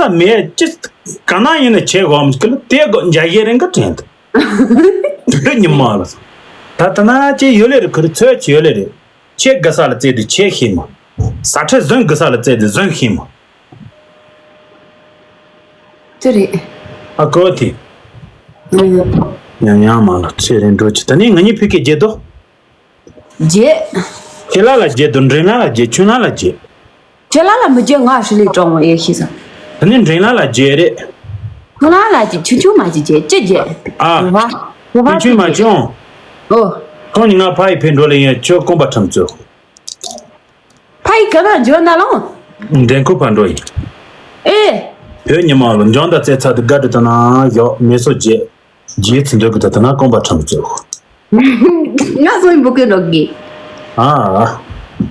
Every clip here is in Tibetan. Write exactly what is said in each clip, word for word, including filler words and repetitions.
མེད་ཅི། ག་ན་ཡིན་ན་བྱེད་དགོས་མི་ཁུལ་དེ་དགོས་འཇའ་ཡེ་རིང་གི་དྲན་དུ། བོད་ཉི་མ་ལ་སོང་། ད་ད་ན་ཅི་ཡོད་ལེ་རེད། ཁུར་ཚོད་ཅི་ཡོད་ལེ་རེད། ཆེ་དགའ་ས་ལ་བཙལ་དུས་ཆེ་ཤེས་མ། ས་ཁྲ་ཟོན་དགའ་ས་ལ་བཙལ་དུས་ཟོན་ཤེས་མ། དེ་རེད། ཨ་ཀོ་དེ། ཨ། ཡང་ཡང་མ་ལ་ཚེ་རིང་འགྲོ་ཅི། ད་ནི་ང་གཉིས་ཕི་སྐད་བརྗེད་དོ། བརྗེད། ཁྱེད་ལ་ལ་བརྗེད་དོ། འདྲེན་ལ་ལ་བརྗེད། ཆུན་ལ་ལ་བརྗེད། ཁྱེད་ལ་ལ་མི་བརྗེད། ང་ཧྲི་ལི་གྲོང་མོ་ཡེ་ཤི་ས། ད་ནི་འདྲེན་ལ་ལ་བརྗེད་རེད། ཁོ་ལ་ལ་ཅི་ཆུན་ཆུན་མ་ཅི་བརྗེད་ཅི་བརྗེད། ཨ། བ་བ་ཆུན་ཆུན་མ་ཅི་འོང་། ཨོ། ཁོང་ནི་ང་ཕ་ཡི་ཕེ་འགྲོ་ལ་ཡིན། ཁྱོད་རྐང་པ་ཁྲམ་ཚོ། ཕ་ཡི་ག་ན་འཇོ་ན་ལོང་། འདྲེན་ཁུ་ཕ་འགྲོ་ཡིན། ཨེ། བོད་ཉི་མ་ལ་འཇོན་ད་རྩེ་ཚ་དུ་དགའ་དུ་ད་ན་ཡོག་མེ་སོ་རྗེ། རྗེ་ཚུན་འདོད་ཀྱི་ད་ད་ན་རྐང་པ་ཁྲམ་ཚོ། ང་སོ་ཡིན་བུ་ཀུན་རོག་གི། ཨ།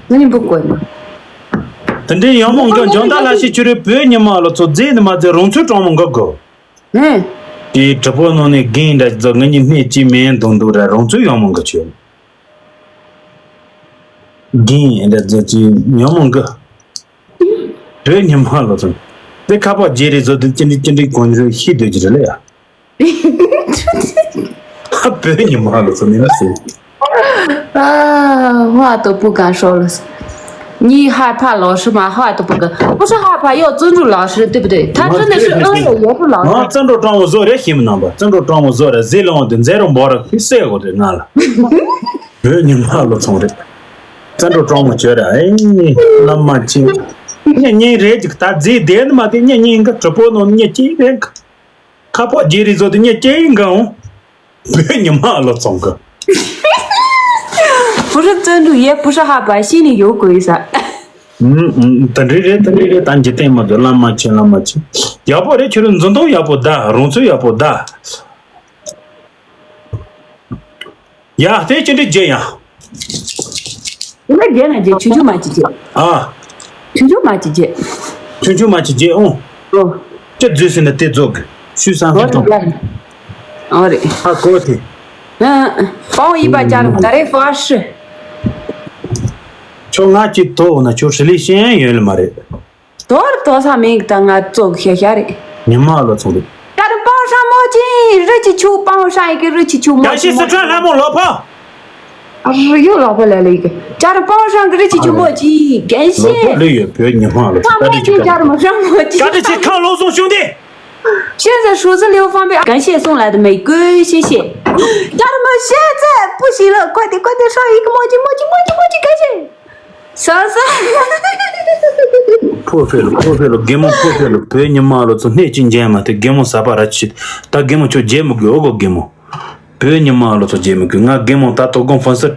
སོ་ཡིན་བུ་ཀུན། དེ་འདྲའི་ཡང་མོ་འཇོན་འཇོན་ད་ལ་ཤི་ཆུ་རེ་བོད་ཉི་མ་ལ་ཚོ་རྫས་ནི་མ་རྫས་རང་ཚུལ་གྲོང་མོ་འགག་གོ། ཨེ། དེའི་གྲུ་པོ་ནང་ནས་རྒན་འདྲ་ཚོ་ང་གཉིས་སྣེ་གཅིག་མེན་དུང་དུ་ར་རང་ཚུལ་ཡང་མོ་འགག་ཆོད། རྒན་འདྲ་ཚོ་ཅི་ཡང་མོ་འགག་བོད་ཉི་མ་ལོ་ཚོ། དེ་ཁ་པག་རྗེ་རེ་ཚོ་དེ་ཅི་འདྲི་ཅི་འདྲི་གོན་རེ་ཤི་སྡོད་ཀྱི་རེད་ལ་ཡ། ཧ། བོད་ཉི་མ་ལོ་ཚོ་ནི་ན་སུ། 啊，话都不敢说了。你害怕老师吗？话都不敢。不是害怕，要尊重老师，对不对？他真的是恩人，也是老师。 ང་བཙན་འབྲུག་སྤྲང་བོ་བཟོ་རེ་ཤེས་མི་ནང་པ། བཙན་འབྲུག་སྤྲང་བོ་བཟོ་རེ་ཟེ་ལོང་དེ་མཛེས་རུ་འབོར་ར་ཤི་སེ་གོ་དེ་ང་ལ། བོད་ཉི་མ་ལོ་ཚོང་རེད། བཙན་འབྲུག་སྤྲང་བོ་བྱོས་ར་ཨེ། ལམ་མ་ཆེ། ཉེ་ཉེ་རེད་ཅིག་ད་རྫས་དེ་ནི་མ་དེ་ཉེ་ཉེ་འགའ་གྲུ་པོ་ནང་ཉེ་ཅིག་རེད། ཁ་པག་རྗེ་རེ་བཟོ་དེ་ཉེ་ཅིག་འགའ་འོང་། བོད་ཉི་མ་ལོ་ཚོང་གི། 不是真主，也不是害怕，心里有鬼噻。 ད་འདྲི་རེད། ད་འདྲི་རེད། ད་འཇིག་རྟེན་མ་དུ་ལམ་མ་ཆེ། ལམ་མ་ཆེ། ཡག་པོ་རེད། ཁྱོད་རང་འཛིན་སྟངས་ཡག་པོ་ད། རང་ཚོད་ཡག་པོ་ད། ཡ་དེ་ཅི་འདྲི་རྗེ་ཡ། ང་རྒྱལ་ན་རྒྱལ། ཆུང་ཆུང་མ་ཅི་རྒྱལ། ཨ། ཆུང་ཆུང་མ་ཅི་རྒྱལ། ཆུང་ཆུང་མ་ཅི་རྒྱལ་ཨོ། ཨོ། ཅི་རྫུས་ཟིན་ན་དེ་རྫོགས་གི་ཤུལ་སང་ཧ་ཀྲང་། ཨོ་རེད། ཧ་གོ་དེ། ཨ། པའོ་ཡིན་པ་ཅང་ད་རེ་ཧྥ་ཧྲི། ཁྱོད་ང་ཅི་དོ་ན་ཁྱོད་ཧྲི་ལི་ཤེས་ཡོད་ལ་མ་རེད། དོར་དོ་ས་མིང་ད་ང་ཙོག་ཤ་ཤ་རེད། ཉི་མ་ལོ་ཚོང་རེད། ད་རུ་པའོ་ཧྲང་མོ་ཅི་རི་ཅི་ཆུ། པའོ་ཧྲང་ཡི་གེ་རི་ཅི་ཆུ་མོ་ཅི་མོ་ཅི། ཡ་ཤི་སི་ཁྲ་ལྷ་མོ་ལོ་ཕོ། རི་ཡོ་ལོ་ཕོ་ལ་ལི་གེ་ད་རུ་པའོ་ཧྲང་གི་རི་ཅི་ཆུ་མོ་ཅི། 感谢། ལོ་ཕོ་ལི་ཡོད་བོད་ཉི་མ་ལོ་ཧྲང་མོ་ཅི། ད་རུ་ཧྲང་མོ་ཅི། ཀ་ཏི་ཆེ་ཁང་ལོ་སོང་ཤུང་དེ། 现在数字六方面，感谢送来的玫瑰，谢谢。家人们，现在不行了，快点，快点，上一个墨镜，墨镜，墨镜，墨镜，感谢。 ས་ས། ཕོ་ཕེ་ལོ། ཕོ་ཕེ་ལོ། རྒན་མོ་ཕོ་ཕེ་ལོ། བོད་ཉི་མ་ལོ་ཚོ་སྣེ་གཅིག་འཇལ་མ་ཐེ། རྒན་མོ་ཟ་པ་ར་ཆི། ད་རྒན་མོ་ཁྱོད་རྗེ་མི་དགོས་ཨོ་གོ་རྒན་མོ། བོད་ཉི་མ་ལོ་ཚོ་རྗེ་མི་དགོས། ང་རྒན་མོ་ད་དོ་དགོང་ཧྥན་སི།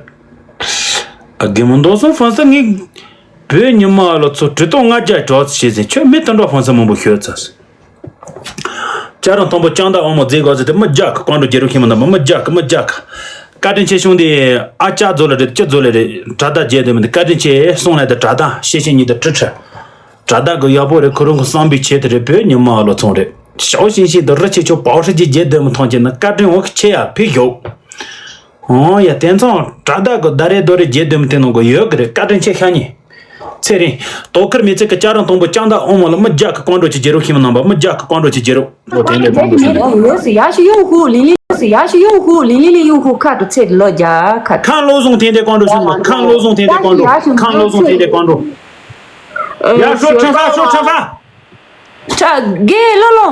ཨ་རྒན་མོ་མདོ་སོང་ཧྥན་སི་ངས། བོད་ཉི་མ་ལོ་ཚོ་གྲི་ཏོ་ལྔ་བརྒྱ་གྲོགས་ཤེས་ཟེར། ཁྱོད་མི་དུད་འགྲོ་ཧྥན་སི་མང་པོ་ཤོད་ཚར། ཅ་རང་དང་པོ་ལྕང་དང་ཨོ་མོ་རྫས་གོ་ཟེར་ཏེ་མི་རྒྱག་གི་ཀོང་འགྲོ་རྒྱལ་རོ་ཁྱིམ་མི་ནང་པ་མི་རྒྱག་གི་མི་རྒྱག་གི། བཀའ་དྲིན་ཆེ་གཞུང་དེ་ཨ་ཅག་ཛོ་ལ་རེད་ཅི་ཛོ་ལ་རེད་དྲ་ད་རྒྱལ་དེ་མི་འདི་བཀའ་དྲིན་ཆེ་སོང་ལ་དེ་དྲ་ད་ཤེས་ཤེས་ཉིད་དུ་ཁྲི་ཁྲི། དྲ་ད་གི་ཡག་པོ་རེད། ཁོ་རང་གི་བསམ་པའི་ཆེད་དུ་རེད། བོད་ཉི་མ་ལོ་ཚོང་རེད། ཞའོ་ཤིང་ཤིང་དུ་རི་ཆེ་ཆོ་པའོ་ཧྲི་ཅི་རྒྱལ་དེ་མི་མཐོང་ཅི་ན་བཀའ་དྲིན་འོ་ཁི་ཆེ་ཡ་ཕི་ཞོག་ཨོ་ཡ་དེ་ཚོང་དྲ་ད་གི་ད་རེད་དོ་རེད་རྒྱལ་དེ་མི་དེ་ནང་གི་ཡོད་གི་རེད། བཀའ་དྲིན་ཆེ་ཤ་ཉེ། ཚེ་རིང་། དོ་ཁུར་མི་ཚེ་གི་ཅ་རང་དང་པོ་ལྕང་དང་ཨོ་མོ་ལ་མི་རྒྱག་གི་ཀོང་འགྲོ་ཆེ་རྒྱལ་རོ་ཁྱིམ་ནང་པ་མི་རྒྱག་གི་ཀོང་འགྲོ་ཆེ་རྒྱལ་རོ། ཨོ་དེ་འདྲ་ཀོང་འགྲོ་ཆེ་རྒྱལ་རོ། 也是要护林林，也是要护林林，也是要护林林的用户看着菜的落家看。 ཁང་བློ་བཟང་དེ་འདྲ་ཀོང་འགྲོ་ཆེ་ཁང་བློ་བཟང་དེ་འདྲ་ཀོང་འགྲོ། ཁང་བློ་བཟང་དེ་འདྲ་ཀོང་འགྲོ། ཡ་ཤོ་ཁྲ་ཁྲ་ཤོ་ཁྲ་ཁྲ། ཁྲ་རྒན་ལོ་ལོ།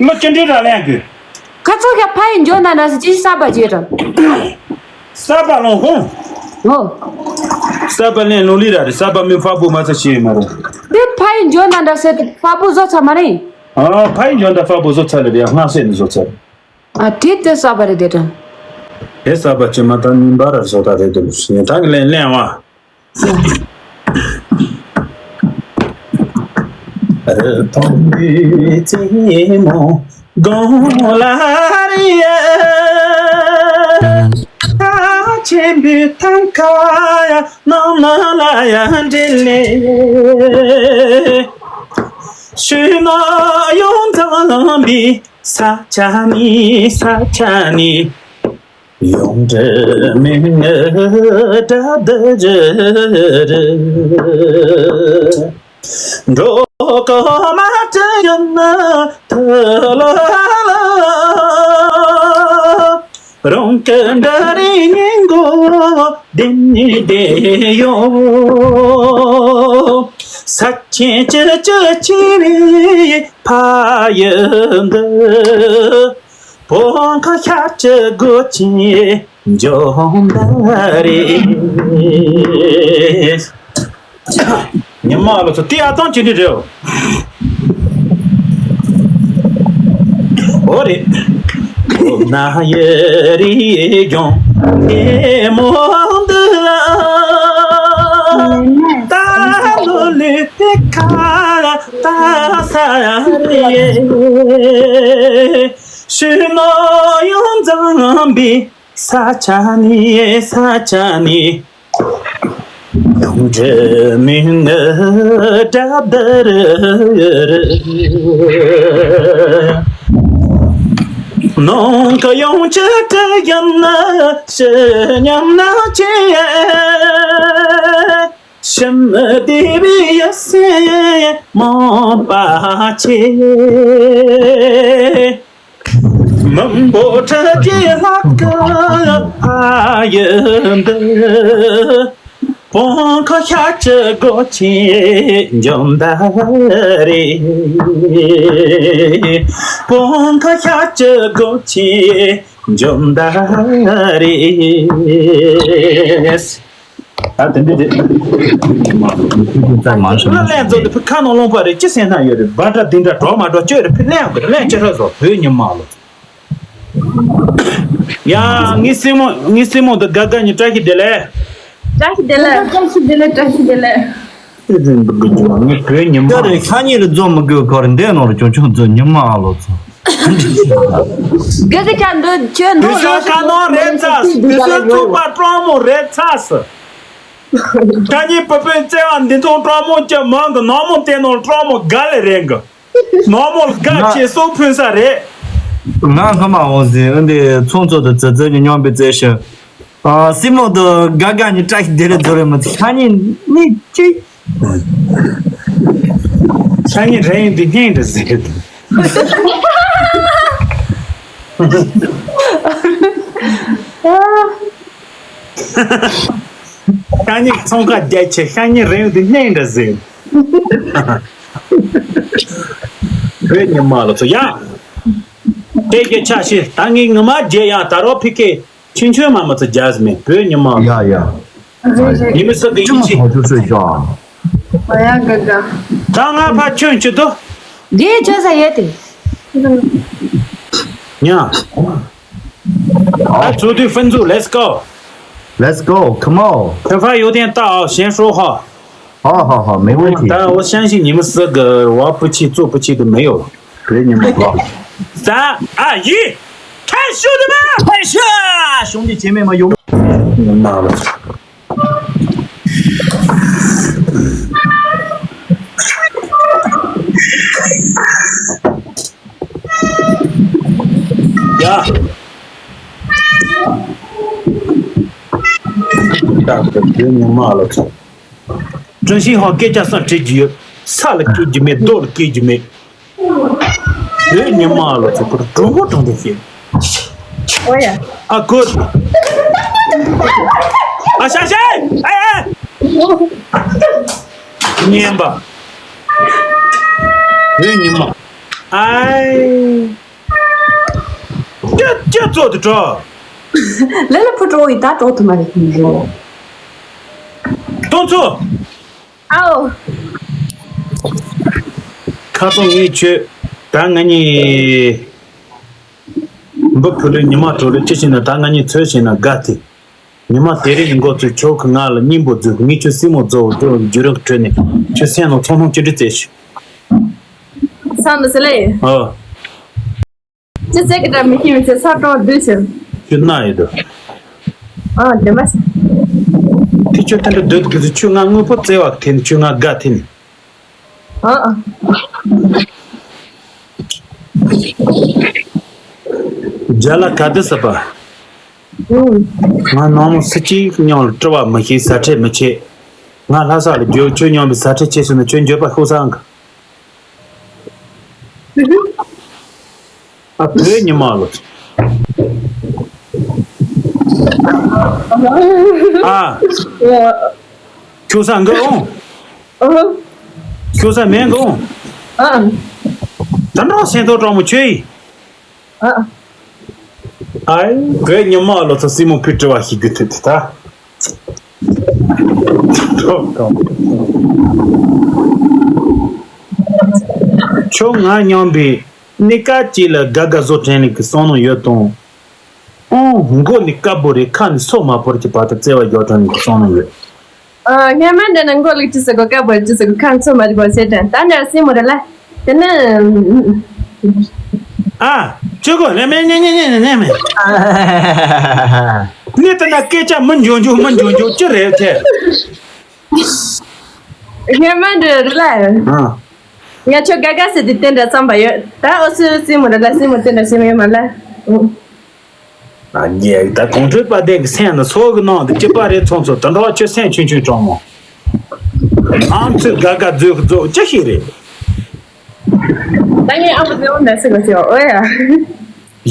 ལོ་ཅི་འདྲའི་ར་ལན་དགོས། ཁ་ཚོ་ཁ་ཕ་ཡི་འཇོ་ན་ན་སི་ཅི་ས་པ་ཅི་ར། ས་པ་ལོང་ཧོ། ཧོ། ས་པ་ལན་ལོ་ལི་ར་རེད། ས་པ་མི་ཕ་བུ་མ་ཚ་ཤེས་མ་རེད། དེ་ཕ་ཡི་འཇོ་ན་ན་སི་ཕ་བུ་བཟོ་ཚ་མ་རེད། ཨ་ཕ་ཡི་འཇོ་ན་ཕ་བུ་བཟོ་ཚ་ལེ་རེད། ཡ་སྔ་སེ་ནི་བཟོ་ཚ་རེད། ཨ་དེ་དེ་ས་པ་རེད་དེ་དྲན། དེ་ས་པ་ཅི་མ་ད་ཉིན་པ་ར་བཟོ་ད་རེད་དེ་ལུ་ཤེས་ད་གི་ལན་ལན་བ། རི་མཐོན་པོའི་རྩེ་མོ་དགུང་ལ་རེ་ཡ། ཆེན་པོའི་ཐང་ཁ་ཡ་ནང་ན་ལ་ཡ་འདྲེ་ལེ། ཤུལ་མ་ཡོང་ཙམ་པའི་ས་ཆ་ནི་ས་ཆ་ནི། ཡོང་འདྲ་མི་ངན་འདྲ་འདི་རེད། འགྲོ་གོ་མ་བྲལ་ཡོད་ན་ཐ་ལ་ལ། རང་གི་འདྲ་རེ་སྙིང་གོ་བདེ་ནི་བདེ་ཡོད། ས་ཆེན་བཅུ་བཅུ་ཆེ་བའི་ཕ་ཡུལ་འདི། བོད་ཁ་ཤར་གྱི་སྒོ་ཆེན་འཇོམས་པ་རེད། ཉི་མ་ལོ་ཚོ་དེ་ཨ་ཙང་ཅི་འདྲ་རེད། འོ་རེད། ཁོ་ན་ཡི་རི་ལྗོངས་ཉེ་མོ་འདི་ལ། ད་ལོ་ལི་ཁ་ད་ས་རེད། ཕྱི་ནང་ཡོངས་འཛོམས་པའི་ས་ཆ་ནས། ས་ཆ་ནས། ཡོངས་འདྲི་མི་ངི་དྲ་དར། ནང་གི་ཡོང་ཆེད་དུ་ཡིན་ན་ཕྱི་ཉམས་ན་ཆེ། ཕྱི་མི་བདེ་བའི་ཡ་སེ་མང་པ་ཆེ། མི་འབོར་ཁྲི་བརྒྱའི་ལྷག་གི་ཕ་ཡུལ་འདི། བོད་ཁ་ཤར་གྱི་སྒོ་ཆེན་འཇོམས་པ་རེད། བོད་ཁ་ཤར་གྱི་སྒོ་ཆེན་འཇོམས་པ་རེད། ད་དེ་འདྲ་རེད། ལ་ལན་ཚོ་འདི་ཕི་ཁ་ནང་ལོང་པ་རེད། ཅི་སེམས་ན་ཡོད་རེད། བ་འདྲ་འདི་འདྲ་འགྲོ་མ་འགྲོ་ཅི་རེད། ཕི་ལན་གི་ལན་ཅི་རེད་བཟོ་བོད་ཉི་མ་ལོ། ཡ་ངའི་སྲིང་མོ། ངའི་སྲིང་མོ་འདི་དགའ་དགའ་ཉི་བཀྲ་ཤིས་བདེ་ལེགས། བཀྲ་ཤིས་བདེ་ལེགས། བཀྲ་ཤིས་བདེ་ལེགས། བཀྲ་ཤིས་བདེ་ལེགས། ཨེ་རེད་འདི་གི་ཇུ་ངའི་བོད་ཉི་མ། ཡ་རེད། ཤ་ཉེ་རེ་རྫོ་མི་དགོས་གོ་རེད། འདས་ནོ་རེ་ཅུང་ཅུང་རྫོ་ཉི་མ་ཨ་ལོ་ཚོ། གི་གི་ཅག་འདི་ཁྱོད་འདི་ནོ་ཤོ་ཁ་ནོ་རེད་ཚ། འདི་ཤོ་ཚུགས་པ་སྤྲང་མོ་རེད་ཚ་སི། ཤ་ཉེ་པི་པི་བརྩེ་བ་འདི་ཐོང་སྤྲང་མོ་ཅི་མང་གི་ནོ་མོ་དེ་ནོ་སྤྲང་མོ་ག་ལེ་རེད་གི། ནོ་མོ་དགའ་ཆེ་སོ་ཕུན་ས་རེད། ང་སྔ་མ་འོང་ཟིན་ཨ་འདི་ཚོང་ཚོ་དུ་ཙི་ཙི་ཉི་སྙོམས་པའི་རྩེ་ཞིང་། ཨ་སྲིན་མོ་དུ་དགའ་དགའ་ཉི་བཀྲ་ཤིས་བདེ་ལེགས་རྫོ་རེ་མི་ཚེ་ཤ་ཉེ་ནི་ཅི། ཤ་ཉེ་རེད་འདི་སྙིང་འདྲ་ཟིན། ཤ་ཉེ་ཚོང་ཁ་རྒྱ་ཆེ་ཤ་ཉེ་རེད་འདི་སྙིང་འདྲ་ཟིན། བོད་ཉི་མ་ལོ་ཚོ་ཡ། དེ་གི་ཆ་ཤི་ད་ངའི་ངི་མ་རྒྱལ་ཡང་ད་རོ་ཕི་ཁེ་ཆུན་ཆུན་མ་མ་ཚོ་རྒྱལ་མེད་བོད་ཉི་མ་ལོ། ཡ་ཡ། ཉི་མི་སི་གི་ཡིན་ཆི། ཨ་ཡ་ག་ག་ད་ང་ཕ་ཆུན་ཆི་དོ། རྒྱལ་ཆོས་ས་ཡོད་དེ། ཉ། ཨ་ཚོ་དུས་ཧྥན་ཛུ། Let's go. Let's go. Come on. 开发有点大啊，先说哈。 好好好，没问题。但我相信你们四个，我不去做不去都没有。给你们喝。三二一，开始，兄弟们！开始啊，兄弟姐妹们，有。那了。呀。大哥，给你骂了。 ཀྲུང་ཤིན་ཧོ་སྐད་ཆ་སང་དྲིས་རྒྱུ་ཡོད། ས་ལ་སྐྱེ་རྒྱུ་མེད། རྡོ་ལ་སྐྱེ་རྒྱུ་མེད། བོད་ཉི་མ་ལ་ཚོ་ཁོར་གྲུང་པོ་གྲུང་དེ་ཤེས། ཨོ་ཡ། ཨ་ཀོ། ཨ་ཤ་ཤ། ཨ་ཨ། ཉན་པ། བོད་ཉི་མ། ཨའི། ཅི་ཅི་ཙོ་དུ་འགྲོ། ལེ་ལ་ཕུ་འགྲོ་ཡི་ད་འགྲོ་དུ་མ་རེད་འགྲོ། སྟོང་ཚོ། ཨའོ། ཁ་སང་ངས་ཁྱོད་ད་ང་གཉིས་འབུ་ཕུ་ལུ་ཉི་མ་དྲོ་ལུ་ཅི་བྱས་ན་ད་ང་གཉིས་ཚོད་བྱས་ན་དགའ་སྟེ། ཉི་མ་དེ་རིང་གི་འགོ་ཚུགས་ཁྱོད་ཀྱི་ང་ལ་སྙིང་པོ་འཛུགས་ངས་ཁྱོད་སྲིང་མོ་རྫོགས་འགྲོ་རྒྱུ་རག་ཁྲོད་ནས་ཁྱོད་སེམས་ནང་ཚོང་ཚོང་ཅི་འདྲི་བཙལ་ཞིག་ས་འདི་སི་ལེ། ཨ། ཅི་ཟེར་གི་འདྲ་མི་ཤེས་མི་ཚེ་ཚ་དྲོ་བསྡུས་ཕྱིན། ཁྱོད་ན་ཡོད་དོ། ཨ་དེ་མ་ཟེར། དེ་ཁྱོད་ཐན་འདྲ་སྡོད་དགོས་ཚེ་ཁྱོད་ང་དངོས་པོ་བརྩེ་བ་ཐེན་ཁྱོད་ང་དགའ་ཐེན། ཨ་ཨ། རྒྱ་ལ་ག་དུས་ཟེར་པ། ང་ནང་མོ་སུ་གཅིག་མཉམ་ལ་སྤྲོ་བ་མི་ཤེས་ཟ་ཁྲེལ་མི་ཆེ། ང་ལྷ་ས་ལ་འགྱོད་ཁྱོད་མཉམ་པའི་ཟ་ཁྲེལ་ཆེ་ཤོས་ནི་ཁྱོད་འགྱོད་པ་ཤོར་ས་ཨང་གི། ཨ་བོད་ཉི་མ་ལོ། ཨ། ཁྱོད་ས་འགི་ཨོང་། ཁྱོད་ས་མེད་འགི་ཨོང་། ད་འགྲོ་སེམས་ཐོག་དྲང་མོ་ཁྱོད་ཡིན། ཨ། ཨའི་བོད་ཉི་མ་ལོ་ཚོ་སྲིང་མོ་ཕུད་དྲི་བ་ཞིག་གི་ཐུབ་ཐུབ་ད། ཁྱོད་ང་མཉམ་པའི་གནས་སྐབས་ཅིག་ལ་དགའ་དགའ་བཟོ་དྲན་ལེ་གི་བསམ་མནོ་ཡོད་དང་། ཨང་མགོ་ནི་དཀར་པོ་རེད་ཁ་ནི་སོ་མ་ཕོར་གྱི་བར་དུ་བརྩེ་བ་རྒྱག་དྲན་ལེ་གི་བསམ་མནོ་ཡོད། ཨ། སྔན་མ་འདྲ་ན་མགོ་ལུག་ཅི་ཟེར་གོ་དཀར་པོ་ཅི་ཟེར་གོ་ཁ་ནི་སོ་མ་རེད་པོ་ཟེར་དྲན་ད་འདྲ་སྲིང་མོ་རེད་ལ། དེ་ནི། ཨ། ཆོས་གོ་ལེ་མེ་ཉེ་ཉེ་ཉེ་ཉེ་ཉེ་མེ། ནི་ད་ན་སྐད་ཆ་མི་འཇོན་འཇོན་མི་འཇོན་འཇོན་ཅི་རེད་དེ། སྔན་མ་འདྲ་རེད་ལ། ཨ། ང་ཆོ་དགའ་དགའ་ཟེར་དེ་དེ་འདྲ་བསམ་པ་ཡོད་ད་ཨོ་སི་སྲིང་མོ་རེད་ལ་སྲིང་མོ་དེ་འདྲ་སྲིང་མོ་ཡོད་མ་ལ། ཨ་རྒྱལ་ད་གོང་ཁྲོས་པ་དེ་གི་སེམས་ན་ཚོགས་ཀྱི་ནང་དུ་སྐྱིད་པ་རེད་ཚོང་ཚོ་ད་འདྲ་བ་ཁྱོད་སེམས་ཆུང་ཆུང་དྲང་མོ། ཨང་ཚོས་དགའ་དགའ་རྫོགས་ཀྱི་རྫོགས་ཅི་ཞིག་རེད། ད་ངས་ཨ་མ་ཚེ་འོང་ན་སི་ག་སི་ཨོ་ཡ།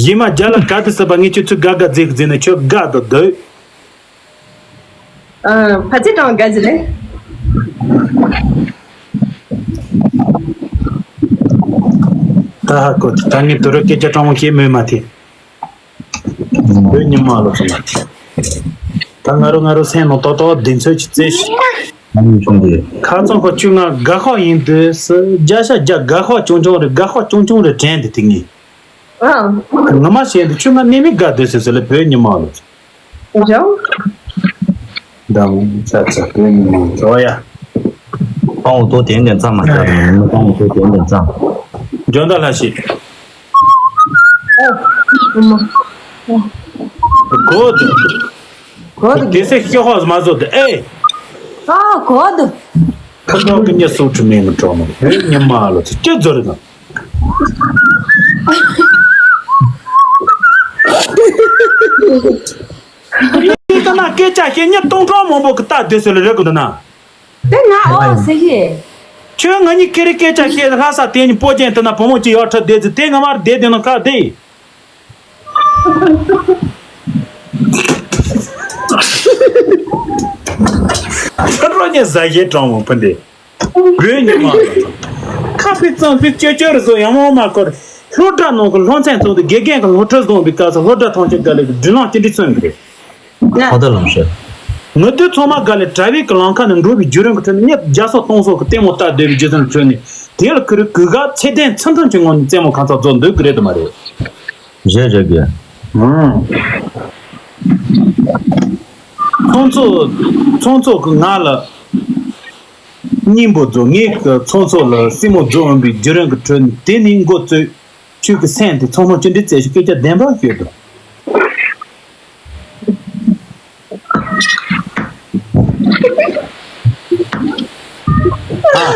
ཡིན་མ་རྒྱ་ལ་ག་དུས་ཟེར་བ་ངས་ཁྱོད་ཚོས་དགའ་དགའ་རྫོགས་ཀྱི་རྫོགས་ནས་ཁྱོད་དགའ་དུ་སྡོད། ཨ་ཕ་ཚེ་དྲང་དགའ་ཞིག་རེད། ད་ཧ་གོ་ད་ངས་དུ་རུ་སྐད་ཆ་དྲང་མོ་བཤད་མོས་མ་ཐེ། བོད་ཉི་མ་ལོ་ཚོ་མ་ཐེ། ད་ང་རོ་ང་རོ་སེམས་ནང་ཏོག་ཏོག་བདེན་ཚོད་ཀྱི་རྩེ་ཤིག་ཁ་ཚང་ཁོ་ཆུ་ང་དགའ་ཤོག་ཡིན་དུས་སུ་རྒྱ་ཤ་རྒྱ་དགའ་ཤོག་ཆུང་ཆུང་རེད་དགའ་ཤོག་ཆུང་ཆུང་རེད་དྲན་དེ་དེ་ངས། ཨ། ངོ་མ་བཤད་འདི་ཆུ་ང་གནས་མི་དགའ་སྡོད་ཟེར་ཟེར་ལ་བོད་ཉི་མ་ལོ། འཇོ། དང་ཚ་ཚ་བོད་ཉི་མ་ལོ་ཡ། ཨོ་ཏོ་དེ་འདྲ་ཙམ་མ་བྱ་དང་ཨོ་ཏོ་དེ་འདྲ་ཙམ། འཇོ་མདའ་ལྷ་ཤི། གོ་དུ། གོ་དུ། དེ་སེ་ཤོ་ཧོ་མ་བཟོ་དུ་ཨེ། ཨ་གོ་དུ། ཁ་ཁོག་གི་ཉེ་སུ་ཁྲི་མེད་མི་གྲོགས་མོ་བོད་ཉི་མ་ལོ་ཚོ་སྐྱིད་ཛོ་རེད་དང་། ད་ན་སྐད་ཆ་བཤད་ཉེ་སྟོང་ཕྲག་མང་པོ་གི་ལྟ་སྡོད་ཟེར་ལ་རེད་གི་འདུག་ན། དེ་ང་ཨོ་ཟེར་གི། ཁྱོད་ང་གཉིས་ཀེ་རི་སྐད་ཆ་བཤད་ལྷ་ས་དེ་ཉིད་སྤོ་ཅན་དེ་ན་བུ་མོ་གཅིག་ཡོད་ཁྲ་བསྡད་ཟེར་དེ་ང་མར་བསྡད་དེ་ན་ཁ་བསྡད། ཁ་རོ་ཉེ་ཟ་ཡེ་གྲོང་མོ་ཕུ་འདི། བོད་ཉི་མ། ཁ་ཕི་གཙང་ཕི་ཅོ་ཅོ་རུ་བཟོ་ཡང་མོ་མ་སྐོར། སློབ་གྲྭ་ནང་གི་སློབ་ཚན་ཚོགས་འདུ་དགེ་རྒན་གྱི་སློབ་ཁྲིད་བཟུང་བའི་སྐབས་སུ་སློབ་གྲྭ་ཐོན་སྐྱེད་དགའ་ལས་ཀྱི་སྒྲིག་ལམ་སྤྱི་འགྲིག་མཚོན་གྱི་རེད། ཧོ་ད་ལམ་ཤེས། ངུ་དུས་ཚང་མ་དགའ་ལས་གྲྭ་བའི་གི་ལམ་ཁ་ནས་འགྲོ་བའི་བརྒྱུད་རིམ་གྱི་ཁྲོད་ནས་ཉིན་བརྒྱ་སོ་སྟོང་སོ་གི་ལྟད་མོ་ལྟ་བསྡད་པའི་རྒྱུ་མཚན་ཁྲོད་ནས་དེ་ལ་ཁུ་རུ་གུ་ག་ཚེ་ཏན་ཚུན་ཐུང་གི་ངང་ནས་རྩེད་མོ་ཁ་ཚ་རྫོགས་འདོད་ཀྱི་རེད་དམ་མ་རེད། རེད་རེད་རེད། ཨང་། ཚོང་ཚོགས་ཚོང་ཚོགས་ཀྱི་ང་ལ་སྙིང་པོ་རྫོགས་ངེད་ཀྱི་ཚོང་ཚོགས་ལ་སྲིང་མོ་རྫོགས་འོང་པའི་བརྒྱུད་རིམ་གྱི་ཁྲོད་ནས་དེ་ནས་འགོ་བཙུགས། ཁྱོད་ཀྱི་སེམས་དེ་ཚང་མ་ཅི་འདྲའི་བཙལ་ཞིག་སྐད་ཆ་བདེན་པ་ཤོད་དོ། ཨ།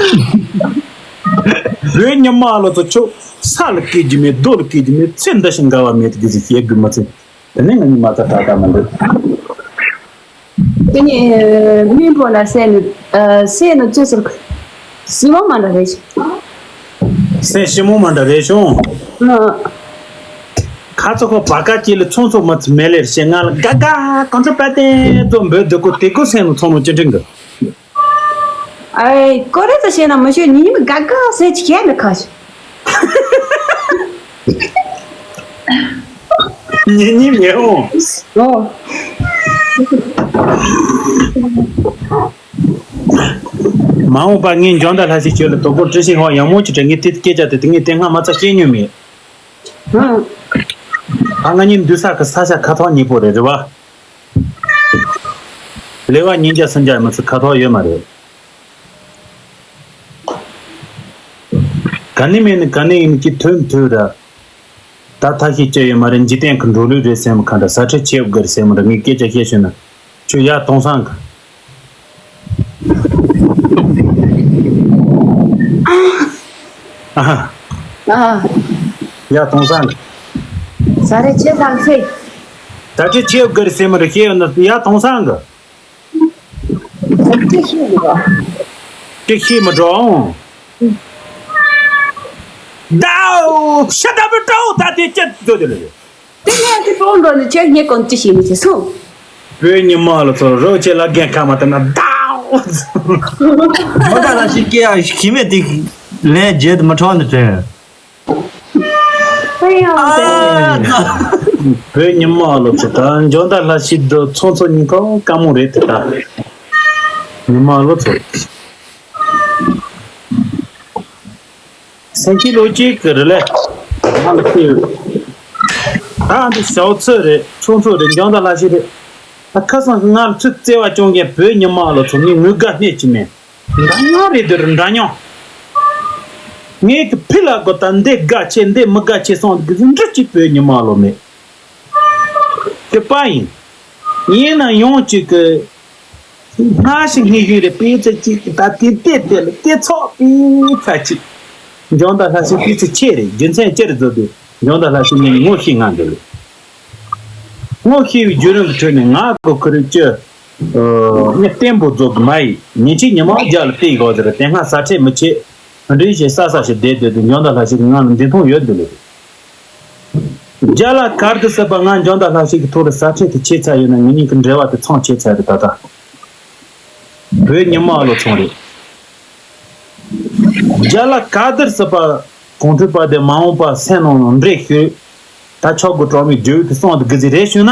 བོད་ཉི་མ་ལོ་ཚོ་ཆོ་ས་ལ་སྐྱེ་རྒྱུ་མེད་རྡོ་ལ་སྐྱེ་རྒྱུ་མེད་ཚེ་འདི་ཞིག་འགལ་བ་མེད་དེ་ཟིག་བཤད་དགོས་མ་ཚེ་དེ་ནས་ང་གཉིས་མ་རྩ་ཏག་ཏག་མ་འདུག་དེ་ནས་མི་བོ་ལ་སེ་ནུ་སེ་ནུ་ཅི་ཟེར་ཤི་མོ་མ་འདྲ་རེད། སེ་ཤི་མོ་མ་འདྲ་རེད་བྱུང་། ཨ། ཁ་ཚོ་ཁོ་བ་ཀ་ཅི་ལ་ཚོང་ཚོ་མ་ཚི་མེ་ལེར་ཤེ་ང་ལ་དགའ་དགའ་གང་ཚོ་པ་ཏན་ཚོ་འབོད་དུ་ཀོ་དེ་ཀོ་སེ་ནུ་ཚོང་ལོ་ཅི་འདྲི་འགི། ཨའི་ཀོ་རེ་ཚོ་ཤེ་ན་མ་ཤོད་ཉི་མ་དགའ་དགའ་སེ་ཅི་ཁྱེད་ལ་ཁ་ཤི། ཉེ་ཉེ་མེ་འོང་། ཨོ། མ་འོངས་པ་ངས་འཇོན་ད་ལྷ་སའི་ཆོས་ལ་དོ་ཁུར་བཀྲི་ཤིང་ཧོ་ཡང་མོ་ཅི་དྲན་ངས་དེ་སྐད་ཆ་དེ་དེ་ངས་དེ་སྔ་མ་ཚ་སྐྱེ་མྱོང་མེད། ཨ་ང་གཉིས་འདུས་ས་གི་ས་ཆ་ཁ་ཐོག་གཉིས་པོ་རེད་རེད་བ། ལེ་བ་ཉིན་བརྒྱ་སུམ་བརྒྱ་མི་ཚེ་ཁ་ཐོག་ཡོད་མ་རེད། ག་ནི་མེད་ནི་ག་ནི་ཡིན་གྱི་ཐོན་ཐོས་ར། ད་ཐ་ཤི་ཅི་ཡོད་མ་རེད་འཇིག་རྟེན་གི་འགྲོ་ལུགས་རེད་སེམས་ཁ་འདྲ་ས་ཁྲལ་ཆེ་དགོས་རེད་སེམས་ར་ངས་སྐད་ཆ་བཤད་ཤོད་ན་ཁྱོད་ཡ་གཏོང་སང་གི། ཨ་ཧ། ཨ་ཧ། ཡ་གཏོང་སང་གི། ས་རེ་ཆེ་སང་སེ། ས་ཁྲལ་ཆེ་དགོས་རེད་སེམས་ར་ཤེས་ཡོད་ན་ཡ་གཏོང་སང་གི། ཅི་ཤེས་མི་འགྲོ། ཅི་ཤེས་མི་འགྲོ་ཨང་། ད་ཤ་ད་པི་ཏྲའོ་ད་དེ་ཅི་ཚོད་དེ་ལ་རེད། དེ་ངས་ཅི་ཀྲོང་འགྲོ་ནི་ཁྱེད་ངས་གོན་ཅི་ཤེས་མི་ཤེས་སོང་། བོད་ཉི་མ་ལོ་ཚོ་རོགས་ཆེ་ལ་རྒན་ཁ་མ་ཐུབ་ན་ད། མོ་ད་ལ་ཞིག་སྐྱེ་ཡ་ཞིག་མེད་དེ་ལན་བརྗེད་དུ་མི་ཁྲང་ནི་དྲན། ཨ་ཙི། བོད་ཉི་མ་ལོ་ཚོ་ད་འཇོན་ད་ལྷ་ཤི་དུ་ཚོང་ཚོ་ཉིན་གང་དཀའ་མོ་རེད་དེ་ད། ཉི་མ་ལོ་ཚོ། སེང་ཁྱི་ལོ་གཅིག་གི་རི་ལས། ང་ལ་ཁུ་ཡོད། ད་འདི་ཞའོ་ཚོ་རེད། ཚོང་ཚོ་རེད། འཇོན་ད་ལྷ་ཤི་རེད། ད་ཁ་སང་ང་ལ་ཚུར་བརྩེ་བ་སྐྱོང་མཁན་བོད་ཉི་མ་ལོ་ཚོ་ངས་ངུ་དགའ་སྣེ་གཅིག་མེད། འདྲ་མཉམ་རེད་འདི་རུ་འདྲ་མཉམ། ངས་ཀྱི་ཕི་ལ་གོ་ད་འདི་དགའ་ཆེ་འདི་མི་དགའ་ཆེ་སོང་གི་འདྲི་གཅིག་བོད་ཉི་མ་ལོ་མེད། དེ་པ་ཡིན། ཡིན་ན་ཡོང་གཅིག་གི་སྔ་ཞིག་སྔ་ཞིག་རེད། པི་ཚེ་གཅིག་གི་ད་དེ་དེ་དེ་ལ་དེ་ཚོགས་པི་ཚ་གཅིག་འཇོན་ད་ལྷ་སྲས་པི་ཚེ་ཆེ་རེད། རྒྱུ་མཚན་ཅི་རེད་ཟེར་དུས་འཇོན་ད་ལྷ་སྲས་ངས་ངོ་ཤེས་ང་འདི་ལ། ངོ་ཤེས་པའི་བརྒྱུད་རིམ་གྱི་ཁྲོད་ནས་ང་གི་ཁུ་རུ་ཅི། ངས་བརྟན་པོ་རྫོགས་གི་མ་ཡིན། ཉིན་གཅིག་ཉི་མ་རྒྱ་ལ་བལྟས་དགོས་ཟེར། དེ་སྔ་ས་ཁྲལ་མི་ཆེ། འདྲེན་བྱེད་ས་ས་ཞིག་བསྡད་སྡོད་དུས་འཇོན་ད་ལྷ་ཞིག་ང་ལ་འདི་མཐོང་ཡོད་འདི་ལས། རྒྱ་ལ་གར་དུ་སྲིད་པ་ང་འཇོན་ད་ལྷ་ཞིག་གི་ཐོག་ལ་ས་ཁྲལ་དེ་ཆེ་ཚར་ཡོད་ན་ངེད་གཉིས་ཀྱི་འབྲེལ་བ་དེ་ཚང་ཆེ་ཚར་རེད་ད་ལྟ། བོད་ཉི་མ་ལོ་ཚོང་རེད། རྒྱ་ལ་ག་དར་སྲིད་པ་གོང་འཕེལ་པ་དེ་མ་འོངས་པ་སེམས་ནང་ལ་འདྲེ་ཤོད། ད་ཆོག་གི་གྲོགས་མི་རྒྱུ་དེ་སོང་དེ་གི་ཟི་རེད་ཞུ་ན།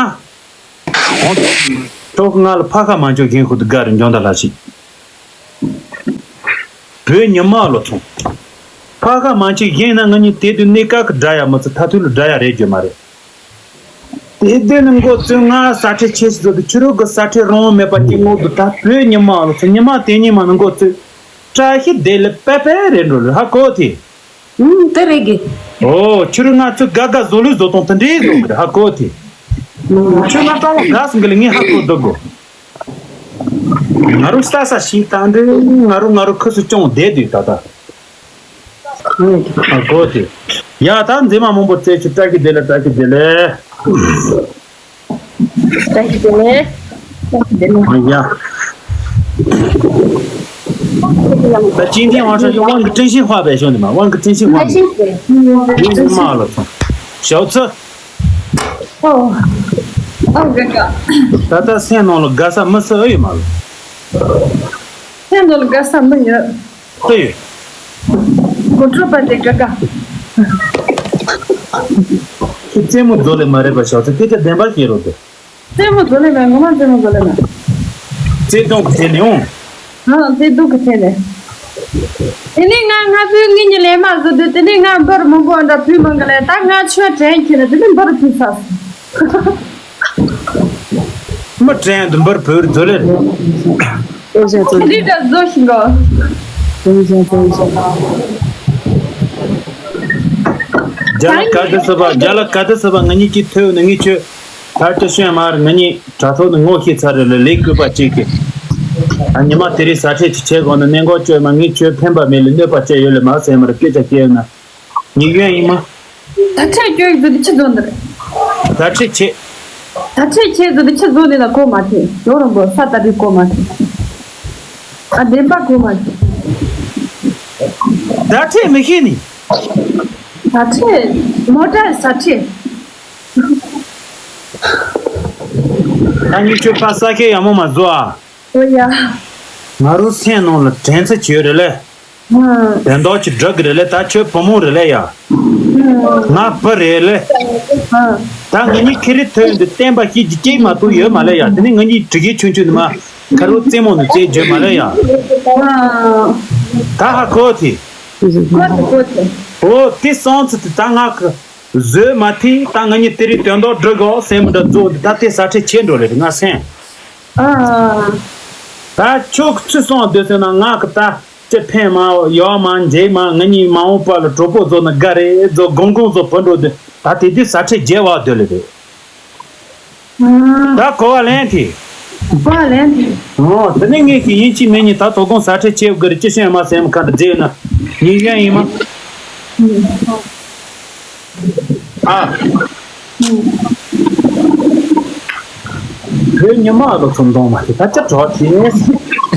གྲོགས་ང་ལ་ཕ་ཁ་མ་འཇོག་རྒན་ཁུ་དུ་དགའ་རུ་འཇོན་ད་ལ་ཞིག་བོད་ཉི་མ་ལོ་ཚོང་ཕ་ཁ་མ་འཇོག་རྒན་ན་ང་གཉིས་དེ་དུས་གནས་སྐབས་ཀྱི་འདྲ་ཡ་མི་ཚོ་ཐ་ཐུལ་ལ་འདྲ་ཡ་རེད་རྒྱུ་མ་རེད། དེ་དོན་ནི་མགོ་བཙུན་ང་ས་ཁྲལ་ཆེ་ཞིག་བཟོ་དུས་ཕྱི་རོལ་གི་ས་ཁྲལ་རང་དབང་མེད་པ་སྐྱེ་ངོ་དུ་ད་བོད་ཉི་མ་ལོ་ཚོ་ཉི་མ་དེ་ཉི་མ་ནི་མགོ་བཙུན་བཀྲ་ཤིས་བདེ་ལེགས་པེ་པེ་རེད་འགྲོ་ལེ་ཧ་གོ་དེ། ཨུམ་དེ་རེད་གི། ཨོ་ཕྱི་རོལ་ང་ཚོས་དགའ་དགའ་བཟོ་ལུས་བཟོ་སྟངས་དེ་འདྲའི་བཟོ་གི་རེད་ཧ་གོ་དེ། ཁྱོད་ང་སྤྲང་བོ་དགའ་སོང་གི་ལེ་ངས་ཧ་གོ་འདུག་གོ། ང་རང་ས་ས་ཞིག་དང་འདྲ་ང་རང་ང་རང་ཁུ་སུ་སྐྱོང་བསྡད་དུས་ད་ལྟ། ཨ་གོ་དེ། ཡ་ད་མཛེས་མ་མང་པོ་བཙལ་ཆུ་བཀྲ་ཤིས་བདེ་ལེགས་བཀྲ་ཤིས་བདེ་ལེགས། བཀྲ་ཤིས་བདེ་ལེགས། བཀྲ་ཤིས་བདེ་ལེགས། ཨ་ཡ། ད་今天晚上就望个真心话呗，兄弟们，望个真心话呗。你妈了操，小子。 ཨོ། ཨོ་དགའ་དགའ། ད་ལྟ་སེམས་ནང་ལ་དགའ་ས་མི་སུ་ཨེ་ཡོད་མ་རེད། སེམས་ནང་ལ་དགའ་ས་མི་ཡོད། སུ་ཡོད། གོ་ཁྲོ་པ་དེ་དགའ་དགའ། ཁྱོད་རྩེད་མོ་རྫོགས་ལེ་མ་རེད་པ་ཞོག་ཚེ་སྐད་ཆ་བདེན་པ་བཤད་རོགས་དེ། རྩེད་མོ་རྫོགས་ལེ་མ་ངོ་མ་རྩེད་མོ་རྫོགས་ལེ་མ། རྩེད་དོང་གི་ཐད་ནས་འོང་། ཨ་རྩེད་དོང་གི་ཐད་ནས། དེ་ནས་ང་ང་བུ་ངེད་གཉིས་ལས་མ་བཟོ་དུས་དེ་ནས་ང་འབུར་མང་པོ་འདྲ་བུ་མང་གི་ལས་ད་ང་ཆོས་དྲན་ཁྱེར་ནས་དེ་ནས་འབུར་བུ་ཚ་སོང་། མི་དྲན་དུ་འབུར་བུར་རྫོ་ལེ་རེད། དེ་འདྲ་བཟོ་ཞིག་གོ། རྒྱ་ལ་ག་དུ་སི་པ་རྒྱ་ལ་ག་དུ་སི་པ་ང་གཉིས་ཀྱི་ཐོས་ནི་ངས་ཁྱོད་ཐར་དུ་ཤོད་མ་རེད། ང་གཉིས་དྲ་ཐོག་ནས་ངོ་ཤེས་ཚར་རེད་ལ་ལས་བསྐོས་པ་གཅིག་གིས་ཨ་ཉི་མ་དེ་རིང་ཟ་ཁྲེལ་གྱི་ཆེད་དགོངས་ནས་གནས་སྐོར་བཅོས་མ་ངས་ཁྱོད་ཕན་པ་མེད་ལ་གནོད་པ་བཅོས་ཡོད་ལ་མ་ཟེར་མ་རེད་སྐད་ཆ་བཤད་ཡོད་ན། ཉེ་གཡོན་ཡིན་མ། ད་ཁྲེལ་སྐྱོན་ཡོད་ཚོད་དེ་ཆི་ཚོད་འདིར། ད་ཁྲེལ་ཆེ། ད་ཁྲེལ་ཆེ་ཚོད་དེ་ཆི་ཚོད་འདི་ལ་གོ་མ་ཐེ། ཇོ་རོང་པོ་ས་ད་རི་གོ་མ་ཐེ། ཨ་བདེན་པ་གོ་མ་ཐེ། ད་ཁྲེལ་མི་ཤེས་ནི། ད་ཁྲེལ་མོ་ཊ་ས་ཁྲེལ། ད་ཉི་ཆོས་པ་ས་ཁེ་ཡ་མོ་མ་བཟོ་ཨ། ཨོ་ཡ། ང་རང་སེམས་ནང་ལ་དྲན་ཚེ་བྱོས་རེད་ལེ། དོན་དག་ཅིག་སྒྲུབ་གི་རེད་ལེ། ད་ཁྱོད་བུ་མོ་རེད་ལེ་ཡ། ང་བུ་རེད་ལེ། ད་ང་གཉིས་ཁེ་རི་ཐོན་འདི་བསྟན་པ་ཤེས་ཀྱི་སྐྱེས་མ་གཏོགས་ཡོད་མ་ལེ་ཡ། དེ་ནི་ང་གཉིས་དྲི་གི་ཆུང་ཆུང་ནི་མ་ཁ་རོ་རྩེད་མོ་ནི་རྩེད་བརྗོད་མ་ལེ་ཡ། ད་ཧ་གོ་ཐི། ཨོ་དེ་སོང་ཚུལ་དེ་ད་ང་གི་བཟོས་མ་ཐི། ད་ང་གཉིས་དེ་རིང་དོན་དག་སྒྲུབ་གོ་སེམས་མི་འདྲ་རྫོགས་འདི་ད་དེ་ས་ཁྲལ་ཆེ་འགྲོ་ལེ་རེད་ང་སེམས། ད་ཁྱོད་ཀྱི་ཚུལ་སོང་སྡོད་ཟེར་ན་ང་གི་ད་ཅི་ཕན་མ་ཡོད་མ་འཇེ་མ་ང་གཉིས་མ་འོངས་པ་ལ་གྲོགས་པོ་བཟོ་ན་དགའ་རེད་བཟོ་གང་གང་བཟོ་བུ་འགྲོ་དུས་ད་དེ་དུས་ཟ་ཁྲེལ་རྒྱས་བ་སྡོད་ལེ་རེད། ད་གོ་བ་ལེན་དེ། གོ་བ་ལེན་དེ། ཨོ་དེ་ནས་ངས་ཀྱི་ཡིན་གཅིག་མིན་གཉིས་ད་དོ་དགོང་ཟ་ཁྲེལ་ཆེ་དགོས་རེད་ཅི་ཤེས་མ་སེམས་ཁ་འདྲ་རྫས་ཡོད་ན་ཉིན་གཞན་ཡིན་མ། ཨ། བོད་ཉི་མ་ལོ་ཚོ་འདོང་མ་དེ་ད་ཅི་གྲོགས་དེ།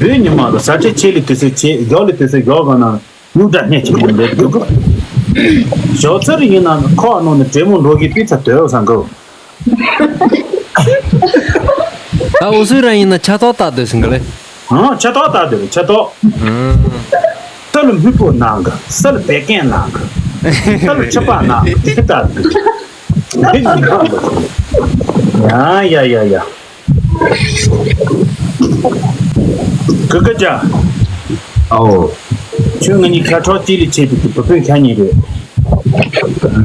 བོད་ཉི་མ་ལ་ཟ་ཁྲེ་ཆེ་ལི་དུས་སུ་ཆེ་ཞོ་ལི་དུས་སུ་ཞོ་གང་ན། སྨྱུག་དྲ་སྣེ་གཅིག་ཡིན་པའི་འདུག་ཞོགས་ཚར་ཡིན་ན་ཁོག་ནང་ནས་དྲེད་མོང་འགྲོ་གི་པི་ཚ་དོད་བཟང་གོ། ད་འུ་སུ་རང་ཡིན་ན་ཆ་ཏོག་ཏག་སྡོད་ཟིན་གི་ལེ། ཨང་ཆ་ཏོག་ཏག་སྡོད་ཆ་ཏོག་ཨང་། ས་ལ་སྨུག་པོ་ནང་གི་ས་ལ་བད་ཀན་ནང་གི་ས་ལ་ཆུ་པ་ནང་གི་དེ་ལྟར་འདུག་དེ་ནི་ཡ་ཡ་ཡ་ཡ། ཀི་ཀི་ཅག་ཨོ། ཁྱོད་ང་གཉིས་ཁ་ཁྲོག་གཅིག་ལས་ཆད་པའི་བུ་སྤུན་ཁ་གཉིས་རེད།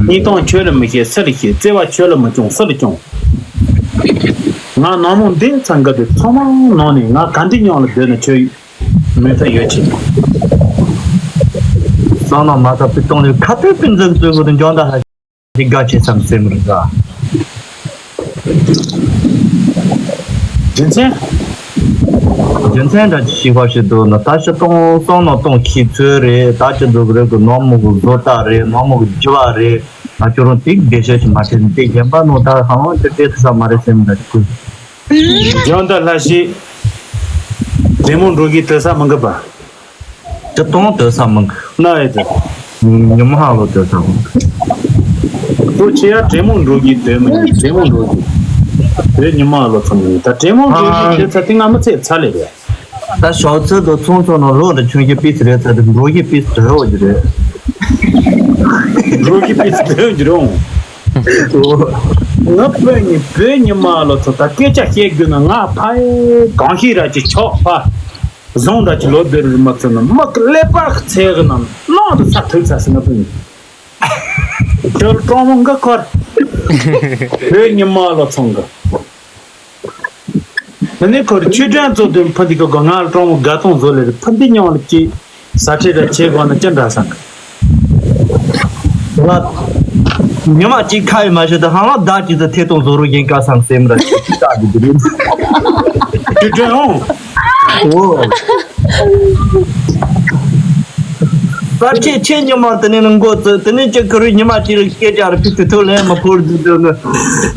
གཉིས་སྟོང་ཁྱོད་ལ་མི་ཤེས་སུ་ལ་ཤེས། བརྩེ་བ་ཁྱོད་ལ་མི་སྐྱོང་སུ་ལ་སྐྱོང་། ང་ནག་མོ་འདི་ཚང་གི་དེ་ཚང་མ་ནང་ནས་ང་ག་འདི་མཉམ་ལ་སྡོད་ན་ཁྱོད་མོས་མཐའ་ཡོད་ཆེ། བསམ་ན་མ་ཐག་པའི་སྟོང་ནས་ཁ་ཐོན་པའི་འཛུམ་བཙོས་པོ་དང་འཇོན་ད་ལ། འདི་དགའ་ཆེ་བསམ་སེམས་རེད་ད། རྒྱུ་མཚན། རྒྱུ་མཚན་འདྲ་ཅི་ཞིག་ཧ་ཞིག་འདུག་ན་ད་ཤི་སྟོང་སོང་ནོ་སྟོང་ཁྱི་ཚོད་རེད། ད་ཅི་འདུག་རེད་གི་ནོར་མོ་གི་བཟོ་ལྟ་རེད། ནོར་མོ་གི་རྒྱུ་བ་རེད། ང་ཁྱོད་རང་ཏིག་བདེ་ཤ་ཞིག་མ་ཁྲིད་ནས་ཏིག་གཞན་པ་ནོ་ད་ཧ་ལམ་ཅི་སྤྲད་ཐུབ་ས་མ་རེད་སེམས་འདྲ་ཅི་ཁུ། འཇོན་ད་ལྷ་ཞིག་དྲེད་མོང་འགྲོ་གི་དོད་ས་མི་འགི་པ། དེ་གཏོང་དོད་ས་མང་གི། ན་ཨེ་ཙི། ཉི་མ་ཧང་ལོ་དོད་ས་མང་གི། ཁྱོད་ཆེ་ཡ་དྲེད་མོང་འགྲོ་གི་དོད་མི་ཉན། དྲེད་མོང་འགྲོ་གི་དོད་ཉི་མ་ཧང་ལོ་ཚང་མི་ཉན། ད་དྲེད་མོང་འགྲོ་གི་དོད་ཚ་དེ་ང་མི་ཚེ་ཚ་ལེ་རེད། ད་ཞོགས་ཚོད་དུ་ཚོང་ཚོང་ནང་ལོག་འདྲ་ཆུང་གི་པི་སི་རེད་ཚ་དེ་འགྲོ་གི་པི་སི་དོད་འོ་གི་རེད། འགྲོ་གི་པི་སི་དོད་འོ་གི་རེད། ང་བོད་ཉི་བོད་ཉི་མ་ལོ་ཚོ་ད་སྐད་ཆ་བཤད་རྒྱུ་ན་ང་ཕ་ཡི་གང་ཤེས་ར་ཅི་ཆོག་ཕ། བཟང་འདྲ་ཅིག་ལོ་བདུན་རིང་མ་ཚུད་ན་མི་གི་ཀླད་པ་གི་ཚད་གི་ནང་ནང་དུ་ས་ཐུག་ས་སི་ང་ཕུ་ནི། ཁྱོད་ཀྲོང་མོ་འགའ་ཁོར། བོད་ཉི་མ་ལོ་ཚང་གི། ད་ནི་ཁོར་ཆུ་དྲན་ཚོ་དོན་ཕུ་འདི་གི་གོ་ང་ལ་ཀྲོང་མོ་དགའ་སྟོང་བཟོ་ལེ་རེད། ཕུ་འདི་མྱོང་ལ་ཅི་ས་ཁྲེ་ར་ཆེ་གོ་ན་ཅི་འདྲ་སང་གི། ང་ཉི་མ་གཅིག་ཁ་ཡི་མ་ཤོད་དུ་ཧང་ལོ་ཟླ་གཅིག་ཏུ་ཐེ་གཏོང་བཟོ་རུ་ཡིན་ཀ་སང་སེམས་ར་ཅི་ཅི་ལྟ་གི་འདུག་རེད། ཆུ་དྲན་འོང་། ཨོ། ས་ཁྲེ་ཆེ་ཉི་མ་དེ་ནས་ནི་འགོ་བཙུགས་དེ་ནས་ཅི་ཁུ་རུ་ཉི་མ་གཅིག་རུ་སྐད་ཆ་རུ་ཕི་ཐུ་ཐུ་ལེན་མ་ཁུར་འདུག་འདུག་ནི།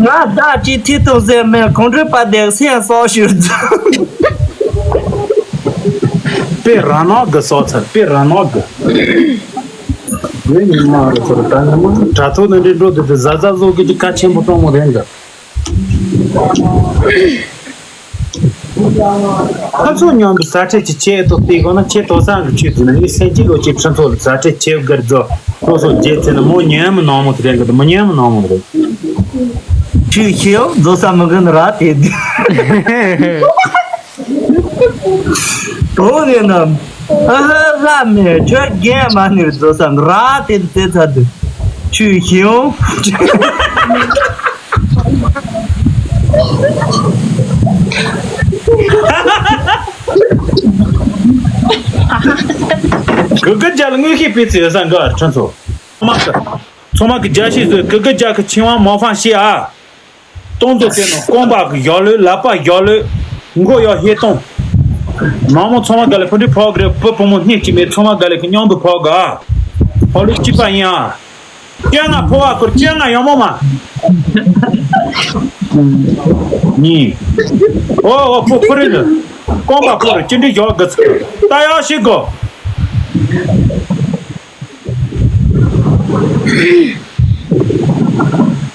ང་ཟླ་གཅིག་ཐེ་གཏོང་ཟེར་མེད་གོང་ཁྲོས་པ་དེ་སེམས་སོག་ཤུར་འཛུལ། པེ་ར་ནག་གི་སོག་ཚར་པེ་ར་ནག་གི། ངའི་ཉི་མ་རེ་ཚོར་ད་ཉི་མ་དྲ་ཐོག་ནས་འདྲི་འགྲོ་དུས་དུ་ཟ་ཟ་བཟོ་གི་ཅི་ཁ་ཆེན་པོ་གཏོང་མོ་རེད་འདི། ཁ་ཚོ་མཉམ་དུ་ཟ་ཁྲེ་ཅི་ཆེ་ཏོ་སྟེ་གོ་ན་ཆེ་ཏོ་སང་གི་ཆུ་དུ་ནི་སེན་ཅི་ལོ་ཅི་ཁྲི་ཚོ་ལ་ཟ་ཁྲེ་ཆེ་གར་རྫོ་ལོ་སོ་རྗེ་ཚེ་ན་མོ་ཉན་མི་ནང་མོ་དེ་རེད་འདི་མོ་ཉན་མི་ནང་མོ་རེད། ཆུ་ཤེའུ་རྫོ་ས་མི་གི་ནི་ར་དེ་དུ། དོ་ནས་ན། ཨ་ཧ་ལྷ་མེད་ཁྱོད་རྒན་མ་ནིར་བཟོ་ས་ར་དེ་དུ་ཚེ་ཚ་དུ། ཆུ་ཤིང་། གུ་གུ་རྒྱལ་དངོས་ཤེས་སྤེལ་ཚེ་ཡོད་ས་འགའ་ཁྲི་ཚོ། ཚོ་མ་གི་ཚོ་མ་གི་རྒྱལ་ཤེས་ཚོས་གུ་གུ་རྒྱལ་གི་ཆིང་ཝང་མོ་ཧྥང་ཤེས་ཨ། སྟོང་དུ་བསྟན་ནོ་རྐང་པ་གི་ཡོ་ལོས་ལག་པ་ཡོ་ལོས་མགོ་ཡོ་ཧེ་སྟོང་། ནང་མོ་ཚང་མ་ག་ལེ་ཕུ་འདྲི་ཕོག་གི་རེད། བུ་བུ་མོ་སྣེ་གཅིག་མེད་ཚང་མ་ག་ལེ་གི་མཉམ་དུ་ཕོག་ག་ཕོ་ལུས་གཅིག་པ་ཡིན་ཨ། སྐྱོན་ང་ཕོ་བ་ཁུར་སྐྱོན་ང་ཡོ་མོ་མ། གཉིས། ཨོ་ཨོ། ཕོ་ཕོ་རེད། རྐང་པ་ཕོ་རེད། ཅི་འདྲའི་ཞོག་གི་ཚིག་ལྟ་ཡག་ཞིག་གོ།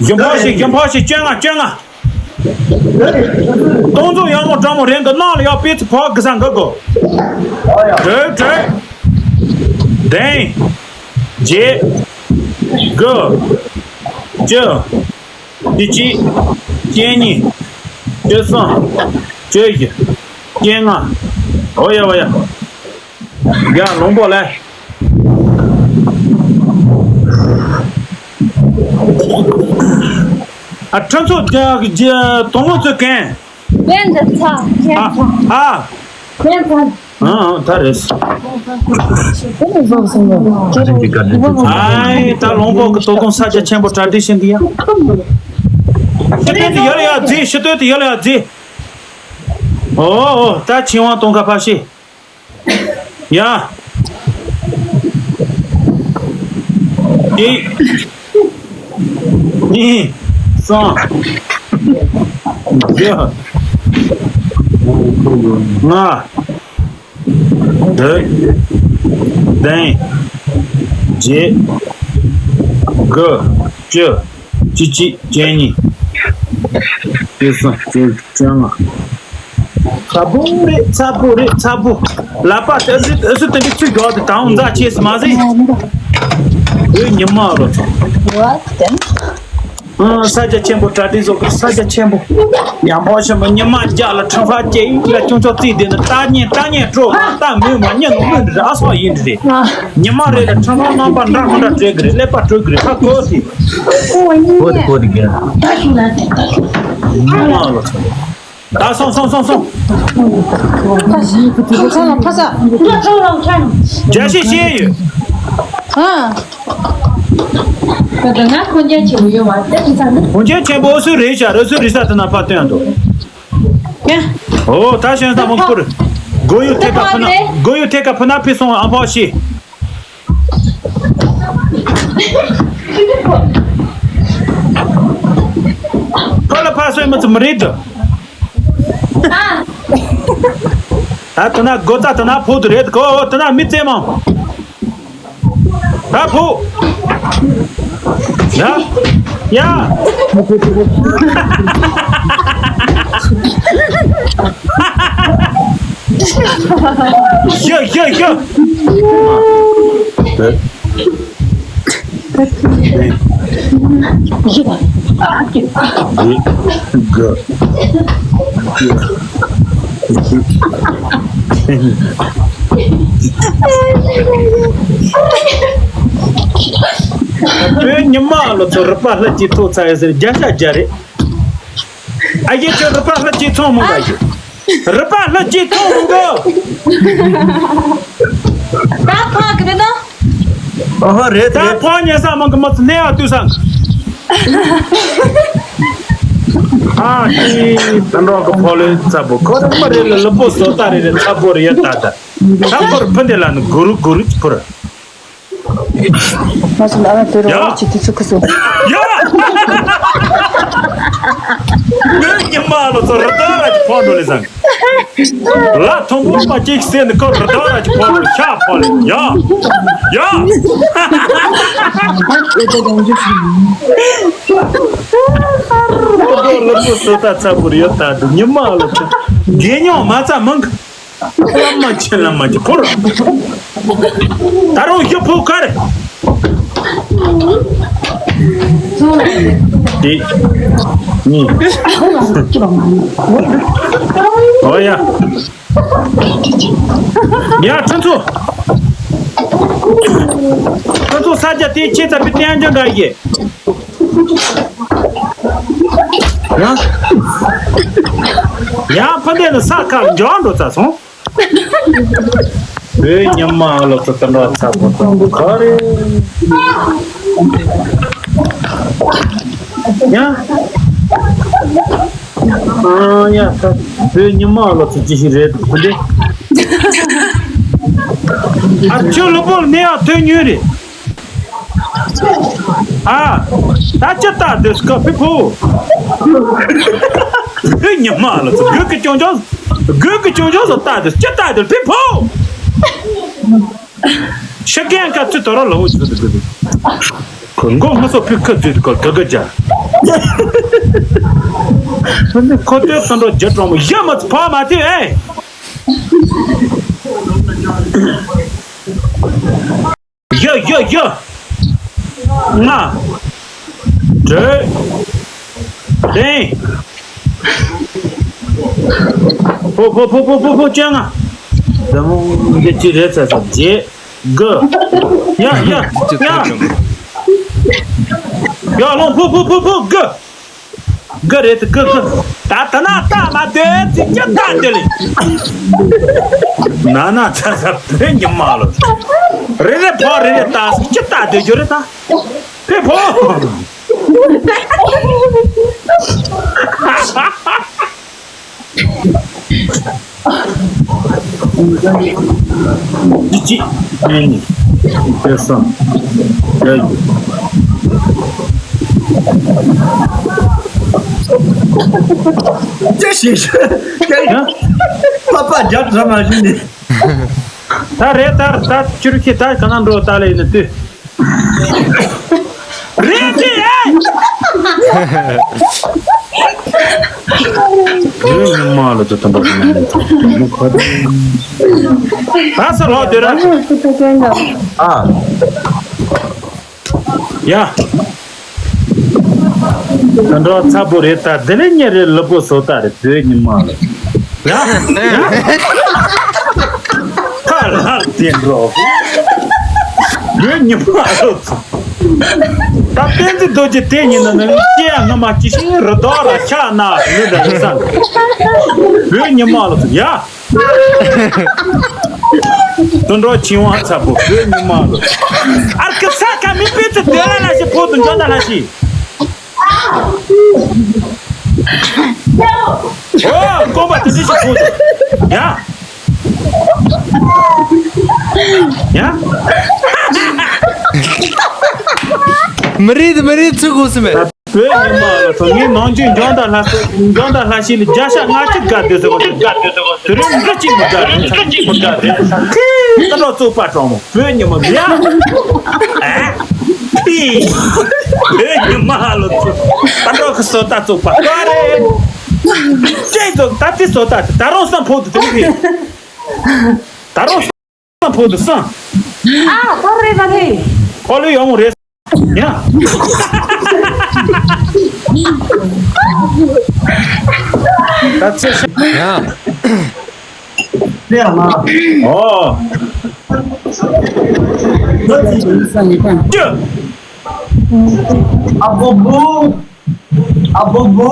ཞིམ་པོ་ཞིག་ཞིམ་པོ་ཞིག་བཅོ་ལྔ། བཅོ་ལྔ། སྟོང་ཚོ་ཡག་མོ་དྲང་མོ་རེད་འདུག་ནང་ལ་ཡག་པའི་ཚི་ཕོག་གི་ས་འགག་གོ། གྲོས་གྲོས། བདུན། བརྒྱད། དགུ། བཅུ། བཅུ་གཅིག་བཅུ་གཉིས། བཅུ་གསུམ། བཅུ་བཞི། བཅོ་ལྔ། ཨོ་ཡ་ཝ་ཡ། ཡ་ལོང་པོ་ལེ། ཨ་ཁྲ་མཚོ་རྒྱ་རྒྱ་དོང་མོ་ཚོ་གན། ལན་འདི་ཚ་ཁྱེད་ཨ་ཚ། ཨ། ལན་ཚ། ཨ་ཨ་ད་རེད། ཨའི་ད་ལོང་པོ་གི་དོ་དགོང་ས་རྒྱ་ཆེན་པོ་གྲ་སྒྲིག་བྱེད་འདི་ཡ། ཤི་སྟོད་དེ་ཡར་ལ་ཡར་རྫི། ཤི་སྟོད་དེ་ཡར་ལ་ཡར་རྫི། ཨོ་ཨོ་ད་ཆིང་ཝང་གཏོང་ཁ་ཕ་ཤི། ཡ། གཅིག་གཉིས། གསུམ། བཞི། ལྔ། དྲུག་བདུན། བརྒྱད། དགུ། བཅུ། བཅུ་གཅིག་བཅུ་གཉིས། བཅུ་གསུམ། བཅུ། བཅོ་ལྔ། ཚ་པོ་རེད། ཚ་པོ་རེད། ཚ་པོ། ལག་པ་དེ་ཨུ་སུ་ཨུ་སུ་དེ་འདྲའི་ཚུལ་འགྱོག་དེ་དང་འཛག་ཆེས་སུ་མ་ཟིན། ཨོ་ཉི་མ་རོ་ཚོ། ཨ་ས་རྒྱ་ཆེན་པོ་གྲ་སྒྲིག་བཟོ་དགོས། ས་རྒྱ་ཆེན་པོ། ཡང་པོ་ཆེན་པོ་ཉི་མ་རྒྱ་ལ་ཁྲང་ཧྥ་སྐྱེ་ཡིན་ལ་ཅུང་ཙག་རྩིས་དེ་ནི་ལྟ་ཉན་ལྟ་ཉན་སྤྲོ་བ་ལྟ་མོས་མ་ཉན་ནོ་མོས་འདྲི་རེད། ཨ་སོག་ཡིན་འདྲི་རེད། ཉི་མ་རེ་ལ་ཁྲང་ཧྥ་རྣམ་པ་འདྲ་མི་འདྲ་སྤྲོད་གི་རེད། ཀླད་པ་སྤྲོད་གི་རེད། ཧ་གོ་དེ། ཁོ་དེ་ཁོ་དེ་ག་ད་སོང་སོང་སོང་སོང་། ཕ་ས་ཕ་ས། རྒྱ་ཤེས་ཤེས་ཡོད། ཨ། ད་ང་ཁོང་ཅན་ཆེན་པོ་ཡོད་མ་རེད། ཁོང་ཅན་ཆེན་པོ་ཨུ་སུ་རེད་ཤག་ཨུ་སུ་རེད་ས་དེ་ན་ཕ་སྟོན་འདུག་ཨོ་ད་གཞན་ས་མང་པོ་རེད། སྒོ་ཡུ་ཐེ་ཀ་ཕུ་ན་སྒོ་ཡུ་ཐེ་ཀ་ཕུ་ན་ཕི་སོང་ཨ་ཕོ་ཤི། ཁོ་ལ་ཕ་སོས་མི་ཚུ་མི་རེད་དོ། ད་དུ་ན་སྒོ་རྩ་དུ་ན་ཕོ་དུ་རེད་ཁོ་དུ་ན་མི་ཙེ་མང་། ད་ཕོ། ཡ། ཡ། ཤ་ཤ་ཤ། བོད་ཉི་མ་ལོ་ཚོ་རུ་པ་ལྷ་གཅིག་ཐོག་ཚ་ཡ་ཟེར་རྒྱ་ཤ་རྒྱ་རེད། ཨ་ཡེ་ཁྱོད་རུ་པ་ལྷ་གཅིག་ཚོང་མི་འགའ་ཞིག་རུ་པ་ལྷ་གཅིག་ཚོང་མི་འགའ། ད་ཕ་གི་རེད་ད། ཨོ་ཧོ་རེད་ད་རེད། ཕ་ཉལ་ས་མང་གི་མ་ཚོ་གནས་ཡག་དུས་སང་། ཨ་ཤི་ད་འགྲོ་གི་ཕོ་ལོས་ཚ་པོ་ཁོ་རང་མ་རེད་ལ་ལུ་པོ་བཟོ་ལྟ་རེད་རེད། ཚ་པོ་རེད་ཡ་ད་ད། ཚ་པོ་རེད་ཕུ་འདི་ལ་ནི་གུ་རུ་གུ་རུ་ཅི་ཕུ་ར། ང་ཚོ་ལ་ཨ་དེ་རུ་ཡ། ཅི་དུས་ཚོད་ཁུ་སོ། ཡ། ངའི་ཉི་མ་ལོ་ཚོ་རི་དྭགས་ར་ཅིག་ཕོག་འགྲོ་ལེ་བཟང་། ལ་མཐོན་པོ་པ་ཅིག་བསད་ནི་ཁོ་རི་དྭགས་ར་ཅིག་ཕོག་འགྲོ་ཤ་ཕོག་ལེ། ཡ། ཡ། ལུ་གུ་སོ་ད་ཚ་པོ་རེད་ཡ། ད་དུ་ཉི་མ་ལོ་ཚོ་རྒས་ཉོག་མ་ཚ་མང་གི། བླ་མ་ཆེ་བླ་མ་ཆེ་ཕོར། ད་རུང་ཞུ་ཕོ་ཁར། དེ། གཉིས། ཨོ་ཡ། ཡ་ཁྲི་ཚོ། ཁྲི་ཚོ་ས་རྒྱ་དེ་ཁྱེད་ཚ་པི་བསྟན་རྒྱུ་འགའ་ཡེ། ཡང་ཕ་འདས་ནི་ས་ཁར་འཇོག་འགྲོ་ཚར་སོང་། བོད་ཉི་མ་ལོ་ཚོ་དུ་འགྲོ་ཚར་པོ་དང་ག་རེ། ཡང་། ཨ་ཡ་ད་བོད་ཉི་མ་ལོ་ཚོ་ཅི་ཞིག་རེད་ཕ་འདས། ཨ་ཁྱོད་ལོ་པོ་ནས་ཡང་ཐོན་ཉོས་རེད། ཨ། ད་ཅི་ལྟ་དེ་སྐབས་ཕི་ཕུ། ཕི་ཉི་མ་ལ་སུ་དགོས་ཀྱི་ཅོང་ཅོང་། དགོས་ཀྱི་ཅོང་ཅོང་སུ་ལྟ་དེ་ཅི་ལྟ་དེ་ཕི་ཕུ། ཤི་རྐྱེན་ཀ་ཚུ་དོ་ར་ལ་འོ་ཅི་དགོས་དགོས། ཁོ་མགོ་ང་ཚོ་ཕི་ཁ་ཚུད་ཁོ་ག་ག་ཇ། ཁོ་དེ་ཚོ་འགྲོ་རྒྱ་གྲོང་མོ་ཡ་མ་ཚ་ཕ་མ་དེ་ཨེ། ཡ་ཡ་ཡ། ལྔ། དྲུག་ལྡན། ཕོ་ཕོ་ཕོ་ཕོ་ཕོ་ཕོ་བཅོ་ལྔ། ཟླ་མོ་འདི་ཅི་རེད་ཟེར་ཟེར་རྗེས་དགུ། ཡ་ཡ་ཡ། ཡ་ལོང་ཕོ་ཕོ་ཕོ་ཕོ་དགུ། དགུ་རེད་དགུ་དགུ། ད་ད་ན་ད་མ་དེ་ཅི་ཅི་ད་དེ་ལེ། ན་ན་ཚ་ཚ་བོད་ཉི་མ་ལོ། རེ་རེ་ཕོ་རེ་རེ་ད་ཅི་ད་དེ་རྒྱུ་རེད་ད། ཕེ་ཕོ། འདི་གཅིག་གཉིས་གསུམ་བཞི། ཅི་ཞིག་ཡ། ཕ་ཕ་རྒྱབ་ཙམ་མ་ཞུས་ནས། ད་རེད་ད་ད་ཅུ་རུ་ཁྱི་ད་ག་ན་འགྲོ་ད་ལེ་ཡིན་ན་དུས། རེད་དེ་ཨེ། རེད་ཉི་མ་ལ་ཚོ་དམ་པ་ཁོ་ན་ཚོ་མི་ཁ་དེ། ད་ས་ལོག་དེ་ར། ཨ། ཡ། དོན་གྲུབ་ཚ་པོ་རེད་ད་དེ་ལས་ཉེ་རེད་ལུ་པོ་བཟོ་ལྟ་རེད་བོད་ཉི་མ་ལ། ཡ། ཡ། ཁ་ལག་དེ་འགྲོ། བོད་ཉི་མ་ལ། ད་བསྟན་འཛིན་རྡོ་རྗེ་དེ་ཉིད་ནི་ནི་སྐྱེ་ཡ་ང་མ་སྐྱེ་ཤིང་རི་དྭགས་ར་ཆགས་ན་ལུས་ད་ལུས་ས། བོད་ཉི་མ་ལ་ཡ། དོན་གྲུབ་ཆིང་ཝང་ཚ་པོ་བོད་ཉི་མ་ལ། ཨར་ཀི་ས་ཀ་མི་པི་ཙི་དེ་ལ་ལ་ཞིག་ཕོ་དུ་འཇོ་ད་ལ་ཞིག་ཨོ་ཀོ་པ་དེ་ཞིག་ཕོ་དུ་ཡ། ཡ། མི་རིགས་དེ་མི་རིགས་ཚུགས་དགོས་སུ་མེད། བོད་ཉི་མ་ལ་སོང་ངས་ནང་ཆོས་འཇོན་དང་ལྷ་སོ་འཇོན་དང་ལྷ་ཤེས་ལ་བརྒྱ་ཆ་ལྔ་བཅུ་དགའ་སྡོད་ཟེར་བ་དེ་དེ་རིང་འདི་གཅིག་མི་དགའ་རེད། ཁྱི་ད་འགྲོ་བཙོག་པ་གྲོགས་མོ་བོད་ཉི་མ་ཡ། ཨ། ཕི། བོད་ཉི་མ་ལ་ཚོ་ད་འགྲོ་གི་སོ་ད་བཙོག་པ་ག་རེད། ཅེས་ཚོ་ད་ཕི་སོ་ད་ད་རུང་བསམ་ཕོག་ཏུ་དེ་ཕི། ད་རུང་བསམ་ཕོག་ཏུ་བསམ། ཨ་ད་རེད་ད་རེད། ཨོ་ལུ་ཡོང་རེད། ཡ། ད་ཚེ་ཤ། ཡ། ཨོ། ཅི། ཨ་བུ་བུ། ཨ་བུ་བུ།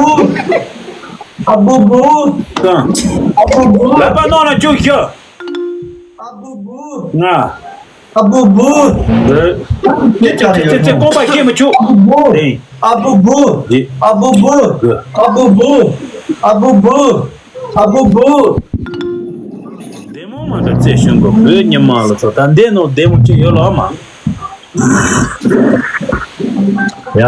ཨ་བུ་བུ། ཨ་བུ་བུ། ལག་པ་ནང་ལ་བཅུག་ཤོག་ཨ་བུ་བུ། ང་། ཨ་བུ་བུ། ཨེ། ཅེ་ཅེ་ཅེ་ཅེ་ཅེ་ཀོང་པ་ཤེས་མི་ཆུག་ཨ་བུ་བུ། ཨེ། ཨ་བུ་བུ། ཨེ། ཨ་བུ་བུ། ཨེ། ཨ་བུ་བུ། ཨ་བུ་བུ། ཨ་བུ་བུ། བདེ་མོ་མ་འདྲ་རྩེ་ཤུན་གོ་བོད་ཉི་མ་ལ་ཚོ་ད་འདི་ནོ་བདེ་མོ་ཅིག་ཡོད་ལོ་མ། ཡ།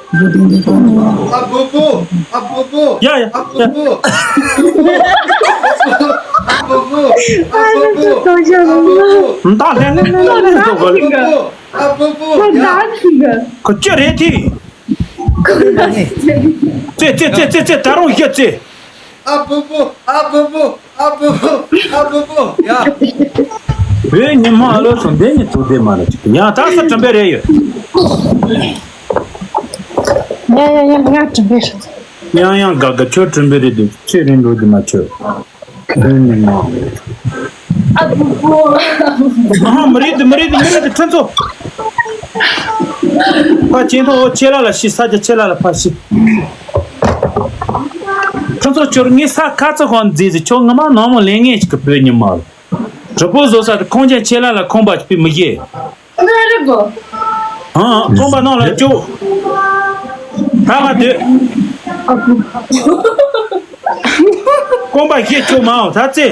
ཨ་བུ་བུ། ཨ་བུ་བུ། ཡ་ཡ། ཨ་བུ་བུ། ཨ་བུ་བུ། ཨ་བུ་བུ། ཨ་བུ་བུ། ད་ལན་ལན་ལན་ལན་ལན་ལན། ཨ་བུ་བུ། ཨ་བུ་བུ། ཡ། ཁོ་ཅི་རེད་དེ། ཙེ་ཙེ་ཙེ་ཙེ་ཙེ་ད་རུང་ཡ་ཙེ། ཨ་བུ་བུ། ཨ་བུ་བུ། ཨ་བུ་བུ། ཨ་བུ་བུ། ཡ། བོད་ཉི་མ་ཨ་ལོ་སོང་བདེ་ཉི་ཐུག་བདེ་མ་རེད་ཅིག་ཡང་དག་ས་གྲུམ་པའི་རེད་ཡོད། ཡ་ཡ་ཡ་ཡ་གྲུམ་པའི་རེད། ཡང་ཡང་དགའ་དགའ་ཁྱོད་གྲུམ་པའི་རེད་འདུག་ཚེ་རིང་འགྲོ་རྒྱུ་མ་ཆོད། བོད་ཉི་མ། ཨ་བུ་བུ། ཨ་མི་རེད་དེ་མི་རེད་དེ་མི་རེད་དེ་ཁྱོད་ཚོ། ཕ་ཆེན་ཐོ་ཆེ་ལ་ལ་ཤི་ས་ཆ་ཆེ་ལ་ལ་ཕ་ཤི། ཁྱོད་ཚོ་ཁྱོད་ངའི་ས་ཁ་ཚ་ཁོང་འཛིན་ཟེར་ཁྱོད་ངོ་མ་ནོར་མོ་ལེན་ངེས་ཤིག་གི་བོད་ཉི་མ། གྲོགས་པོ་བཟོ་ས་དེ་ཁོང་ཅན་ཆེ་ལ་ལ་ཁོང་པ་ཅིག་པི་མི་ཤེས། ཨ་ཁོང་པ་ནང་ལ་ཅུ། ད་ང་དུས། ཁོང་པ་ཤེས་ཆུ་མའོ་ད་ཙེ།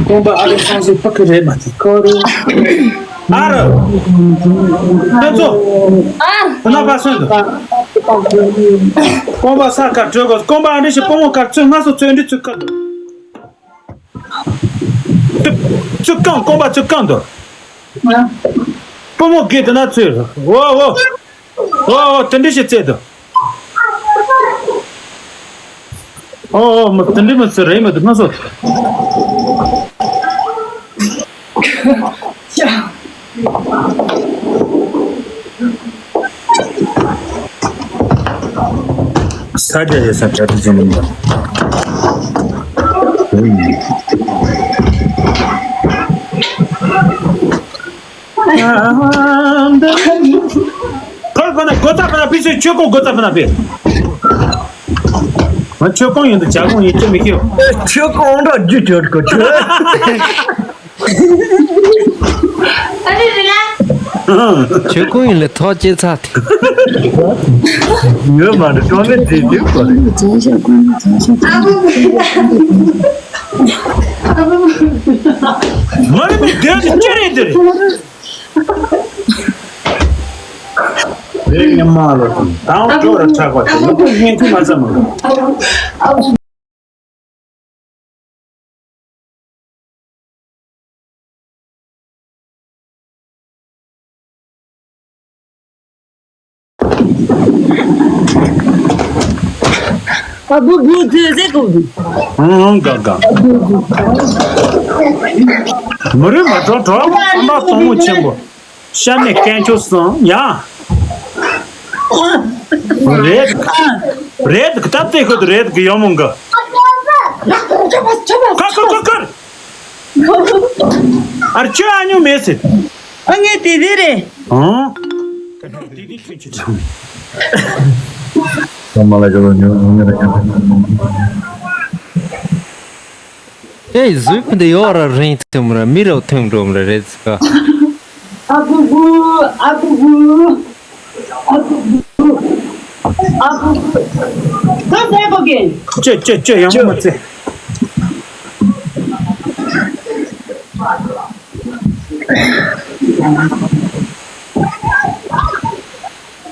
རྐང་པ་ཨ་རི་སང་སི་ཕ་ཁི་རེད་མ་ཐི་ཁོ་རེད། ཨ་ར། ཁྱེད་ཚོ། ཨ། ཁོ་ན་པ་སོན་དུ། རྐང་པ་ས་ཁར་བྲོས་གོ་རྐང་པ་ཨ་རི་ཞིག་སྤོ་མོ་ཁར་ཚོས་སྔ་སོ་ཚོས་འདྲི་ཚོས་ཁ་དུ། ཚུར་བཀང་། རྐང་པ་ཚུར་བཀང་དོ། སྤོ་མོ་སྒེ་དེ་ན་ཚུར། འོ་འོ། འོ་འོ་དེ་འདྲ་ཞིག་རྩེད་དོ། འོ་འོ་མ་དེ་འདྲ་མ་ཚུར་རེད་མ་དེ་ང་སོ། ས་རྒྱ་ཡོད་ས་གྲ་སྒྲིག་བྱེད་མི་འདུག་ཕར་ཕར་ན་སྒོ་རྩ་ཕར་ན་ཕི་སུ་ཆོས་ཁོང་སྒོ་རྩ་ཕར་ན་ཕི། ང་ཆོས་ཁོང་ཡོད་འདུག་ཇ་ཁོང་ཡིན་ཅི་མི་ཤེས། ཆོས་ཁོང་འདྲ་རྒྱུ་ཅོར་གོ་ཆོས། ཨ་རེ་རེ་ལ། ཆོས་ཁོང་ཡིན་ལ་ཐོག་བཅད་ཚར་ཏེ། ཡོད་མ་རེད་ཀྲོ་མེད་དེ་དེ་གོ་རེད། མ་རེད་མི་དེ་དེ་ཅི་རེད་དེ་རེད། རེད་ཉི་མ་ལོ་དང་དང་ཅོ་ར་ཆག་པ་དེ་ལོ་ཀུན་ཉན་ཁུལ་མ་ཚ་མ། ཨ་བུ་བུ་དུས་ཟེར་གོ་བུ། ཧང་ཧང་ག་ག་མི་རུས་མ་གྲོགས་གྲོགས་ཨ་མ་གཏོང་མོ་ཆེན་པོ། ཤ་མེད་དཀོན་མཆོག་གསུམ་ཡ། རེད། རེད་གི་ད་ལྟའི་ཁུལ་དུ་རེད་གི་ཡོད་མོ་འགི། ཁ་ཁ་ཁ་ཁ། ཨར་ཁྱོད་ཨ་ཉུ་མེད་ཟེར། ཨ་ངས་དེ་དེ་རེད། ཨང་། དེ་དེ་ཁྱོད་ཁྱོད་ཁྱོད། ཨེ་གཟུགས་ཕུད་དེ་ཡོག་ར་རིང་ཐུང་མ་ར་མི་ར་ཐུང་འགྲོ་མ་ར་རེད་ཟེར་ག་ཨ་ཁུ་ཁུ། ཨ་ཁུ་ཁུ། ཨ་ཁུ་ཁུ། ཨ་ཁུ་ཁུ། ད་ཟས་པོ་གིན། ཅེ་ཅེ་ཅེ་ཡང་མ་ཚེ།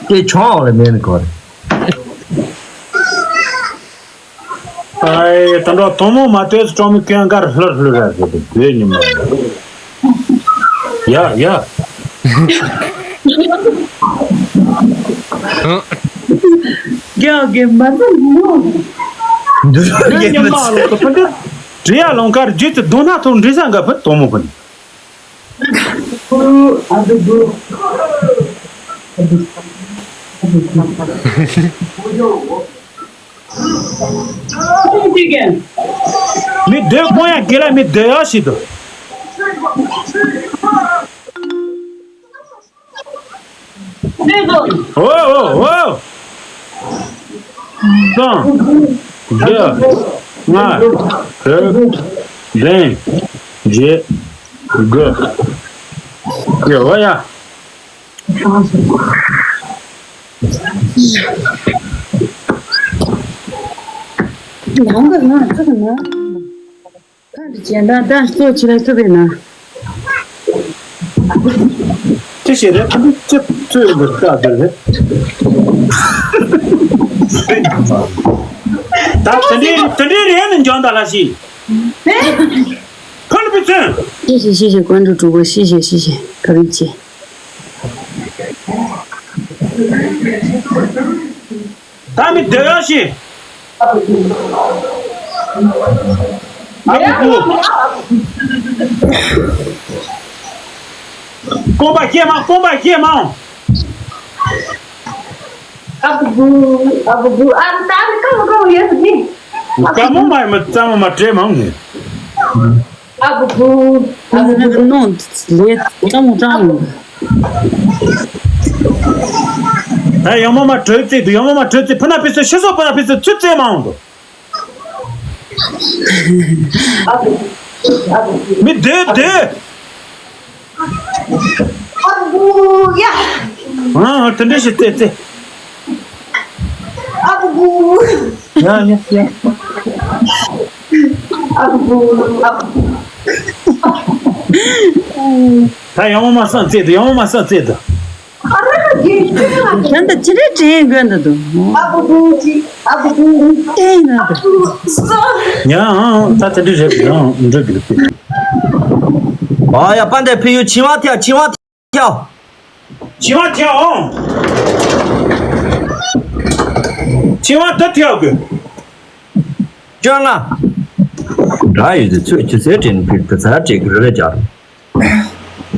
དེ་ཆོག་ལ་མེད་ནི་གོ་རེད། ཨའི་ད་འགྲོ་དོ་མོ་མ་ལྟོས་སུ་གྲོགས་མི་ཀན་ཀར་ལྷུར་ལྷུར་ར་ཟེར་དུ་བོད་ཉི་མ། ཡ་ཡ། རྒྱ་གི་མ་ཚང་མོ། འདུ་རྒྱལ་ཉི་མ་ལོ་ཏོ་ཕན་ཏུ་འདྲི་ཡ་ལོང་ཀར་རྗེས་སུ་གདོང་ན་ཐོག་འདྲི་ས་འགའ་ཕུད་དོ་མོ་ཕུད། མི་སྡོད་དཔོན་ཡང་དགེ་ལ་མི་སྡོད་ཡག་ཞིག་ཏུ། ཨོ་ཨོ་ཨོ། གསུམ། བཞི། ལྔ། དྲུག་བདུན། བརྒྱད། དགུ། ཡ་ཨོ་ཡ། ཡང་གི་ང་ཚོ་གི་ནང་། ཁ་འདི་ཅན་དང་ད་གཙོ་ཆེ་ལ་ཐུབ་པས་ན། ཅི་ཞིག་རེད་ཅི་ཚོད་ཡོད་པའི་སྐབས་དེར་རེད། ད་དེ་འདྲའི་དེ་འདྲའི་རེད་ནི་འཇོན་ད་ལ་ཞིག་ཕ་ལ་པི་ཚོན། ཤི་ཤི་ཤི་ཤི་ཀོན་ཀྲུ་ཀྲུ་གོ་ཤི་ཤི་ཤི་ཤི་ཀ་རིན་ཆེ། ད་མི་བདེ་བ་ཞིག་ཨ་ཁུ་ཁུ། རྐང་པ་བཤེད་མ། རྐང་པ་བཤེད་མ། ཨ་ཁུ་ཁུ། ཨ་ཁུ་ཁུ། ཨ་ད་ནི་ཀ་མོ་ཀ་མོ་ཡོད་ཟེར་གི། ཀ་མོ་མ་ཡིན་མི་ཙམ་མ་སྤྲད་མང་ངེ། ཨ་ཁུ་ཁུ། ཨ་ཁུ་ཁུ། ནོ་ལེ་ཀ་མོ་ཀྲང་། ད་ཡང་མོ་མ་གྲོས་རྩིས་འདུག་ཡང་མོ་མ་གྲོས་རྩིས། ཕུ་ན་ཕི་སུ་ཤི་སོ། ཕུ་ན་ཕི་སུ་ཚུད་རྩིས་མ་འོང་འདུག་མི་སྡོད་སྡོད། ཨ་དེ་འདྲ་ཞིག་རྩེ་རྩེ། ཨ་ཁུ་ཁུ། ཡ་ཡ་ཡ། ཨ་ཁུ་ཁུ། ཨ་ཁུ་ཁུ། ད་ཡང་མ་སང་རྩེད་དུ། ཡང་མ་སང་རྩེད་དུ། ཨ་ར་གི་ཅི་ལ། ད་འདི་ཅི་རེད་དྲན་དགོས་འདི་འདུག་ཨ་ཁུ་ཁུ་ཅི། ཨ་ཁུ་ཁུ། ཨེ་ན་འདི། ཡང་ད་དེ་འདྲ་རེད། ཡང་འགྲོ་གི་རེད། ཨ་ཡ། དཔལ་ལྡན་ཕ་ཡུལ་ཆིང་ཝང་ཐེ། ཆིང་ཝང་ཐེ། ཆིང་ཝང་ཐེ་ཨོ། ཆིང་ཝང་ཐེ་ཐེ་ཨོ་གི། བཅོ་ལྔ། འདྲ་ཡོད་ཚེ་ཚོད་ཅི་ཟེར་དྲན་ཕིར་དུ་ཚ་དྲེག་རེ་རེ་སྦྱར།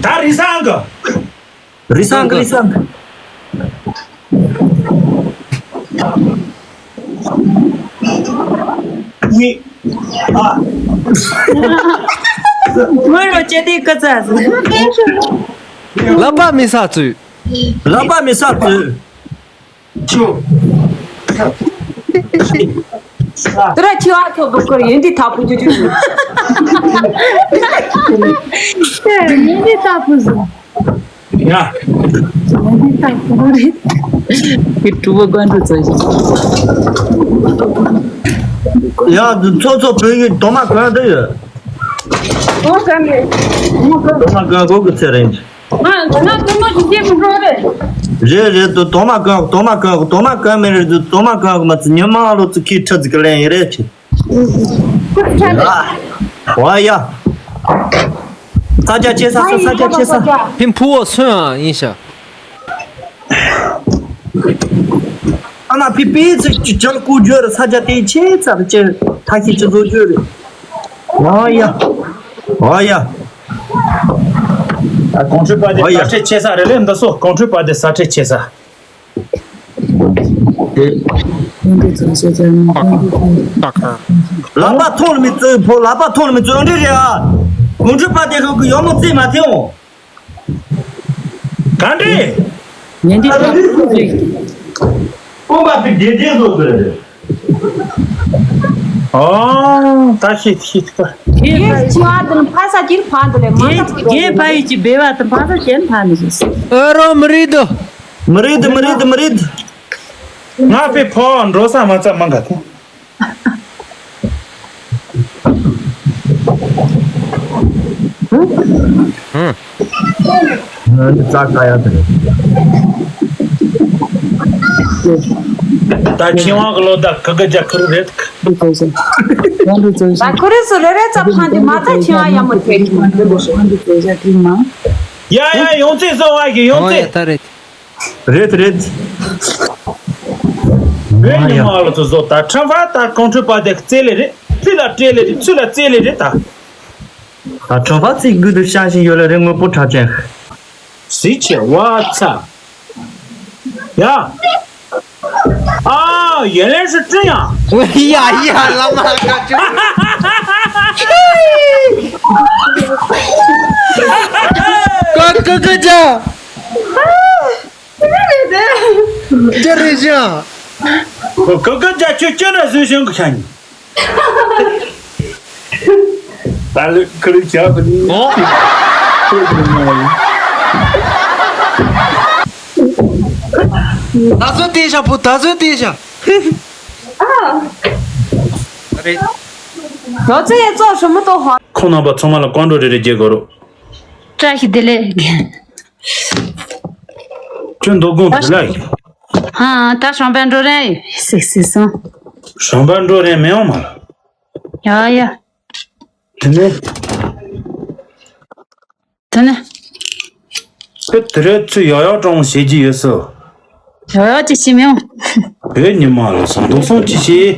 ད་རི་སང་གི། རི་སང་གི། རི་སང་གི། གཉིས། ཨ། ངོ་རོ་ཅེ་དེ་ཀ་ཙ། ལག་པ་མི་ས་བཙུད། ལག་པ་མི་ས་བཙུད། ཆུ། དུ་ར་ཆུ་ཨ་ཁྱོད་བུ་ཁོར་ཡིན་འདི་ཐག་པུ་ཅུ་ཅུ། ཡིན་འདི་ཐག་པུ་ཟུ། ཡ། ཡིན་འདི་ཐག་པུ་རེད། ཁྱེད་གྲུ་བོ་གོན་འགྲོ་ཚོད་ཞིག་ཡ། ཚོ་ཚོ་བོད་ཡིག་དོ་མ་གོན་འདི་ཡོད། དོ་མ་གོན་མེད། དོ་མ་གོན་གོ་གི་ཚེ་རིང་། ང་ང་དོ་མ་ཞིག་སྐྱེས་མི་འགྲོ་རེད། རེད་རེད། དོ་དོ་མ་གོན། དོ་མ་གོན། དོ་མ་གོན་མེད་རེད། དོ་དོ་མ་གོན་གི་མ་ཚི་ཉི་མ་ལོ་ཚི་ཁི་ཁྲི་ཚི་གི་ལན་ཡི་རེད་ཁི། ཨོ་ཡ། ས་ཆ་ཆེ་ས་ས། ས་ཆ་ཆེ་ས། ཕིན་ཕུ་བོ་སོན་ཨ་ཡིན་ཤ། ཨ་ན་ཕི་པི་ཚི་ཅི་ཅལ་ཀུ་ཇོ་རེད། ས་ཆ་དེ་ཆེ་ཚ་རེད། ཅེ་ཐ་ཤི་ཅི་བཟོ་ཇོ་རེད། ཨོ་ཡ། ཨོ་ཡ། ཨ། གོང་ཁྲོས་པ་དེ་ཨོ་ཡ། ས་ཁྲལ་ཆེ་ས་རེད་ལེ། འདི་སོ་གོང་ཁྲོས་པ་དེ་ས་ཁྲལ་ཆེ་ས། ལག་པ་ཐོག་ལ་མི་བཙོས་ཕོ། ལག་པ་ཐོག་ལ་མི་བཙོས་འདྲི་རེད་ཨ། གོང་ཁྲོས་པ་དེ་ཧྲོ་གི་ཡོ་མོ་རྩེ་མ་ཐེའོ། ག་འདྲེ། ཉན་དེ་ད་རེད། ཀོང་པ་པི་དེ་དེ་བཟོ་དགོས་རེད། ཨོ། ད་ཤེས་ཤེས་ཐུབ་པ། ངས་ཅི་བ་དང་ཕ་ས་ཅིར་ཕ་འདི་ལས་མ་ཐག་རྒན་ཕ་ཡི་ཅི་བེ་བ་དང་ཕ་ས་ཅན་ཕ་ནི་ཟེར། ཨ་རོ་མི་རིད་དོ། མི་རིད་མི་རིད་མི་རིད། ང་པའི་ཕོ་འགྲོ་ས་མ་ཚ་མ་འགའ་ཐོང་། ཧུམ། ང་ནི་ཙག་ཁ་ཡ་དེ་རེད། ད་ཁྱེད་དབང་གི་ལོ་ད་ཁི་གི་རྒྱ་ཁུ་རུ་རེད། ད་ཁུ་རུ་སུ་རེ་རེ་ཙ་ཕང་དེ་མ་ཙ་ཁྱེད་དབང་ཡ་མོ་དེ། ཡ་ཡ་ཡོང་ཚེ་བཟོ་བ་ཞིག་ཡོང་ཚེ། ད་རེད། རེད་རེད། བོད་ཉི་མ་ལ་ཚོ་བཟོ་ད་ཁྲམ་བ་ད་གོང་ཁྲོས་པ་དེ་རྩེ་ལེ་རེད། ཚུལ་ལ་སྤྲེལ་ལེ་རེད། ཚུལ་ལ་རྩེ་ལེ་རེད་ད། ད་ཁྲམ་བ་ཚིག་དགུ་དུ་བཤད་བཞིན་ཡོད་ལེ་རེད། དངོས་པོ་ཁྲག་ཅན། གཟི་ཆེ་བ་ཚ། ཡ། ཨ། ཡན་ལན་ཧྲི་ཀྲིན་ཡ། ཡ་ཡ་བླ་མ་དགའ་ཅུ། ཀ་ཀ་ཀ་ཅ། ཅི་རེད་ཅང་། ཀ་ཀ་ཀ་ཅ་ཁྱོད་ཅི་འདྲ་བཟོས་བཞིན་གི་ཤ་ཉི། ད་ལོ་ཁུ་རུ་ཆགས་པ་ནི། ཨོ། ད་ཚོད་བལྟས་ཤག་བུ། ད་ཚོད་བལྟས་ཤག། ཨ། རེད། ད་ཚོད་ཡ་ཙོག་ཧྲི་མོ་ཏོ་ཧོ། ཁོང་རྣམ་པ་ཚང་མ་ལ་བཀའ་འགྲོ་རེ་རེ་རྒྱག་དགོས་རོགས། བཀྲ་ཤིས་བདེ་ལེགས། ཁྱོད་འདུག་དགོངས་དེ་ལ་ཡིན། ཧ། ད་ཤང་པན་འགྲོ་རན་ཡོད་སིག་སིག་སང་། ཤང་པན་འགྲོ་རན་མི་ཡོང་མ་ལ། ཡ་ཡ། དེ་ནས། དེ་ནས། ཁྱོད་དེ་རེད་ཚུལ་ཡག་ཡག་ཀྲོང་བྱེད་ཀྱི་ཡོད་སོ། ཡག་ཡག་ཅིག་བྱེད་མི་ཡོང་། བོད་ཉི་མ་ལ་སང་དུང་སང་ཅི་ཞིག་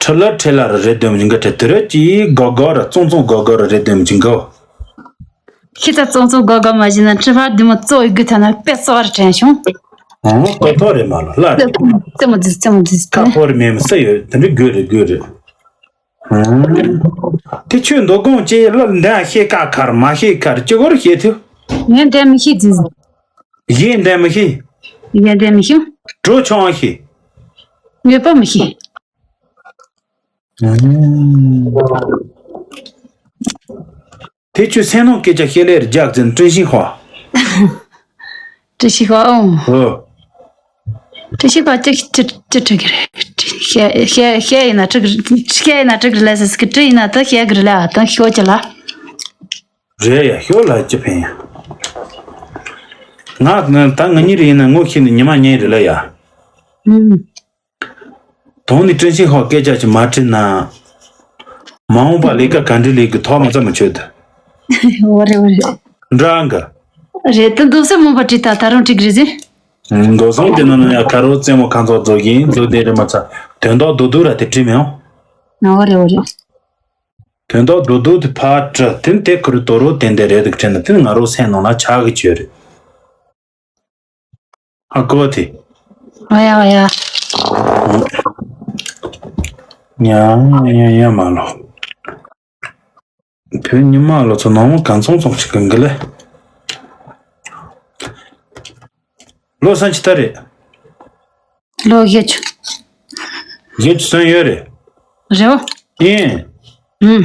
ཁྲི་ལ་ཁྲི་ལ་རེ་རེ་སྡོམ་ཉིན་ག་ཁྲི་དེ་རེད་ཀྱི་དགའ་དགའ་ར་ཙོང་ཙོང་དགའ་དགའ་ར་རེ་སྡོམ་ཉིན་ག་ཁྱི་ཚ་ཙོང་ཙོང་དགའ་དགའ་མ་བྱས་ན་ཁྲི་ཕར་བདུད་མོ་ཙོག་ཡི་གུ་ཐ་ན་དཔེ་ཙོག་ར་དྲན་བྱུང་། ཨང་ལྐོག་ཐོག་རེད་མ་ལ་ལ་རེད། རྩེ་མོ་རྩེ་མོ་རྩེ་མོ་རྩེ་ཁ་ཕོར་མེད་མི་སུ་ཡོད། དེ་འདྲ་དགོས་རེད་དགོས་རེད། ཨང་། དེ་ཁྱོད་འདུག་དགོངས་ཅེས་ལ་འདན་ཤེས་ཀ་ཁར་མ་ཤེས་ཁར་ཅི་གོར་ཤེས་ཐུབ། ངས་འདན་མི་ཤེས་རྫི། གཞན་འདན་མི་ཤེས། གཞན་འདན་མི་ཤེས། གྲོ་ཆུང་ཤེས། ངས་པ་མི་ཤེས། ཨང་། དེ་ཁྱོད་སེམས་ནང་སྐད་ཆ་བཤད་ལེར་རྒྱག་ཙན་ཀྲིན་ཤིང་ཧྭ། ཀྲིན་ཤིང་ཧྭ་ཨང་། ཨོ། བཀྲ་ཤིས་པ་ཅིག་ཅི་ཅི་ཁྲིད་ཀྱི་རེད། བཤད་བཤད་བཤད་ཡིན་ན་ཁྲིད་ཀྱི་བཤད་ཡིན་ན་ཁྲིད་ཀྱི་རེད་ཟེར་གི། བྲིས་ཡིན་ན་ད་བཤད་ཀྱི་རེད་ལ། ད་ཤོད་ཀྱི་ལ། རེད་ཡ། ཤོད་ལ་ཅི་ཕན་ཡ། ང་ད་ང་གཉིས་རེད་ཡིན་ན་ངོ་ཤེས་ནི་ཉི་མ་གཉིས་རེད་ལ་ཡ། ཨུམ། དོན་ནི་ཀྲིན་ཤིན་ཧྭ་སྐད་ཆ་ཅིག་མ་དྲིས་ན། མ་འོངས་པ་ལས་ཀ་ག་འདྲ་ལས་གི་ཐོག་མ་ཚ་མ་ཆོད་དུ། འོ་རེད་འོ་རེད། འདྲ་འགའ། རེད་དེ་འདུག་སེ་མོ་པ་བྲིས་ད་ད་རུང་བྲིས་གི་རེད་ཟེར། འགོ་སོང་དེ་ནང་ན་ཡ་ཁ་རོ་རྩེད་མོ་ཁ་ཚོགས་རྫོགས་ཡིན་རྫོགས་དེ་རེད་མ་ཚ། དོན་དག་རྡོག་རྡོག་ར་དེ་བྲིས་མེད་འོང་། འོ་རེད་འོ་རེད། དོན་དག་རྡོག་རྡོག་དེ་ཕར་བྲིས་དེ་དེ་ཁུ་རུ་དོ་རོ་དེ་འདྲ་རེད་འདུག་དྲན་ན་དེ་ང་རོ་སེམས་ནང་ལ་ཆགས་གི་བྱོས་རེད། ཨ་ཀོ་དེ། ཨ་ཡ་ཨ་ཡ། ཡ་ཡ་ཡ་མ་ལོ། བོད་ཉི་མ་ལོ་ཚོ་ནང་མོ་གང་ཚོང་ཚོང་ཞིག་གི་འགི་ལེ། ལོ་སང་ཅི་ལྟར་རེད། ལོ་བཞི་བཅུ། བཞི་བཅུ་སོན་ཡོད་རེད། རེད་བ། ཨིན། ཨུམ།